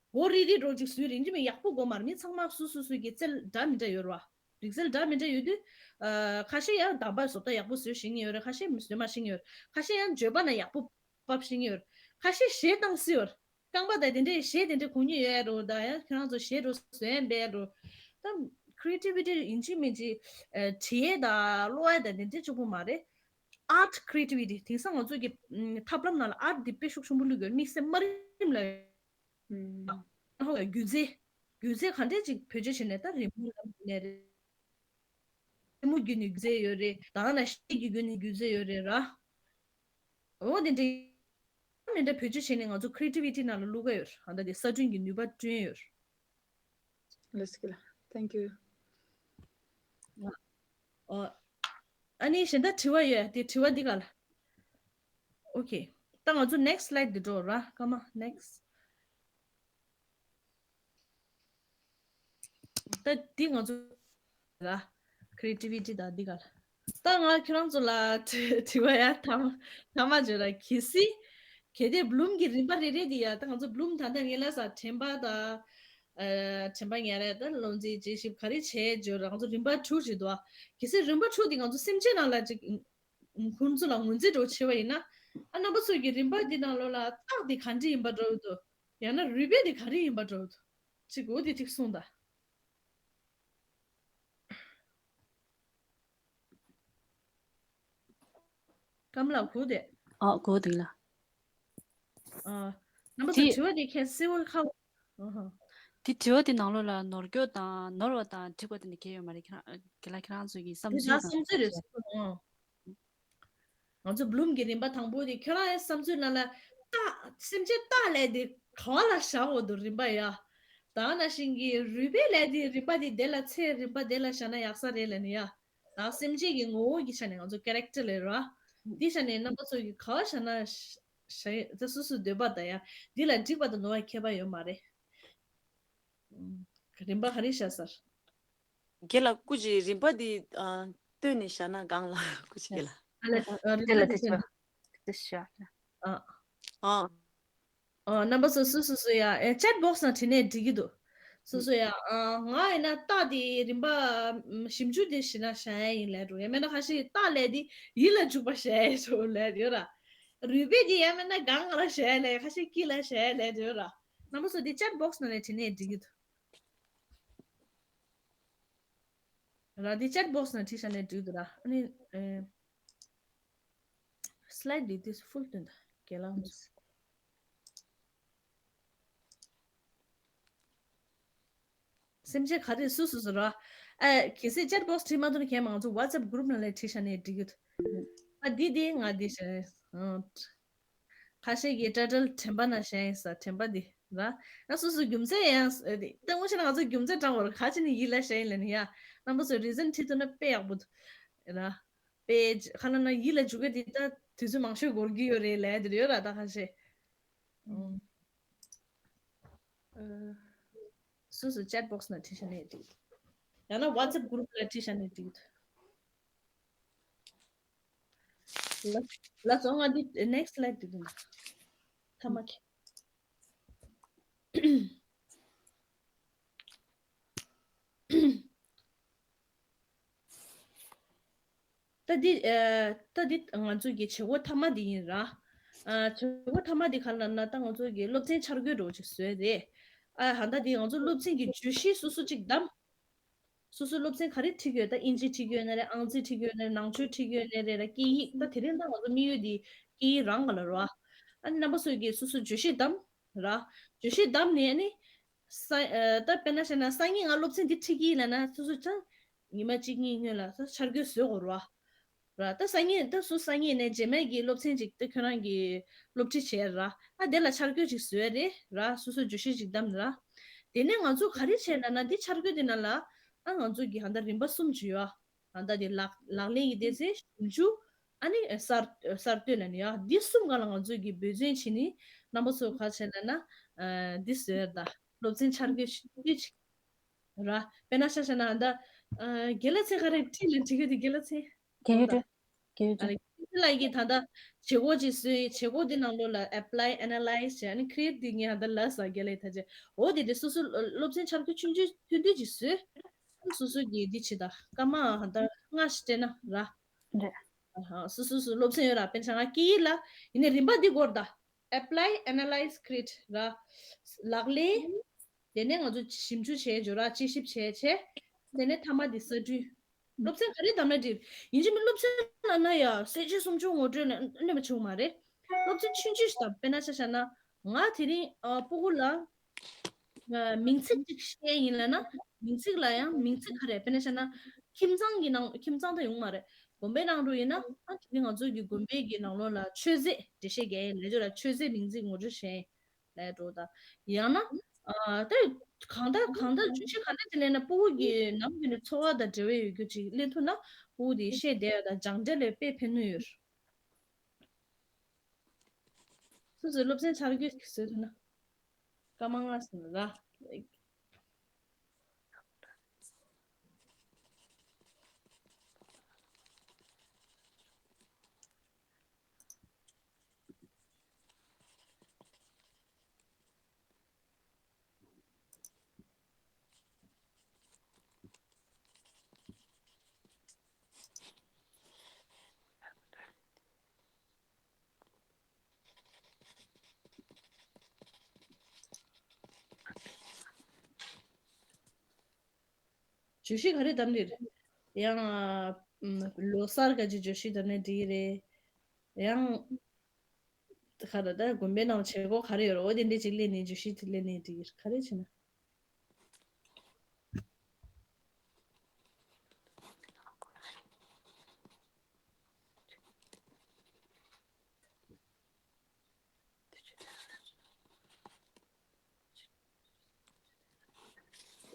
མགོ་རིལ་རིལ་འདྲ་བོ་ཅིག་བཟོས་རེད། ཡིན་གཅིག་མིན་ཡག་པོ་དགོས་མ་རེད། མི་ཚང་མ་སོ་སོ་སོ་གི་རྩལ་འདྲ་མི་འདྲ་ཡོད་རེད་བ། རིག་རྩལ་འདྲ་མི་འདྲ་ཡོད་དུས། ཨ། ཁ་ཤས་ཡང་གདམས་པ་བཟོ་ལྟ་ཡག་པོ་བཟོ་ཤེས་ཀྱི་ཡོད་རེད། ཁ་ཤས་བཟོ་མ་ཤེས་ཀྱི་ཡོད་རེད། ཁ་ཤས་ཡང་བརྗོད་པ་ན་ཡག་པོ་ཕབ་ཤེས་ཀྱི་ཡོད་རེད། ཁ་ཤས་གཞས་བཏང་སྲིད་ཡོད་རེད། རྐང་པ་དང་དེ་འདྲའི་གཞས་དེ་འདྲའི་གོ་མཁན་ཡོད་རེད་བ། ད་ཡང་ཁྱེད་རང་ཚོ་གཞས་འདྲ་བོ་བཟོ་ཡས་འབད་རེད་བ། ད་ཁི་རི་ཨེ་ཊི་བི་ཊི་ཡིན་གཅིག་མིན་གཅིག་ཨ། བྲིས་ཡས་དང་ཀློག་ཡས་དང་དེ་འདྲའི་གཅིག་པོ་མ་རེད། art creativity དེང་སང་ང་ཚོ་གི་ཨམ་ཐབས་ལམ་ནང་ལ་art འདི་དཔེ་ཤུགས་ཆེན་པོ་བླུགས་ཡོད། དམིགས་བསལ་དམའ་རིམ་ལ་ཧོ་སྒྱུ་རྩལ། སྒྱུ་རྩལ་ག་འདྲས་ཅིག་བེད་སྤྱོད་བྱས་ནས་ད་རི་མོ་ལབ་ནས་རེད། རི་མོ་བརྒྱུད་ནས་སྒྱུ་རྩལ་ཡོད་རེད། ད་ན་གཞས་ཀྱི་བརྒྱུད་ནས་སྒྱུ་རྩལ་ཡོད་རེད་ར། འོ་དེ་འདྲའི་མི་འདྲ་བེད་སྤྱོད་བྱས་ནས་ང་ཚོ་creativity ནང་ལ་བླུག་ག་ཡོད་རེད། ཨ་ད་དེ་གསར་སྐྲུན་གྱི་ནུས་པ་བསྐྲུན་ཡོད་རེད། ལགས་སོ། Thank you. ཨ་ཨ་ནི་གཞན་དག་དྲི་བ་ཡོད། དེ་དྲི་བ་འདི་ག་ལ། Okay. ད་ང་ཚོ་next slide འདི་འགྲོ་ར། ཀ་མ་next. ད་འདི་ང་ཚོ་ལ་creativity དང་འདི་ག་ལ། ད་ང་ཁྱེད་རང་ཚོ་ལ་དྲི་དྲི་བ་ཡ་ཐ་མ་ཐ་མ་བརྗོད་ལ། གལ་སྲིད་གལ་ཏེ་Bloom གྱི་རིམ་པ་རེ་རེ་འདི་ཡ། ད་ང་ཚོ་Bloom ད་ལྟ་ངེད་ལ་ས་དྲན་པ་དང་། ཨ་དྲན་པ་ཉར་ཡ་དང་བློ་འཛིན་དཔྱད་ཞིབ་ག་རེ་བྱས་བརྗོད་ར། ང་ཚོ་རིམ་པ་དྲུག་ཞིག་འདུག་ཨ། གལ་སྲིད་རིམ་པ་དྲུག་འདི་ང་ཚོ་སེམས་ཅན་ནང་ལ་ཅིག་ཁོང་ཚོ་ལ་ངོས་འཛིན་འགྲོ་བྱས་པ་ཡིན་ན། ཨ་རྣམ་པ་ཚོ་གི་རིམ་པ་འདི་ནང་ལོགས་ལ་སྟག་འདི་ག་འདྲ་ཡིན་པ་འདྲ་བོ་འདུག་ཡང་ན་རུས་སྦལ་འདི་ག་རེ་ཡིན་པ་འདྲ་བོ་འདུག་ཅིག་འོ་དེ་ཅིག་གསུངས་དང་། ཀམ་ལགས་གོ་དེ། ཨ་གོ་དེ་ལ། ཨ། རྣམ་པ་ཚོ་དྲི་བ་དེ་ཁྱེད་གསལ་བོ་ཁ། ཨ་ཧ། དེ་དྲི་བ་དེ་ནང་ལོགས་ལ་ནོར་འཁྱོག་དང་ནོར་བ་དང་འགྲིག་པ་དེ་ནི་གལ་ཡོད་མ་རེད། ཁྱེད་རང་ཁྱེད་ལ་ཁྱེད་རང་ཚོ་གི་བསམ་དེ་ཚུལ་ད་དང་བསམ་ཚུལ་རེད། ཨ། ང་ཚོ་Bloom གྱི་རིམ་པ་དང་པོ་དེ་ཁྱོད་རང་ཡང་བསམ་ཚུལ་ནང་ལ་སྟག་སེམས་ཅན་སྟག་ལབ་དེ་ག་བ་ལ་བཞག་འོ་དོ་རིམ་པ་ཡ། ད་ནང་བཞིན་གྱི་རུས་སྦལ་ལབ་དེ་རིམ་པ་དེ་དེ་ལ་ཚེ་རིམ་པ་དེ་ལ་བཞག་ན་ཡག་ས་རེད་ལབ་ནི་ཡ། ད་སེམས་ཅན་གྱི་ངོ་བོ་གི་ཆ་ནས་ང་ཚོ་character ལབ་ར། འདི་ཆ་ནས་རྣམ་པ་ཚོ་གི་ག་བ་བཞག་ན་ཤ་ད་སོ་སོའི་འདོད་པ་ད་ཡ། འདི་ལ་འགྲིག་པ་དང་ནོར་བ་ཁྱད་པར་ཡོད་མ་རེད། རིམ་པ་ག་རེ་བཞག་སར། རྒན་ལགས་སྐུ་མཁྱེན། རིམ་པ་འདི་ཨ་བཏོན་ནས་བཞག་ན་གང་ལ་སྐུ་མཁྱེན་རྒན་ལགས། ཨ་ལ་ཨ་རིམ་པ་འདི་བཞག་ན། ཨ་ཨ་ཨ་རྣམ་པ་ཚོ་སུ་སུ་སུ་ཡ་ཨེ་chat box ནང་བྲིས་ནས་འགྲིག་གི་འདུག་སུ་སུ་ཡ་ཨ་ང་ཡིན་ན་རྟ་དེ་རིམ་པ་ཞིབ་འཇུག་དེ་བྱས་ན་བཞག་ཡ་ཡིན་ལབ་འགྲོ། ཡང་མིན་ན་ཁ་ཤས་རྟ་ལབ་དེ་ཡིད་ལ་འཇུག་པ་བྱས་ཡ་ཡོད་ལབ་ཡོད་ར། རུས་སྦལ་དེ་ཡང་མིན་ན་གང་ལ་བྱས་ཡ་ལབ། ཁ་ཤས་སྐེ་ལ་བྱས་ཡ་ལབ་ཡོད་ར། རྣམ་པ་ཚོ་དེ་chat box ནང་ནས་བྲིས་ནས་འགྲིག་གི་འདུག་ར། འདི་chat box ནང་བྲིས་བཞག་ནས་འགྲིག་འདུག་ར། ཨ་ནི་ཨེ། slide འདི་དུས་full དོན་དང་རྒན་ལགས། སེམས་ཅན་ག་རེ་སུ་སུ་སུ་ར། ཨ་གལ་སྲིད་chat box བྲིས་མ་ཐུབ་ན་གས་མང་ཚོ་WhatsApp group ནང་ལ་བྲིས་བཞག་ནས་འགྲིག་གི་འདུག་ཨ་འདི་འདི་ང་འདི་བྱས། ཁ་ཤས་ཀྱིས་ཊའི་ཊལ་དྲན་པ་ན་བྱས་ཡིན་ས་དྲན་པ་འདི་ར། ང་སོ་སོའི་རྒྱུ་མཚན་ཡང་ཨེ་འདི་ལྟ་དངོས་བྱས་ན་ང་ཚོ་རྒྱུ་མཚན་དྲང་བར་ག་ཅི་ནས་ཡིད་ལ་བྱས་ཡིན་ལ་ནི་ཡ། རྣམ་པ་ཚོས་རི་ཛན་ཁྲིད་ཐུབ་ན་དཔེ་ཡག་པོ་འདུག་ར། དཔེ་ཁ་ལ་ན་ཡིད་ལ་འཇུག་གི་འདི་ད་དུས་ཚོད་མང་ཤོས་འགོར་གྱི་ཡོད་རེད་ལབ་དེ་ཡོད་ར་ད་ཁ་ཤས། ཨུམ། ཨ། སོ་སོ་chat box ནང་བྲིས་བཞག་ནས་འགྲིག་ཡང་ན་WhatsApp group ལ་བྲིས་བཞག་ནས་འགྲིག་ལ་ལ་སོང་ང་འདི་next slide འདི་འདུག་ཐ་མ་ཁེ། ད་འདི་ཨ་ད་འདི་ང་ཚོ་གི་བྱེད་སྒོ་ཐ་མ་འདི་ཡིན་ར། ཨ་བྱེད་སྒོ་ཐ་མ་འདི་ག་ལ་ན་ད་ང་ཚོ་གི་སློབ་ཚན་འཆར་འགོད་འདྲ་བོ་ཅིག་བཟོས་རེད། ཨ་ཧ་ད་འདི་ང་ཚོ་སློབ་ཚན་གྱི་བརྗོད་གཞི་སོ་སོ་ཅིག་བདམས། སོ་སོའི་སློབ་ཚན་ག་རེ་ཁྲིད་ཀྱི་ཡོད། ད་ཨིན་ཇི་ཁྲིད་ཀྱི་ཡོད་ན་རེད། ཨང་རྩིས་ཁྲིད་ཀྱི་ཡོད་ན་རེད། ནང་ཆོས་ཁྲིད་ཀྱི་ཡོད་ན་རེད། ལ་སྐད་ཡིག་ད་དེ་རིང་ད་ང་ཚོ་དམིགས་ཡུལ་འདི་སྐད་ཡིག་རང་ག་ལ་རོ། ཨ་ནི་རྣམ་པ་ཚོ་གིས་སོ་སོའི་བརྗོད་གཞི་བདམས་ར། བརྗོད་གཞི་བདམས་ནས་ཨ་ནི་ས་ཨ་ད་དཔེར་ན་བཤད་ན་སང་ཉིན་ང་སློབ་ཚན་འདི་ཁྲིད་ཀྱི་ཡིན་ལབ་ན་སོ་སོ་ཅང་ཉི་མ་གཅིག་གཉིས་སྔོན་ལ་ས་འཆར་འགོད་བཟོས་དགོས་རོ། ར་ད་སང་ཉིན་ད་སུ་སང་ཉིན་ནས་རྗེས་མའི་གི་སློབ་ཚན་ཅིག་ད་ཁྱོད་རང་གི་སློབ་ཁྲིད་བྱས་ར། ཨ་དེ་ལ་འཆར་འགོད་ཅིག་བཟོས་རེད་ར། སོ་སོ་བརྗོད་གཞི་ཅིག་བདམས་ར། དེ་ནས་ང་ཚོ་ག་རེ་བྱས་ན་ན་འདི་འཆར་འགོད་དེ་ནང་ལ་ཨ་ང་ཚོ་གི་ཧ་ད་རིམ་པ་གསུམ་ཅིག་ཡོད། ཨ་ད་དེ་ལག་ལག་ལེན་གྱི་སྡེ་ཚན། ཞིབ་འཇུག་ཨ་ནི་གསར་གསར་གཏོད་ལ་ནི་ཡ་འདི་གསུམ་ག་ལ་ང་ཚོ་གི་འབད་བརྩོན་བྱས་ནི་རྣམ་པ་ཚོ་ག་བྱས་ན་ན་ཨ་འདི་བཟོས་ར། ད་སློབ་ཚན་འཆར་འགོད་ཞིག་ར། དཔེར་ན་ཤ་ཤ་ན་ད་ཨ་དགེ་ལགས་མཚན་ག་རེ་ཁྲིད་ལ་ཁྲིད་གི་དེ་དགེ་ལགས་མཚན། དགེ་ཡོད་དེ། དགེ་ཡོད་ཨ་དེ། ལགས་ཀྱིས་ད་ལྟ་བྱེད་སྒོ་ཅིག་བཟོས། བྱེད་སྒོ་དེ་ནང་ལོགས་ལ་apply, analyze བྱས། ཨ་ནི་create དེ་ངས་ད་ལྟ་ལབ་ས་དགེ་ལགས་ད་ཅེ། འོ་དེ་དེ་སོ་སོ་སློབ་ཚན་འཆར་འགོད་ཆུང་ཆུང་ཐུང་ཐུང་ཅིག་བཟོས། སོ་སོ་གིས་འདི་བྱེད་ད་སྐར་མ་ད་ལྔ་ཞིག་སྤྲད་ན་ར། རེད། ཨ་ཧ། སོ་སོ་སོ་སློབ་ཚན་ཡོད་ར། དཔེར་ན་ང་སྐད་ཡིག་ལ་ཡིན་ནའི་རིམ་པ་འདི་སྐོར་ད། Apply, analyze, create ར། ལག་ལེན། དེ་ནས་ང་ཚོ་ཞིབ་འཇུག་བྱས་བརྗོད་ར་དཔྱད་ཞིབ་བྱས་བྱས། དེ་ནས་མཐའ་མ་འདི་གསར་སྐྲུན། སློབ་ཚན་ག་རེ་བདམས་ན་འགྲིག་ཡིན་གཅིག་མིན་སློབ་ཚན་ལབ་ན་ཡ་གསལ་བྱེད་སུམ་ཅུ་ངོ་སྤྲོད་ལ་གནོད་པ་བྱུང་མ་རེད། སློབ་ཚན་ཆུང་ཆུང་ཞིག་བདམས། དཔེར་ན་ཆ་བཞག་ན་ང་དེ་རིང་ཨ་སྤུ་གུ་ལ་ཨ་མིང་ཚིག་ཅིག་བཤད་ཡིན་ལབ་ན། མིང་ཚིག་ལ་ཡང་མིང་ཚིག་ག་རེ། དཔེར་ན་བཤད་ན་ཁྱིམ་ཚང་གི་ནང་། ཁྱིམ་ཚང་ད་ཡོང་མ་རེད། དགོན་པའི་ནང་དུ་ཡིན་ན་ཨ་དེ་རིང་ང་ཚོ་གི་དགོན་པའི་གི་ནང་ལོགས་ལ་མཆོད་རྫས་འགྲེལ་བཤད་རྒྱག་ཡིན་ལབ་ཅིག་ལ་མཆོད་རྫས་མིང་ཚིག་ངོ་སྤྲོད་བྱས་ཡིན་ལབ་འགྲོ། ད་ཡང་ན་ཨ་ད་གང་ལྟར་གང་ལྟར་བརྗོད་གཞི་གང་ལྟར་དེ་ལས་ན་སྤུ་གུ་གི་ནམ་རྒྱུན་ནས་འཚོ་བ་དང་འབྲེལ་བ་ཡོད་རྒྱུ་ཅིག་ལེན་ཐུབ་ན་སྤུ་གུ་དེ་ཤེས་བསྡད་ཡ་དང་སྦྱངས་འབྲས་ལ་དཔེ་ཕན་ནུས་ཡོད། སོ་སོའི་སློབ་ཚན་འཆར་འགོད་བཟོས་ཐུབ་ན། སྐར་མ་ལྔ་ཟིན་ལ། བརྗོད་གཞི་ག་རེ་བདམས་ནི་རེད། ཡང་ཨ་ལོ་གསར་ག་ཅིག་བརྗོད་གཞི་བདམས་ནས་འགྲིག་གི་རེད། ཡང་ག་རེ་ད་དགོན་པའི་ནང་བྱེད་སྒོ་ག་རེ་ཡོད་རེད། འོ་དེ་འདྲས་ཅིག་ལེན་ནས་བརྗོད་གཞི་དེ་ལེན་ནས་འགྲིག་གི་རེད། ག་རེ་བྱས་ན།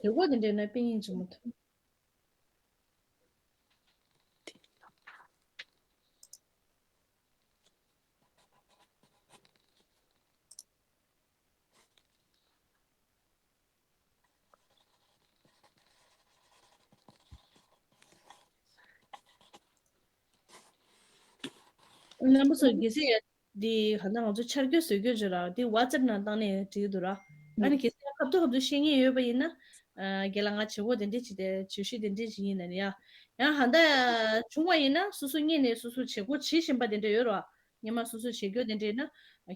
དེ་གོ་དེ་འདྲས་ན་དཔེ་སྙིང་རྗེ་མོ་འདུག་རྣམ་པ་ཚོ་གལ་སྲིད་ཡ་འདི་ག་ན་ང་ཚོ་འཆར་འགོད་བཟོ་རྒྱུ་བརྗོད་ར་འདི་ཝ་ཙེབ་ནང་བཏང་ནས་འགྲིག་འདུག་ར། ཨ་ནི་གལ་སྲིད་ཡ་ཁ་ཐུག་ཁ་ཐུག་ཤེས་ངེས་ཡོད་པ་ཡིན་ན། རྒན་ལགས་ང་བྱེད་སྒོ་དེ་འདྲས་བྱས་ཏེ་བརྗོད་གཞི་དེ་འདྲས་བྱས་ཡིན་ན་ནི་ཡ། ཡང་ཧ་ད་བྱུང་བ་ཡིན་ན་སོ་སོ་སྔོན་ནས་སོ་སོ་བྱེད་སྒོ་བྱེད་བཞིན་པ་དེ་འདྲ་ཡོད་ར། སྔོན་མ་སོ་སོ་བྱེད་སྒོ་དེ་འདྲས་ན་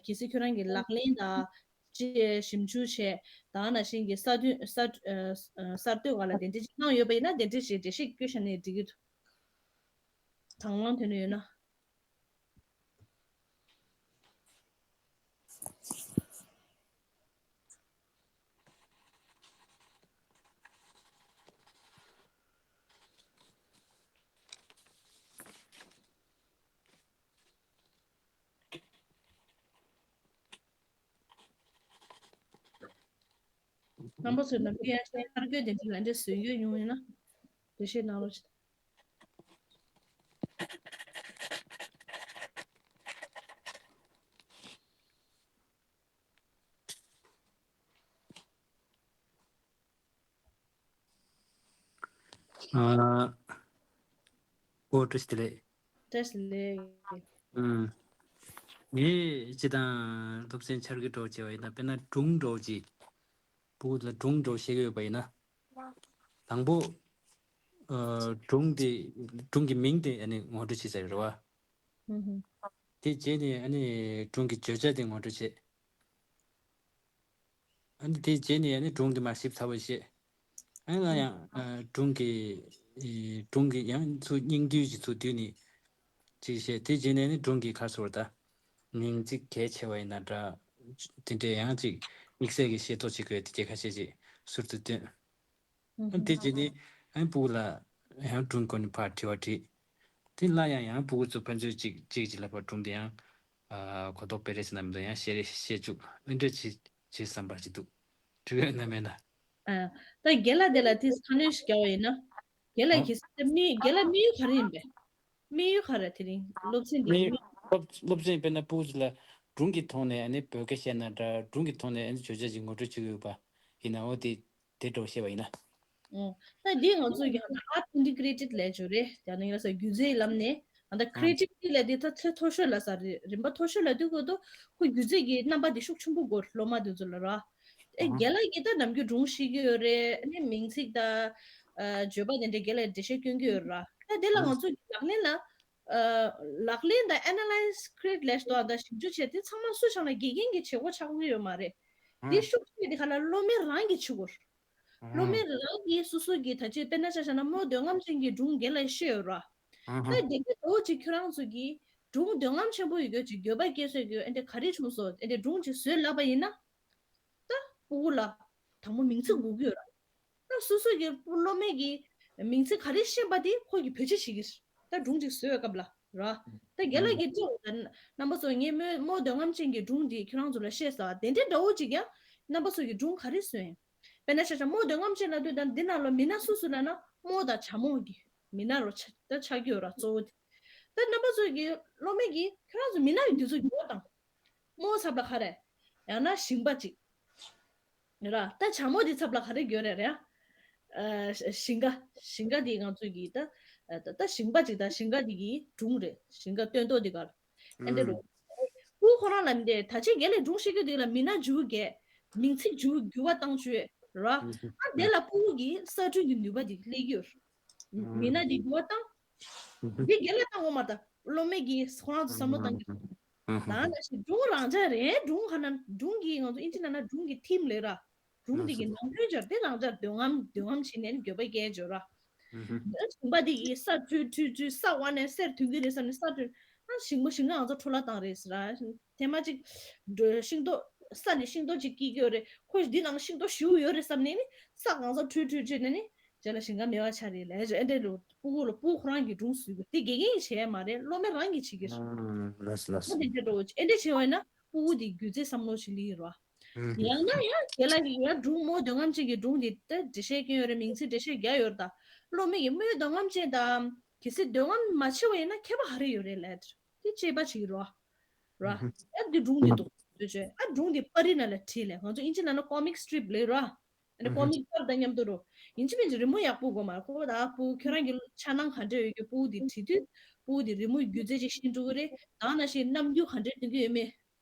གལ་སྲིད་ཁྱོད་རང་གི་ལག་ལེན་དང་། ཅེས་ཞིབ་འཇུག་བྱས། ད་ནང་བཞིན་གྱི་གསར་གཏོད་གསར་གསར་གཏོད་སྒང་ལ་དེ་འདྲ་ཅིག་གནང་ཡོད་པ་ཡིན་ན་དེ་འདྲ་ཞིག་འགྲེལ་བཤད་བསྐྱོན་བཞག་ནས་འགྲིག་གི་འདུག་དང་བླངས་ཐོན་ནས་ཡོད་ན། རྣམ་པ་ཚོས་ནམ་རྒྱུན་ཡང་ཤེས་ཐར་རྒྱུ་དེ་འདྲ་ལ་འདྲ་བཟོས་ཡོད་ཡོང་ཡིན་ན་འགྲེལ་བཤད་གནང་རོགས་བྱེད། ཨ། ཨོ་བཀྲ་ཤིས་བདེ་ལེགས། བཀྲ་ཤིས་བདེ་ལེགས། ཨུམ། ངས་སྤྱི་དང་སློབ་ཚན་འཆར་གི་འགྲོ་བྱས་པ་ཡིན་ན་དཔེར་ན་སྒྲུང་འགྲོ་ཅིག་སྤུ་གུ་ལ་སྒྲུང་འགྲོ་བཤད་གི་ཡོད་པ་ཡིན་ན། དང་པོ། ཨ། སྒྲུང་དེ། སྒྲུང་གི་མིང་དེ་ཨ་ནི་ངོ་སྤྲོད་བྱེད་ས་རེད་བ། ཧུམ་ཧུམ། དེ་རྗེས་ནས་ཨ་ནི་སྒྲུང་གི་བརྗོད་བྱ་དེ་ངོ་སྤྲོད་བྱེད། ཨ་ནི་དེ་རྗེས་ནས་ཨ་ནི་སྒྲུང་དེ་མར་ཞིབ་ཚགས་པོ་བཤད། ཨ་ནི་ལ་ཡང་ཨ་སྒྲུང་གི་ཨེ་སྒྲུང་གི་ཡང་ཚུར་སྙིང་བསྡུས་ཀྱི་ཚུར་བསྡུས་ནས་ཅིག་བཤད། དེ་རྗེས་ནས་ཨ་ནི་སྒྲུང་གི་ཁ་སོར་ད་མིང་ཚིག་གལ་ཆེ་བ་ཡིན་ན་འདྲ། དེ་འདྲའི་ཡང་ཅིག་དམིགས་བསལ་གྱི་ཤེས་རྟོགས་བྱེད་དགོས་དེ་སྐད་ཁ་ཤས་ཅིག་ཟུར་དུ་བཏོན། ཨ་ནི་དེ་རྗེས་ནས་ཨ་ནི་སྤུ་གུ་ལ་ཡང་སྒྲུང་སྐོར་ནས་ཕར་དྲི་བ་དྲིས། དེ་སླར་ཡང་ཡང་སྤུ་གུ་ཚོ་ཕན་ཚུན་གཅིག་གཅིག་གཅིག་ལ་ཕར་སྒྲུང་དེ་ཡང་ཨ་གོ་རྟོགས་སྤེལ་རེས་ཟེར་ན་མི་འདུག་ཡང་བཤད་རེས་བཤད་བཅུག་འདི་འདྲ་བྱེད་བྱེད་བསམ་པ་ཞིག་འདུག་འགྲིག་ཡོད་ན་མེད་ན། ཨ། ད་རྒན་ལགས་དེ་ལ་དེ་ཁ་སྣོན་ཞིག་རྒྱག་པ་ཡིན་ན། རྒན་ལགས་ཨ། ཁྱེད་ཚོ་དམིགས་རྒན་ལགས་དམིགས་ཡུལ་ག་རེ་ཡིན་པས། དམིགས་ཡུལ་ག་རེ་དེ་རིང་སློབ་ཚན་འདི་མི་སློབ་སློབ་ཚན་དཔེར་ན་སྤུ་གུ་ཅིག་ལ་སྒྲུང་གི་ཐོག་ནས་ཨ་ནི་བོད་སྐད་བཤད་ན་འདྲ། སྒྲུང་གི་ཐོག་ནས་ཨ་ནི་བརྗོད་བྱ་ཅིག་ངོ་སྤྲོད་བྱེད་དགོས་པ་ཡིན་ན་འོ་དེ་དེ་འདྲ་བཤད་པ་ཡིན་ན། ཨོ། ད་འདི་ང་ཚོ་གི་ཧ་ད་art integrated ལབ་ཅིག་ཡོད་རེད། ཡང་ན་ཡོད་ས་སྒྱུ་རྩལ་ལམ་ནས་ཨ་ད་ཨ་creativity ལབ་དེ་ད་ཚད་མཐོ་ཤོས་ལ་ས་རེད། རིམ་པ་མཐོ་ཤོས་ལ་འདུག་དགོས་དོ། ཁོ་སྒྱུ་རྩལ་གྱི་རྣམ་པ་དེ་ཤུགས་ཆེན་པོ་དགོས་སློབ་མ་དེ་ཚོ་ལ་ར། ཨེ་ཨ་རྒན་ལགས་ཀྱིས་ད་ནམ་རྒྱུན་སྒྲུང་བཤད་ཀྱི་ཡོད་རེད། ཨ་ནི་མིང་ཚིག་དང་ཨ་བརྗོད་པ་དེ་འདྲ་རྒན་ལགས་འགྲེལ་བཤད་སྐྱོན་གྱི་ཡོད་ར། ད་དེ་ལ་ང་ཚོ་གི་ལག་ལེན་ལ་ཨ་ལག་ལེན་དང་analyze create ལབ་ཞིག་འདུག་ད་ཞིབ་འཇུག་བྱས་དེ་ཚང་མ་སུ་ཆགས་ན་དགེ་རྒན་གྱི་བྱེད་སྒོ་ཆགས་ཀྱི་ཡོད་མ་རེད། དེ་ཨ་ཤུགས་ཆེ་དེ་ག་ལ་སློབ་མས་རང་གིས་བྱེད་དགོས། སློབ་མའི་རང་གིས་སོ་སོ་གི་ད་ཅི་དཔེར་ན་ཆ་བཞག་ན་རྨོ་འདོད་རྔམ་ཅན་གྱི་སྒྲུང་རྒན་ལགས་ཤེས་ཡོད་ར། ད་དེ་ག་འདྲ་བོ་ཅིག་ཁྱོད་རང་ཚོ་གིས་སྒྲུང་འདོད་རྔམ་ཆེན་པོ་ཡོད་རྒྱུ་ཅིག་འགྱོད་པ་སྐྱེ་སྲོལ་གྱི་ཨེ་འདྲ་ག་རེ་བྱུང་སོང་ཨེ་འདྲ་སྒྲུང་ཅིག་བཟོས་ལབ་པ་ཡིན་ན། ད་སྤུ་གུ་ལ་དང་པོ་མིང་ཚིག་དགོས་ཀྱི་ཡོད་ར། ད་སོ་སོ་གི་སློབ་མའི་གི་མིང་ཚིག་ག་རེ་ཤེས་པ་དེ་ཁོ་གི་བེད་སྤྱོད་བྱེད་ཀྱི་རེད། ད་སྒྲུང་ཅིག་བཟོས་སྐབས་ལ་ར། ད་རྒན་ལགས་ཀྱིས་ཅི་ལབ་རྣམ་པ་ཚོ་ངས་རྨོ་རྨོ་འདོད་རྔམ་ཅན་གྱི་སྒྲུང་འདི་ཁྱོད་རང་ཚོ་ལ་བཤད་ས་དེ་འདྲའི་འདྲ་བོ་ཅིག་ཡང་རྣམ་པ་ཚོ་གི་སྒྲུང་ག་རེ་བཟོས་ཡིན། དཔེར་ན་ཆ་བཞག་རྨོ་འདོད་རྔམ་ཅན་ལབ་དུས་ད་འདི་ནང་ལ་མི་སྣ་སུ་སུ་ལབ་ན་རྨོ་དང་བྱ་རྨོ་གི་མི་སྣ་རུ་ཆ་ད་ཆགས་ཀྱི་ཡོད་ར་གཙོ་བོ་དེ། ད་རྣམ་པ་ཚོ་གི་སློབ་མ་གིས་ཁྱོད་རང་ཚོ་མི་སྣ་ཡི་འདི་ཚོ་འགྱུར་བ་བཏང་། རྨོ་ཚབ་ལ་ག་རེ། ཡང་ན་ཞིང་པ་ཅིག་ར། ད་བྱ་རྨོ་འདི་ཚབ་ལ་ག་རེ་འགྱུར་རེད་རེད། ཨ། ཞིང་ཁ། ཞིང་ཁ་འདི་ང་ཚོ་གི་ད། ད་ད་ཞིང་པ་ཅིག་ད་ཞིང་ཁ་འདི་གི་སྒྲུང་རེད། ཞིང་ཁ་སྟོན་ཐོག་འདི་གར། ཨེ་འདྲ་རུ། སྤུ་གུ་ཁོ་རང་ལ་མི་འདྲ་ད་ཅི་རྒན་ལགས་སྒྲུང་བཤད་རྒྱུ་འདི་ལ་མི་སྣ་འཇུག་གས། མིང་ཚིག་འཇུག་འགྱུར་བ་བཏང་བཅུག་ར། ཨ། དེ་ལ་སྤུ་གུ་གི་གསར་སྐྲུན་གྱི་ནུས་པ་འདི་སླེབས་ཀྱི་ཡོད། མི་སྣ་འདི་འགྱུར་བ་བཏང་། འདི་རྒན་ལགས་བཏང་དགོས་མ་རེད་ད། སློབ་མས་ཀྱིས་ཁོ་རང་ཚོ་བསམ་བློ་བཏང་གི་འདུག་ད་ནང་བཞིན་སྒྲུང་རང་འཇགས་རེད། སྒྲུང་ག་ན་སྒྲུང་གི་ང་ཚོ་ཨིན་ཇི་ནང་ན་སྒྲུང་གི་ཐིམ་ལབ་ར། སྒྲུང་འདི་གི་ནང་དོན་སྦྱར་ཏེ་རང་འཇགས་འདོད་རྔམ་འདོད་རྔམ་བྱས་ནས་འགྱོད་པ་སྐྱེ་འཇོག་ར། ཞིང་པ་འདི་གིས་ས་འཁྲུ་འཁྲུ་འཁྲུ་ས་དབར་ནས་གསེར་ཐོན་གྱི་རེད་བསམ་ནས་ས་འཁྲུ། ཨ་ཞིང་པ་ཞིང་ཁ་ང་ཚོ་འཕྲོ་བརླག་བཏང་རེད་ཟེར་ར། ཐེངས་མ་གཅིག་འགྲོ་ཤིང་ཏོག་ས་ནས་ཤིང་ཏོག་ཅིག་སྐྱེ་གི་ཡོད་རེད། ཁོ་འདི་ནང་ཤིང་ཏོག་ཞེ་པོ་ཡོད་རེད་བསམ་ནས་ནི་ས་གང་ས་འཁྲུ་འཁྲུ་འཁྲུ་ནས་ནི། རྗེས་ལ་ཞིང་ཁ་མེད་པ་ཆགས་རེད་ལབ་ཨེ་འདྲ་ལོ་སྤུ་གུ་ལ་སྤུ་གུ་ཁོ་རང་གི་སྒྲུང་བཟོས་དགོས་དེ་དགེ་རྒན་གྱིས་བྱས་མ་རེད། སློབ་མས་རང་གིས་བྱེད་ཀྱི་རེད། ཨ་ལགས་སོ་ལགས་སོ། ཨ་དེ་འདྲ་འགྲོ་ཨེ་འདྲ་བྱས་པ་ཡིན་ན་སྤུ་གུ་དེ་སྒྱུ་རྩལ་བསམ་བློ་ཞིག་སླེབས་ཀྱི་རེད་བ། ཡང་ན་ཡང་དེ་ལ་ཡང་སྒྲུང་རྨོ་འདོད་རྔམ་ཅན་གྱི་སྒྲུང་དེ་ལྟ་འགྲེལ་བཤད་སྐྱོན་ཡོད་རེད། མིང་ཚིག་འགྲེལ་བཤད་རྒྱག་ཡོད་རེད་ད། སློབ་མས་ཀྱིས་རྨོ་འདོད་རྔམ་ཅན་དང་གལ་སྲིད་འདོད་རྔམ་མ་བྱེད་པ་ཡིན་ན་ཁྱད་པར་ག་རེ་ཡོད་རེད་ལབ་དེ་དཔྱད་པ་བྱེད་ཀྱི་རེད་བ། ར། ཨ་དེ་སྒྲུང་དེ་འདུག་ཟེར་བྱས་ཨ་སྒྲུང་དེ་པར་རིས་ནང་ལ་བྲིས་ལས་ང་ཚོ་ཨིན་ཇི་ནང་ན་ཀོ་མིག་སི་ཊི་རིབ་ལབ་ར། ཨ་ནི་ཀོ་མིག་པར་དང་མཉམ་དུ་འགྲོ། ཡིན་གཅིག་མིན་གཅིག་རི་མོ་ཡག་པོ་དགོས་མ་རེད། ཁོ་བོ་ད་སྤུ་གུ་ཁྱོད་རང་གི་འཆར་སྣང་ག་འདྲ་ཡོད་ཀྱི་སྤུ་གུ་དེ་བྲིས་དུས་སྤུ་གུ་དེ་རི་མོ་སྒྱུ་རྩལ་ཅིག་ཤེས་འགྲོ་གི་རེད། ད་ནང་བཞིན་རྣམ་འགྱུར་ག་འདྲ་སྟོན་གྱི་ཡོད་མེད།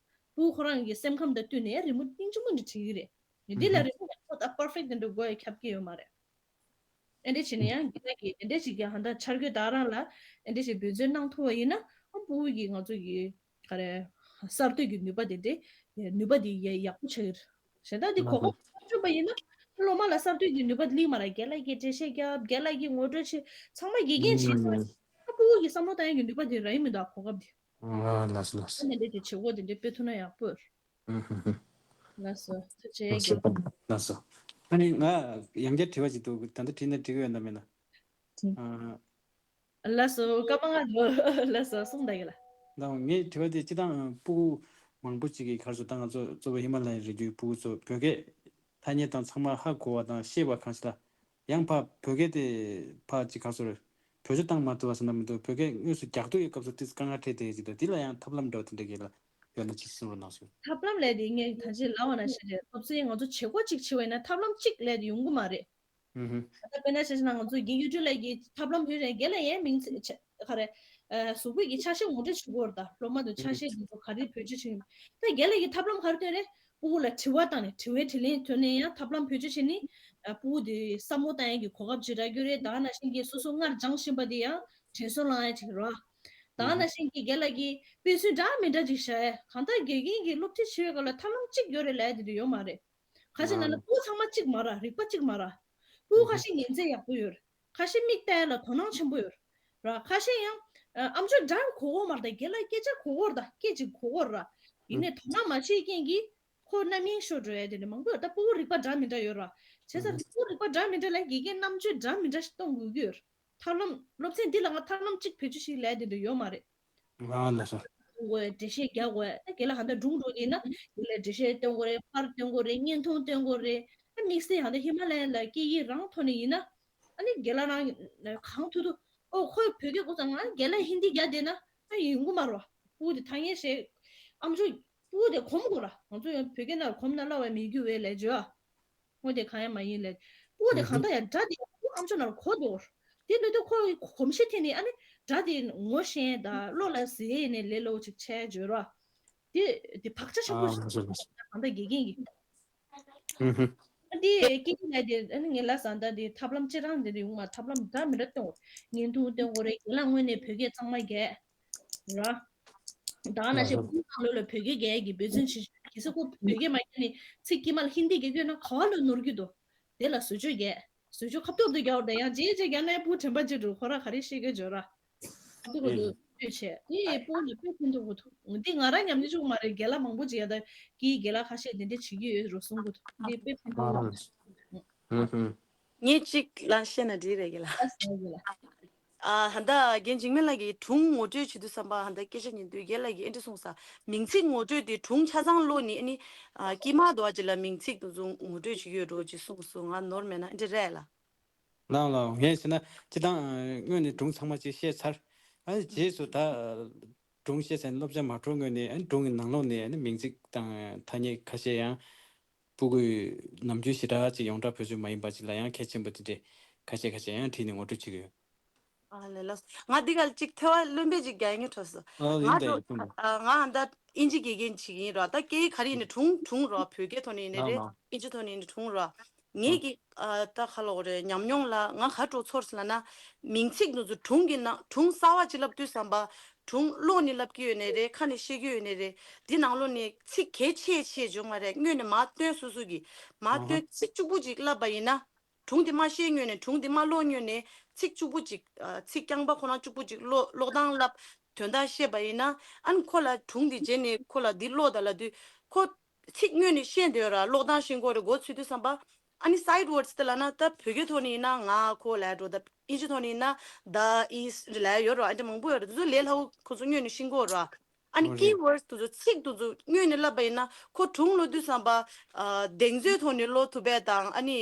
སྤུ་གུ་ཁོ་རང་གི་སེམས་ཁམས་དང་བསྟུན་ནས་རི་མོ་སྙིང་རྗེ་མོ་འདྲ་བྲིས་ཀྱི་རེད། ཡིན་དེ་ལ་རི་མོ་ཡག་པོ་ད་པར་ཕེག་དེ་འདྲ་དགོས་ཡ་ཁྱབ་ཀྱི་ཡོད་མ་རེད། ཨེ་འདྲ་བྱས་ནས་ཡང་དེ་འདྲ་གི་དེ་འདྲ་ཞིག་གི་ཧ་ད་འཆར་འགོད་ད་རང་ལ་ཨེ་འདྲ་ཞིག་འབད་བརྩོན་གནང་ཐུབ་པ་ཡིན་ན་ཨ་སྤུ་གུ་གི་ང་ཚོ་གི་ག་རེ་གསར་གཏོད་ཀྱི་ནུས་པ་དེ་འདྲ་ནུས་པ་དེ་ཡ་ཡག་པོ་ཆགས་ཀྱི་རེད། གཞན་དག་འདི་གོ་སྐབས་ཐོབ་བཅུག་པ་ཡིན་ན་སློབ་མ་ལ་གསར་གཏོད་ཀྱི་ནུས་པ་དེ་སླེབས་མ་རེད། རྒན་ལགས་ཀྱིས་འགྲེལ་བཤད་རྒྱབ། རྒན་ལགས་ཀྱིས་ངོ་སྤྲོད་བྱེད། ཚང་མ་དགེ་རྒན་བྱེད་སོང་ཨ་སྤུ་གུ་གི་བསམ་བློ་བཏང་ཡག་གི་ནུས་པ་དེ་རག་གི་མི་འདུག་གོ་སྐབས་དེ། ཨ་ལགས་སོ་ལགས་སོ། ཨ་ནི་འདི་དེ་བྱེད་སྒོ་དེ་འདྲ་སྤེལ་ཐུབ་ན་ཡག་པོ་རེད། ཨུ་ཧུ་ཧུ། ལགས་སོ་ཐུགས་རྗེ་ཆེ། ལགས་སོ་ལགས་སོ། ཨ་ནི་ང་ཡང་བསྐྱར་དྲི་བ་ཅིག་འདུག་ད་ལྟ་དྲིས་ན་འགྲིག་གི་ཡོད་ན་མེད་ན། ཨ། ལགས་སོ་སྐར་མ་ལྔ་འགྲོ། ལགས་སོ་གསུངས་དང་གི་ལ། ད་ངའི་དྲི་བ་དེ་སྤྱིར་བཏང་སྤུ་གུ་མང་པོ་ཅིག་གིས་ག་རེ་ཟེར་ད་ང་ཚོ་གཙོ་བོ་ཧི་མ་ལ་ཡའི་རི་རྒྱུད་སྤུ་གུ་ཚོ་བོད་སྐད་ཐ་སྙད་དང་ཚང་མ་ཧ་གོ་བ་དང་ཤེས་པ་གང་ཞིག་ལ། ཡང་ཕ་བོད་སྐད་དེ་ཕ་ཅིག་ག་རེ་ཟེར། བེད་སྤྱོད་བཏང་མ་ཐུབ་པ་ཟེར་ན་མི་འདུག་བོད་སྐད་དངོས་སུ་རྒྱག་ཐུབ་ཡོད་སྐབས་སུ་ཏིས་དཀའ་ངལ་འཕྲད་བསྡད་ཡོད་ཅིག་འདུག་འདི་ལ་ཡང་ཐབས་ལམ་འདྲ་བ་དེ་འདྲ་གི་ལ་ཡོད་ན་ཅིག་གསུང་རོགས་གནང་ཞུ། ཐབས་ལམ་ལས་དེ་ངས་ད་ཅི་ལབ་པ་ནང་བཞིན་རེད། སློབ་ཚན་ང་ཚོ་བྱེད་སྒོ་གཅིག་བྱེད་པ་ཡིན་ན་ཐབས་ལམ་གཅིག་ལས་དེ་ཡོང་གི་མ་རེད། ཨུ་ཧུ། ད་ལྟ་དཔེར་ན་བྱས་ན་ང་ཚོ་རྒན་གཡུ་སྒྲོན་ལགས་ཀྱིས་ཐབས་ལམ་བོད་རེད་རྒན་ལགས་ཡང་མིང་ཚིག་ག་རེ། གཟུགས་པོ་གི་ཆ་ཤས་ངོ་སྤྲོད་བྱེད་དགོས་རེད་ད། སློབ་མ་དང་ཆ་ཤས་འདི་ཚོ་ག་རེ་བེད་སྤྱོད་བྱེད་ཡིན། ད་རྒན་ལགས་ཀྱིས་ཐབས་ལམ་ག་རེ་བཏོན་རེད། སྤུ་གུ་ལ་དྲི་བ་བཏང་ནས་དྲི་བའི་དྲིས་ལན་ཐོན་ནས་ཡང་ཐབས་ལམ་བེད་སྤྱོད་བྱས་ནས་སྤུ་གུ་དེ་བསམ་བློ་བཏང་ཡས་ཀྱི་གོ་སྐབས་ཅིག་རག་རྒྱུ་རེད། ད་ནང་བཞིན་གྱི་སོ་སོ་སྔར་སྦྱངས་བཞིན་པ་དེ་ཡང་དྲན་གསོ་བསླང་ཡས་ཅིག་རེད། ད་ནང་བཞིན་གྱི་རྒན་ལགས་ཀྱིས་དཔེ་མཚོན་འདྲ་མི་འདྲ་ཅིག་བཞག་ཡས་གང་ལྟར་དགེ་རྒན་གྱིས་སློབ་ཁྲིད་བྱེད་ཡས་སྐབས་ལ་ཐབས་ལམ་གཅིག་ཡོད་རེད་ལབ་ཡས་དེ་འདྲ་ཡོད་མ་རེད། ཁ་ཤས་ནང་ལ་སྤུ་གུ་ཚང་མ་གཅིག་མ་རེད། རིག་པ་གཅིག་མ་རེད། སྤུ་གུ་ཁ་ཤས་ཉན་ཚད་ཡག་པོ་ཡོད་རེད། ཁ་ཤས་མིག་ལྟ་ཡ་ལ་དོ་སྣང་ཆེན་པོ་ཡོད་རེད། ཁ་ཤས་ཡང་ཨམ་ཅོག་འདྲ་གོ་གོ་མ་རེད། ད་རྒན་ལགས་སྐད་ཆ་གོ་གོ་རེད། ད་སྐད་ཅིག་གོ་གོ་རེད། ཡིན་ནའི་དོ་སྣང་མ་བྱེད་རྐྱེན་གྱིས་ཁོ་རྣམ་གཡེང་ཤོར་འགྲོ་ཡ་དེ་འདྲ་མང་པོ་ཡོད། ད་སྤུ་གུ་རིག་པ་འདྲ་མི་འདྲ་ཡོད་རེད། བྱས་ཙང་སྤུ་གུ་རིག་པ་འདྲ་མི་འདྲ་ལ་དགེ་རྒན་རྣམ་དཔྱོད་འདྲ་མི་འདྲ་ཞིག་གཏོང་དགོས་ཀྱི་ཡོད་རེད། ཐབས་ལམ་སློབ་ཚན་འདི་ལ་ང་ཐབས་ལམ་གཅིག་བེད་སྤྱོད་ཞིག་ལས་དེ་འདྲ་ཡོད་མ་རེད། ཨ་ལགས་སོ། འགྲེལ་བཤད་རྒྱག་དགོས། ད་རྒན་ལགས་ཧ་ད་སྒྲུང་འགྲོ་དེ་ན་དེ་ལ་འགྲེལ་བཤད་སྟོན་དགོས་རེད། པར་སྟོན་དགོས་རེད། བརྙན་ཐུང་སྟོན་དགོས་རེད། ཨ་དམིགས་བསལ་ཧ་ད་ཧི་མ་ལ་ཡ་ལ་སྐད་ཡིག་རང་ཐོག་ནས་ཡིན་ན་ཨ་ནི་རྒན་ལགས་རང་གང་ཐུབ་ཐུབ་ཨོ་ཁོས་བོད་སྐད་གོ་ཙང་ང་རྒན་ལགས་ཧིན་དི་རྒྱག་བསྡད་ན་ཨ་ཡོང་གི་མ་རེད་བ། སྤུ་གུ་དེ་ཐ་སྙད་བཤད་ཨམ་ཅོག་སྤུ་གུ་དེ་གོམས་དགོས་ར། ང་ཚོ་ཡང་བོད་སྐད་ནང་གོམས་ན་སླ་བ་མི་རྒྱུ་བས་ལས་བརྗོད་ཨ། དངོས་དེ་གང་ཡང་མ་ཡིན་ལས། སྤུ་གུ་དེ་གང་ལྟར་ཡང་སྒྲ་དེ་ཨམ་ཅོག་ནང་གོ་འདུག་དེ་ལོས་དེ་ཁོ་གོམས་གཤིས་ཐད་ནས་ཨ་ནི་སྒྲ་དེ་ངོ་ཤེས་དང་བློ་ལ་ཟེར་ནས་ལས་སླ་བོ་ཅིག་ཆགས་བརྗོད་ར། དེ་དེ་བག་ཆགས་ཆེན་པོ་ཞིག་གང་ལྟར་དགེ་རྒན་གྱིས། ཨ་དེ་སྐད་ཡིག་ལས་དེ་ཨ་ནི་ངས་ལབ་ས་ད་དེ་ཐབས་ལམ་སྤྱིར་བཏང་དེ་རེད་ཡོང་མ། ཐབས་ལམ་འདྲ་མི་འདྲ་སྟོན་དགོས། བརྙན་ཐུང་སྟོན་དགོས་རེད། རྒན་ལགས་དངོས་གནས་བོད་སྐད་གཙང་མ་རྒྱག་ར། ད་ནང་བཞིན་ཁོང་ནང་ལོགས་ལ་བོད་སྐད་རྒྱག་གི་འབད་བརྩོན་བྱེད་ཤོག་གལ་སྲིད་ཁོ་བོད་སྐད་མ་རྒྱག་ནས་ཚིག་དཀྱུས་མ་ལ་ཧིན་དི་རྒྱག་གི་ཡོད་ན་ག་བ་ལ་ནོར་གྱི་འདུག་དེ་ལ་བཟོ་བཅོས་རྒྱག་བཟོ་བཅོས་ཁ་ཐུག་ཏུ་རྒྱག་འོ་ད་ཡང་རྗེས་རྗེས་རྒྱག་ནས་སྤུ་དྲན་པ་ཅིག་འགྲོ་ཁོ་ར་ག་རེ་ཤེས་ཀྱི་འཇོ་ར། ཁ་ཐུག་ཏུ་བཅོས་བྱས་དེ་སྤུ་ལ་དཔེ་ཕན་ཐོགས་པོ་ཐུག་འདི་ང་རང་ཉམས་ལེན་བཅུག་མ་རེད། རྒན་ལགས་མང་པོ་ཅིག་ཡ་ད་ཀྱི་རྒན་ལགས་ཁ་ཤས་དེ་འདྲ་བྱེད་ཀྱི་ཡོད་རུ་གསུང་གི་འདུག་འདི་དཔེ་ཕན་ཐོགས་ལ། ངས་གཅིག་ལ་བཤད་ན་འགྲིག་རེད་རྒན་ལགས། ཨ་ཧ་ད་རྒན་འཇིགས་མེད་ལགས་ཀྱིས་སྒྲུང་ངོ་སྤྲོད་བྱེད་དུས་ཙམ་པ་ཧ་ད་སྐད་ཆ་ཉན་དུས་རྒན་ལགས་ཀྱིས་ཨེ་འདྲ་གསུངས་ས། མིང་ཚིག་ངོ་སྤྲོད་དེ་སྒྲུང་ཆ་ཚང་ཀློག་ནི་ཨ་ནི་ཨ་དཀྱིལ་མ་དུ་བ་ཅིག་ལ་མིང་ཚིག་དེ་ཚོ་ངོ་སྤྲོད་བྱེད་ཀྱི་ཡོད་འགྲོ་ཅེས་གསུངས་སོང་། ང་ནོར་མེད་ན་ཨེ་འདྲ་རེད་ལ། ལགས་ལགས། ངས་བྱས་ན་སྤྱི་བཏང་སྔོན་ནས་སྒྲུང་ཚང་མ་ཅིག་བཤད་ཚར། ཨ་ནི་རྗེས་སུ་ད་སྒྲུང་བཤད་ཚར་ནས་སློབ་སྦྱོང་མ་འགྲོ་སྔོན་ནས་ཨ་ནི་སྒྲུང་གི་ནང་ལོགས་ནས་ཨ་ནི་མིང་ཚིག་དང་ཐ་སྙད་ཁ་ཤས་ཡང་སྤུ་གུའི་ནམ་རྒྱུན་ཞེ་དྲག་ཅིག་ཡོངས་གྲགས་བོད་བཟོ་མ་ཡིན་པ་ཅིག་ལ་ཡང་གལ་ཆེན་པོ་དེ་འདྲས་ཁ་ཤས་ཁ་ཤས་ཡང་བྲིས་ནས་ངོ་སྤྲོད་བྱེད་ཀྱི་ཡོད། ཨ་ལས་ལགས། ང་འདི་ག་ལ་ཅིག་ཐལ་བ་རློན་པས་ཅིག་རྒྱག་ཡིན་འཕྲོ་སོ། ཨ་ཡིན་ང་ད་ཡིན་ད་ཡིན། ཨ་ང་ད་ཨིན་ཇི་དགེ་རྒན་ཅིག་ཡིན་ར། ད་སྐད་ཡིག་ག་རེ་ཡིན་ནའི་སྒྲུང་སྒྲུང་ར། བོད་སྐད་ཐོག་ནས་ཡིན་ནའི་ལགས་རེད། ལགས། ཨིན་ཇི་ཐོག་ནས་ཡིན་ནའི་སྒྲུང་ར། ངེད་ཀྱི་ཨ་ད་ཁ་ལོག་རེད་ཉམས་མྱོང་ལ་ང་ག་འགྲོ་ཚོར་སི་ལ་ན། མིང་ཚིག་འདི་ཚོ་སྒྲུང་གི་ནང་སྒྲུང་གསར་བ་ཅིག་ལབ་དུས་ཙམ་པ། སྒྲུང་ཀློག་ནས་ལབ་ཀྱི་ཡོད་ནའི་རེད། ཁ་ནས་བཤད་ཀྱི་ཡོད་ནའི་རེད། འདི་ནང་ལོགས་ནས་ཚིག་གལ་ཆེ་ཆེ་བྱུང་མ་རེད། སྔོན་ནས་མར་བཏོན་སོ་སོ་གིས་མར་བཏོན་ཚིག་གཅིག་པུ་ཅིག་ལབ་པ་ཡིན་ན། སྒྲུང་དེ་མ་ཤེས་སྔོན་ནས་སྒྲུང་དེ་མ་ཀློག་སྔོན་ནས་ཚིག་གཅིག་པུ་ཅིག་ཨ་ཚིག་རྐྱང་པ་ཁོ་རང་གཅིག་པུ་ཅིག་ཀློག་ཀློག་སྟངས་ལབ། དོན་དག་ཤེས་པ་ཡིན་ན། ཨ་ནི་ཁོ་ལ་སྒྲུང་དེ་རྗེས་ནས་ཁོ་ལ་འདི་ཀློག་དང་ལབ་དུས་ཁོ་ཚིག་སྔོན་ནས་ཤེས་འདོད་ར། ཀློག་སྟངས་ཤེས་དགོས་རེད། མགོ་ཚོས་དུས་ཙམ་པ་ཨ་ནི་སའིཌ་ཝརཌ་སི་དེ་ལབ་ན་ད་བོད་སྐད་ཐོག་ནས་ཡིན་ན་ང་ཁོ་ལབ་འགྲོ། ད་ཨིན་ཇི་ཐོག་ནས་ཡིན་ན་the is ལབ་ཡོད་ར། ཨ་འདྲ་མང་པོ་ཡོད་ར། དེ་ཚོ་ལས་སླ་བོ་ཁོ་ཚོ་སྔོན་ནས་ཤེས་དགོས་ར། ཨ་ནི་ཀི་ཝརཌ་སི་དེ་ཚོ་ཚིག་དེ་ཚོ་སྔོན་ནས་ལབ་པ་ཡིན་ན་ཁོ་སྒྲུང་ཀློག་དུས་ཙམ་པ་ཨ་གདེང་ཚོད་ཐོག་ནས་ཀློག་ཐུབ་པ་དང་། ཨ་ནི་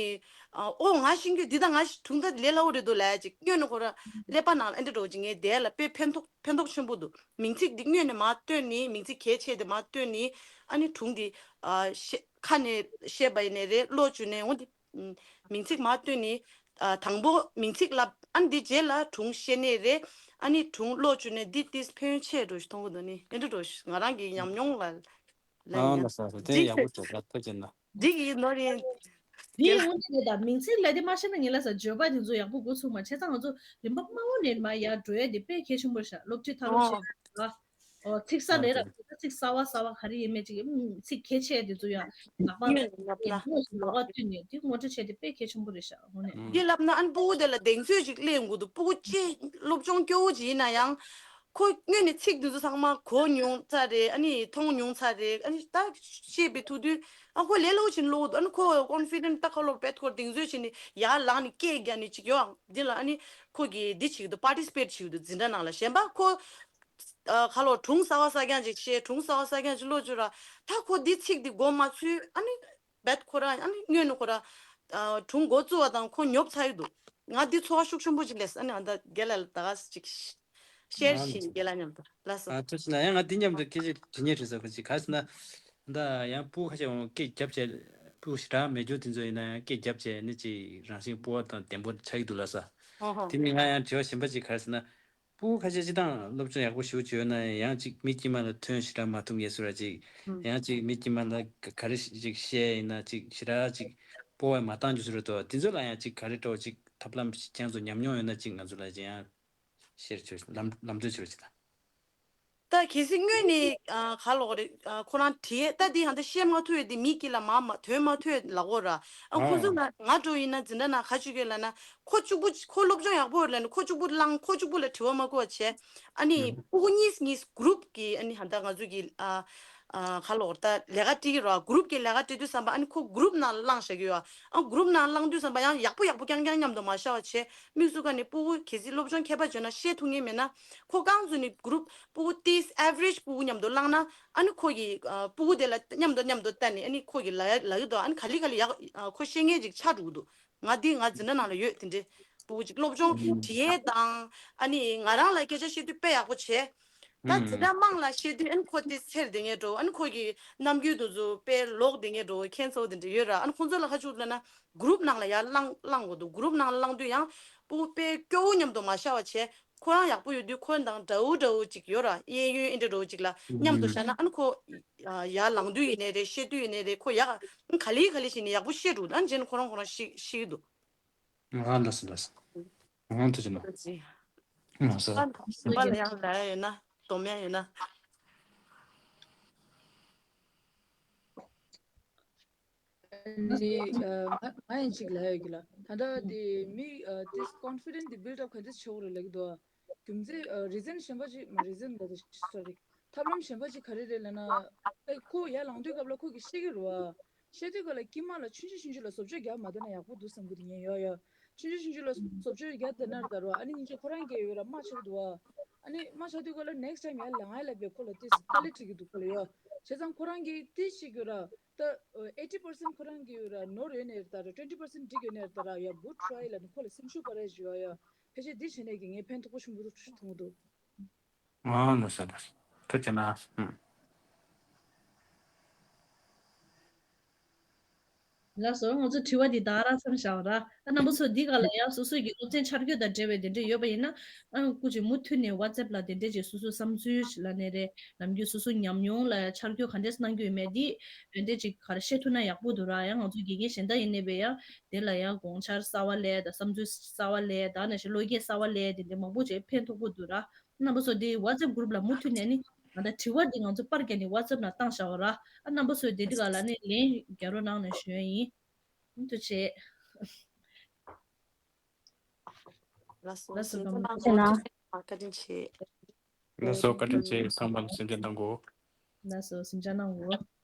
ཨ་ཨོ་ང་ཤེས་རྒྱུ་འདི་དང་ང་ཤེས་སྒྲུང་ད་ལས་སླ་བོ་རེད་འདུག་ལབ་ཅིག་སྔོན་ནས་ཁོ་རང་ཀླད་པ་ནང་ལ་ཨེ་འདྲ་འགྲོ་ཅིག་ངས་དེ་ལ་དཔེ་ཕན་ཐོགས་ཕན་ཐོགས་ཆེན་པོ་འདུག་མིང་ཚིག་འདི་སྔོན་ནས་མར་བཏོན་ནས། མིང་ཚིག་གལ་ཆེ་དེ་མར་བཏོན་ནས། ཨ་ནི་སྒྲུང་འདི་ཨ་ཤེས་ཁ་ནས་བཤད་པ་ཡིན་ནའི་རེད། ཀློག་བཅུག་ནས་འོ་འདི། ཨུམ། མིང་ཚིག་མར་བཏོན་ནས། ཨ་དང་པོ་མིང་ཚིག་ལབ། ཨ་ནི་འདི་རྗེས་ལ་སྒྲུང་བཤད་ནའི་རེད། ཨ་ནི་སྒྲུང་ཀློག་བཅུག་ནས་འདི་ཏིས་ཕན་ཡོན་ཆེ་འགྲོ་ཞིག་མཐོང་གི་འདུག་ནི་ཨེ་འདྲ་འགྲོ་ཞིག་ང་རང་གི་ཉམས་མྱོང་ལ་ལ་ཨ་ཡིན་ན། ལ་ས་ས་དེ་འགྲིག་ཡག་པོ་ཞིག་ལ་ཐུགས་རྗེ་གནང་། འགྲིག་གི་ནོར་ཡིན། འདི་ཡིན་དངོས་གནས་རེད། ད་མིང་ཚིག་ལ་དེ་མ་ཤེས་ན་ངེད་ལ་ས་བརྗོད་པ་དེ་ཚོ་ཡག་པོ་འགོ་ཚུགས་མ་བྱས་ཙང་ང་ཚོ་རིམ་པ་དམའ་བོ་ནས་མ་ཡར་འགྲོ་ཡ་དེ་དཔེ་གལ་ཆེན་པོ་རེད་ཤག་སློབ་ཁྲིད་མཐར་ཕྱིན་ཨོ། ལ། ཨོ་ཚིག་གསར་ཨ་རེད་ར། དེ་ཚིག་གསར་བ་གསར་བ་ག་རེ་ཡིན་མེད་ཅིག་ཨུམ་ཚིག་གལ་ཆེ་དེ་ཚོ་ཡང་ལག་པ་ཡོད་ལ་ལ་ལ་ལག་པ་བཏོན་ནས་དེ་ངོ་སྤྲོད་བྱས་དེ་དཔེ་གལ་ཆེན་པོ་རེད་ཤག་དངོས་གནས། འདི་ལབ་ན་ཨ་ནི་སྤུ་གུ་དེ་ལ་གདེང་ཚོད་ཅིག་སླེབས་དགོས་འདུག་སྤུ་གུ་ཅིག་སློབ་སྦྱོང་སྐྱོ་བོ་ཅིག་ཡིན་ན་ཡང་། ཁོ་སྔོན་ནས་ཚིག་འདི་ཚོ་ཚང་མ་གོ་མྱོང་ཚར་རེད། ཨ་ནི་མཐོང་མྱོང་ཚར་རེད། ཨ་ནི་ད་བཤད་པའི་ཐུག་དུས་ཨ་ཁོ་ལས་སླ་བོ་ཞིག་ཀློག་འདུག་ཨ་ནི་ཁོ་ཀོན་ཕི་ཌེན་ཊི་ད་ཁ་ལོ་བེད་ཁོ་གདེང་ཚོད་བྱས་ནས་ཡར་ལངས་ནས་སྐད་རྒྱག་ནས་ཅིག་ཡོད་ཨང་། འདི་ལ་ཨ་ནི་ཁོ་གིས་འདི་བྱེད་ཀྱི་འདུག་པར་ཊི་སི་པེ་ཊི་བྱེད་ཀྱི་འདུག་འཛིན་གྲྭ་ནང་ལ། གཞན་པ་ཁོ་ཨ་ཁ་ལོ་སྒྲུང་གསར་བ་གསར་རྐྱང་ཅིག་བཤད། སྒྲུང་གསར་བ་གསར་རྐྱང་ཅིག་ཀློག་བཅུག་ར། ད་ཁོ་འདི་ཚིག་འདི་མགོ་མ་ཚོས། ཨ་ནི་བེད་ཁོ་རང་ཨ་ནི་སྔོན་ནས་ཁོ་རང་ཨ་སྒྲུང་འགོ་བཙུགས་པ་དང་ཁོ་ཉོབ་ཚར་ཡོད་འདུག་ང་འདི་ཚོར་བ་ཤུགས་ཆེན་པོ་ཅིག་སླེབས། ཨ་ནི་ཨ་ད་རྒན་ལགས་ལ་ད་ག་ཅིག་ཤེར་ཨ་བྱེད་རྒན་ལགས་མཉམ་དུ་ལགས་སོ། ཨ་ཐུགས་རྗེ་གནང་། ཡང་ང་འདི་མཉམ་དུ་སྐད་ཆ་དྲི་སྙིང་བྲོ་ས་ཁོ་ཅིག་ག་རེ་ཟེར་ན། ད་ཡང་སྤུ་གུ་ཁ་ཤས་འོང་སྐད་རྒྱབ་བྱས། སྤུ་གུ་ཞེ་དྲག་མེད་རྒྱུ་དེ་ཚོ་ཡིན་ན་ཡང་སྐད་རྒྱབ་བྱས་ནི་ཅིག་རང་བཞིན་སྤོབས་པ་དང་ལྡན་པོ་ཆགས་ཀྱི་འདུག་ལགས་སོ། ཧོ་ཧོ། དེ་ནི་ང་ཡང་དྲི་བ་གཞན་པ་ཅིག་ག་རེ་ཟེར་ན། སྤུ་གུ་ཁ་ཤས་སྤྱིར་བཏང་སློབ་སྦྱོང་ཡག་པོ་ཞེ་པོ་བྱས་ཡོད་ན་ཡང་ཅིག་མི་དཀྱིལ་མ་ལ་ཐོན་ཞེ་དྲག་མ་ཐུབ་མཁན་བཟོ་འདྲ་ཅིག་ཧུམ། ཡང་ཅིག་མི་དཀྱིལ་མ་ལ་ག་ག་རེ་ཅིག་བཤད་ཡིན་ན་ཅིག་ཞེ་དྲག་ཅིག་སྤོབས་པ་མ་བཏང་རྒྱུ་བཟོ་འདྲ་འདུག་དེ་ཚོ་ལ་ཡང་ཅིག་ག་རེ་འདྲ་བོ་ཅིག་ཐབས་ལམ་ཅིག་ཁྱེད་ཚོ་ཉམས་མྱོང་ཡོད་ན་ཅིག་ང་ཚོ་ལ་ཅིག་ཡང་ཤེར་བྱོས། ལམ་ལམ་སྟོན་བྱོས་ཅིག་དང་། ད་གལ་སྲིད་དངོས་ནས་ཨ་ག་ལོག་རེད། ཨ་ཁོ་རང་དྲིས་ད་འདི་ཧ་ད་བཤད་མ་ཐུབ་ཡོད་དེ་མི་དཀྱིལ་ལ་མ་མ་ཐོན་མ་ཐུབ་ལབ་དགོས་ར། ཨ་ཁོ་ཚོ་ལ་ང་འདྲ་བོ་ཡིན་ན་འཛིན་གྲྭ་ནང་ག་ཅིག་ཡོད་ལབ་ན། ཁོ་གཅིག་པུ་ཁོ་སློབ་སྦྱོང་ཡག་པོ་ཡོད་ལབ་ན་ཁོ་གཅིག་པུ་བླངས། ཁོ་གཅིག་པུ་ལ་དྲི་བ་མ་བཀོད་བྱས། ཨ་ནི་ཕྲུ་གུ་གཉིས་གཉིས་གུ་རུབ་ཀྱི་ཨ་ནི་ཧ་ད་ང་ཚོ་གི་ཨ་ཨ་ག་ལོག་ད་ལས་ཀ་སྒྲིག་གི་ར། གུ་རུབ་ཀྱི་ལས་ཀ་སྒྲིག་དུས་ཙམ་པ་ཨ་ནི་ཁོ་གུ་རུབ་ནང་བླངས་བཞག་གི་ཡོད། ཨ་གུ་རུབ་ནང་བླངས་དུས་ཙམ་པ་ཡང་ཡག་པོ་ཡག་པོ་རྐྱང་རྐྱང་མཉམ་དུ་མ་བཤད་པ་བྱས། དམིགས་སུ་བཀར་ནས་ཕྲུ་གུ་གལ་སྲིད་སློབ་སྦྱོང་མཁས་པ་བྱུང་ན་བཤད་ཐུབ་མཁན་མེད་ན། ཁོ་རྐང་བཙུགས་ནས་གུ་རུབ་ཕྲུ་གུ་ཏིས་ཨེ་ཝ་རེཇ་ཕྲུ་གུ་མཉམ་དུ་བླངས་ན། ཨ་ནི་ཁོ་གི་ཨ་ཕྲུ་གུ་དེ་ལ་མཉམ་དུ་མཉམ་དུ་བལྟས་ནས་ཨ་ནི་ཁོ་གི་ལ་ལ་གི་དོ་ཨ་ནི་ག་ལེ་ག་ལེ་ཡག་ཨ་ཁོ་ཤེས་མཁན་ཅིག་ཆགས་འགྲོ་གི་འདུག་ང་འདི་ང་འཛིན་གྲྭ་ནང་ལ་ཡོད་དེ་འདྲའི་ཕྲུ་གུ་ཅིག་སློབ་སྦྱོང་དྲི་ཡས་དང་ཨ་ནི་ང་རང་ལ་སྐད་ཆ་བཤད་དུས་དཔེ་ཡག་པོ་བྱས། ད་འཛིན་གྲྭ་དམངས་ལ་བཤད་དུས་ཨ་ནི་ཁོ་དེ་ཚེར་བསྡད་མཁན་འདྲ་བོ། ཨ་ནི་ཁོ་གི་རྣམ་འགྱུར་དེ་ཚོ་དཔེ་ལོག་བསྡད་མཁན་འདྲ་བོ་ཁྱད་མཚར་བོ་དེ་འདྲ་ཡོད་ར། ཨ་ནི་ཁོང་ཚོ་ལ་ཁ་ཕྱོགས་ལབ་ན་གུ་རུབ་ནང་ལ་ཡར་བླངས་བླངས་དགོས་འདུག་གུ་རུབ་ནང་ལ་བླངས་དུས་ཡང་ཕྲུ་གུ་དཔེ་སྐྱོ་བོ་མཉམ་དུ་མ་བཤད་པ་བྱས། ཁོ་རང་ཡག་པོ་ཡོད་དུས་ཁོ་དང་འདྲ་བོ་འདྲ་བོ་ཅིག་ཡོད་ར། གཡས་གཡོན་ཨེ་འདྲ་འདྲ་བོ་ཅིག་ལ་མཉམ་དུ་བཞག་ན་ཨ་ནི་ཁོ་ཡར་ལངས་དུས་ཡིན་ནའི་རེད། བཤད་དུས་ཡིན་ནའི་རེད། ཁོ་ཡག་ག་ལེ་ག་ལེ་བྱས་ནས་ཡག་པོ་བཤད་འདུག་ཨ་ནི་རྗེས་ནས་ཁོ་རང་ཁོ་རང་ཤི་ཤི་གི་འདུག་ང་ལ་སོ་ལ་སོ། ང་ཐུགས་རྗེ་གནང་། ང་སོ། ཨ་ད་སེམས་པ་ལ་ཡང་ལ་ཡ་ཡོད་ན་སྡོམ་ཡ་ཡོད་ན། ནི་ང་ཡང་གཅིག་ལབ་ཡོད་ཀྱི་ལ། ད་ལྟ་དེ་མི་དེ་confident དེ་build up ག་འདྲ་བྱེད་དགོས་རེད་ལབ་ཀྱི་འདུག་རྒྱུ་མཚན་reason གཞན་པ་ཅིག reason ལ་sorry ཐབས་ལམ་གཞན་པ་ཅིག་ག་རེ་རེད་ལབ་ན། ཁོ་ཡར་ལངས་དུས་སྐབས་ལ་ཁོ་གིས་ཤེས་ཀྱི་རེད་བ། ཤེས་དུས་སྐབས་ལ་དཀྱིལ་མ་ལ་ཆུང་ཆུང་ཆུང་ཆུང་ལ་བཟོ་བཅོས་རྒྱག་མ་བསྡད་ན་ཡག་པོ་འདུག་བསམ་གྱི་འདུག་ངས་ཡོ་ཡོ། ཆུང་ཆུང་ཆུང་ཆུང་ལ་བཟོ་བཅོས་རྒྱག་བསྡད་ན་ད་རུང་ཨ་ནི་སྙིང་རྗེ་ཁོ་རང་གིས་ཡོད་ར་དམའ་ཆག་འདུག་བ། ཨ་ནི་དམའ་ཆག་དུས་སྐབས་ལ་next time ཡར་ལངས་ཡ་ལ་བས་ཁོ་ལ་དེ་དཀའ་ལས་འཕྲད་ཀྱི་འདུག་ཁོ་ལ་ཡོ། བྱས་ཙང་ཁོ་རང་གིས་དེ་ཤེས་ཀྱི་ར། ད་eighty percent ཁོ་རང་གི་ཡོད་ར་ནོར་ཡོད་ནས་རེད་ད་ར་twenty percent འགྲིག་ཡོད་ནས་རེད་ད་ར་ཡ་good try ལ་ནི་ཁོ་ལ་སེམས་ཤུགས་སྤར་ཡ་ཞུ་ཡ་ཡ། ཕལ་ཆེར་འདི་བྱས་ནས་ཀྱི་ངས་ཕན་ཐོགས་པོ་ཆེན་པོ་ཐུག་མཐོང་གི་འདུག་ཨ་ལགས་སོ་ལགས་སོ། ཐུགས་རྗེ་གནང་། ལགས་སོ། ང་ཚོ་དྲི་བ་འདི་ད་ར་མཚམས་བཞག་ར། ཨ་རྣམ་པ་ཚོ་འདི་ག་ལ་ཡ་སོ་སོ་གི་སློབ་ཚན་འཆར་འགོད་དང་འབྲེལ་བའི་དེ་འདྲ་ཡོད་པ་ཡིན་ན། ཨ་སྐུ་མཁྱེན་མུ་མཐུད་ནས་WhatsApp ལ་དེ་འདྲ་ཅིག་སོ་སོའི་བསམ་ཚུལ་ལ་ནས་རེད། ནམ་རྒྱུན་སོ་སོ་ཉམས་མྱོང་ལ་ཡ་འཆར་འགོད་ག་འདྲས་གནང་རྒྱུ་ཡོད་མེད་འདི་དེ་འདྲ་ཅིག་ག་རེ་བཤད་ཐུབ་ན་ཡག་པོ་འདུག་ར། ཡང་ང་ཚོ་དགེ་རྒན་གཞན་དག་ཡིན་ནས་བས་ཡ་དེ་ལ་ཡ་དགོངས་འཆར་གསར་བ་ལས་དང་བསམ་ཚུལ་གསར་བ་ལས་དང་ནང་བཞིན་བློ་སྐྱེད་གསར་བ་ལས་དེ་འདྲ་མང་པོ་ཅིག་ཕན་ཐོགས་པོ་འདུག་ར། རྣམ་པ་ཚོ་འདི་WhatsApp group ལ་མུ་མཐུད་ནས་ནི་ང་ད་དྲི་བ་འདི་ང་ཚོ་པར་རྒྱག་ནས་WhatsApp ནང་བཏང་བཞག་པ་ར། ཨ་རྣམ་པ་ཚོས་དེ་འདི་ག་ལ་ནི་ལན་རྒྱག་རོགས་གནང་ནས་ཞུ་ཡ་ཡིན། ཐུགས་རྗེ་ཆེ། ལགས་སོ། ལགས་སོ། སེམས་ཁྲལ་གནང་དགོས། བཀའ་དྲིན་ཆེ། ལགས་སོ། བཀའ་དྲིན་ཆེ། ཚང་མ་ལ་སེམས་ཁྲལ་གནང་དགོས། ལགས་སོ། སེམས་ཁྲལ་གནང་དགོས།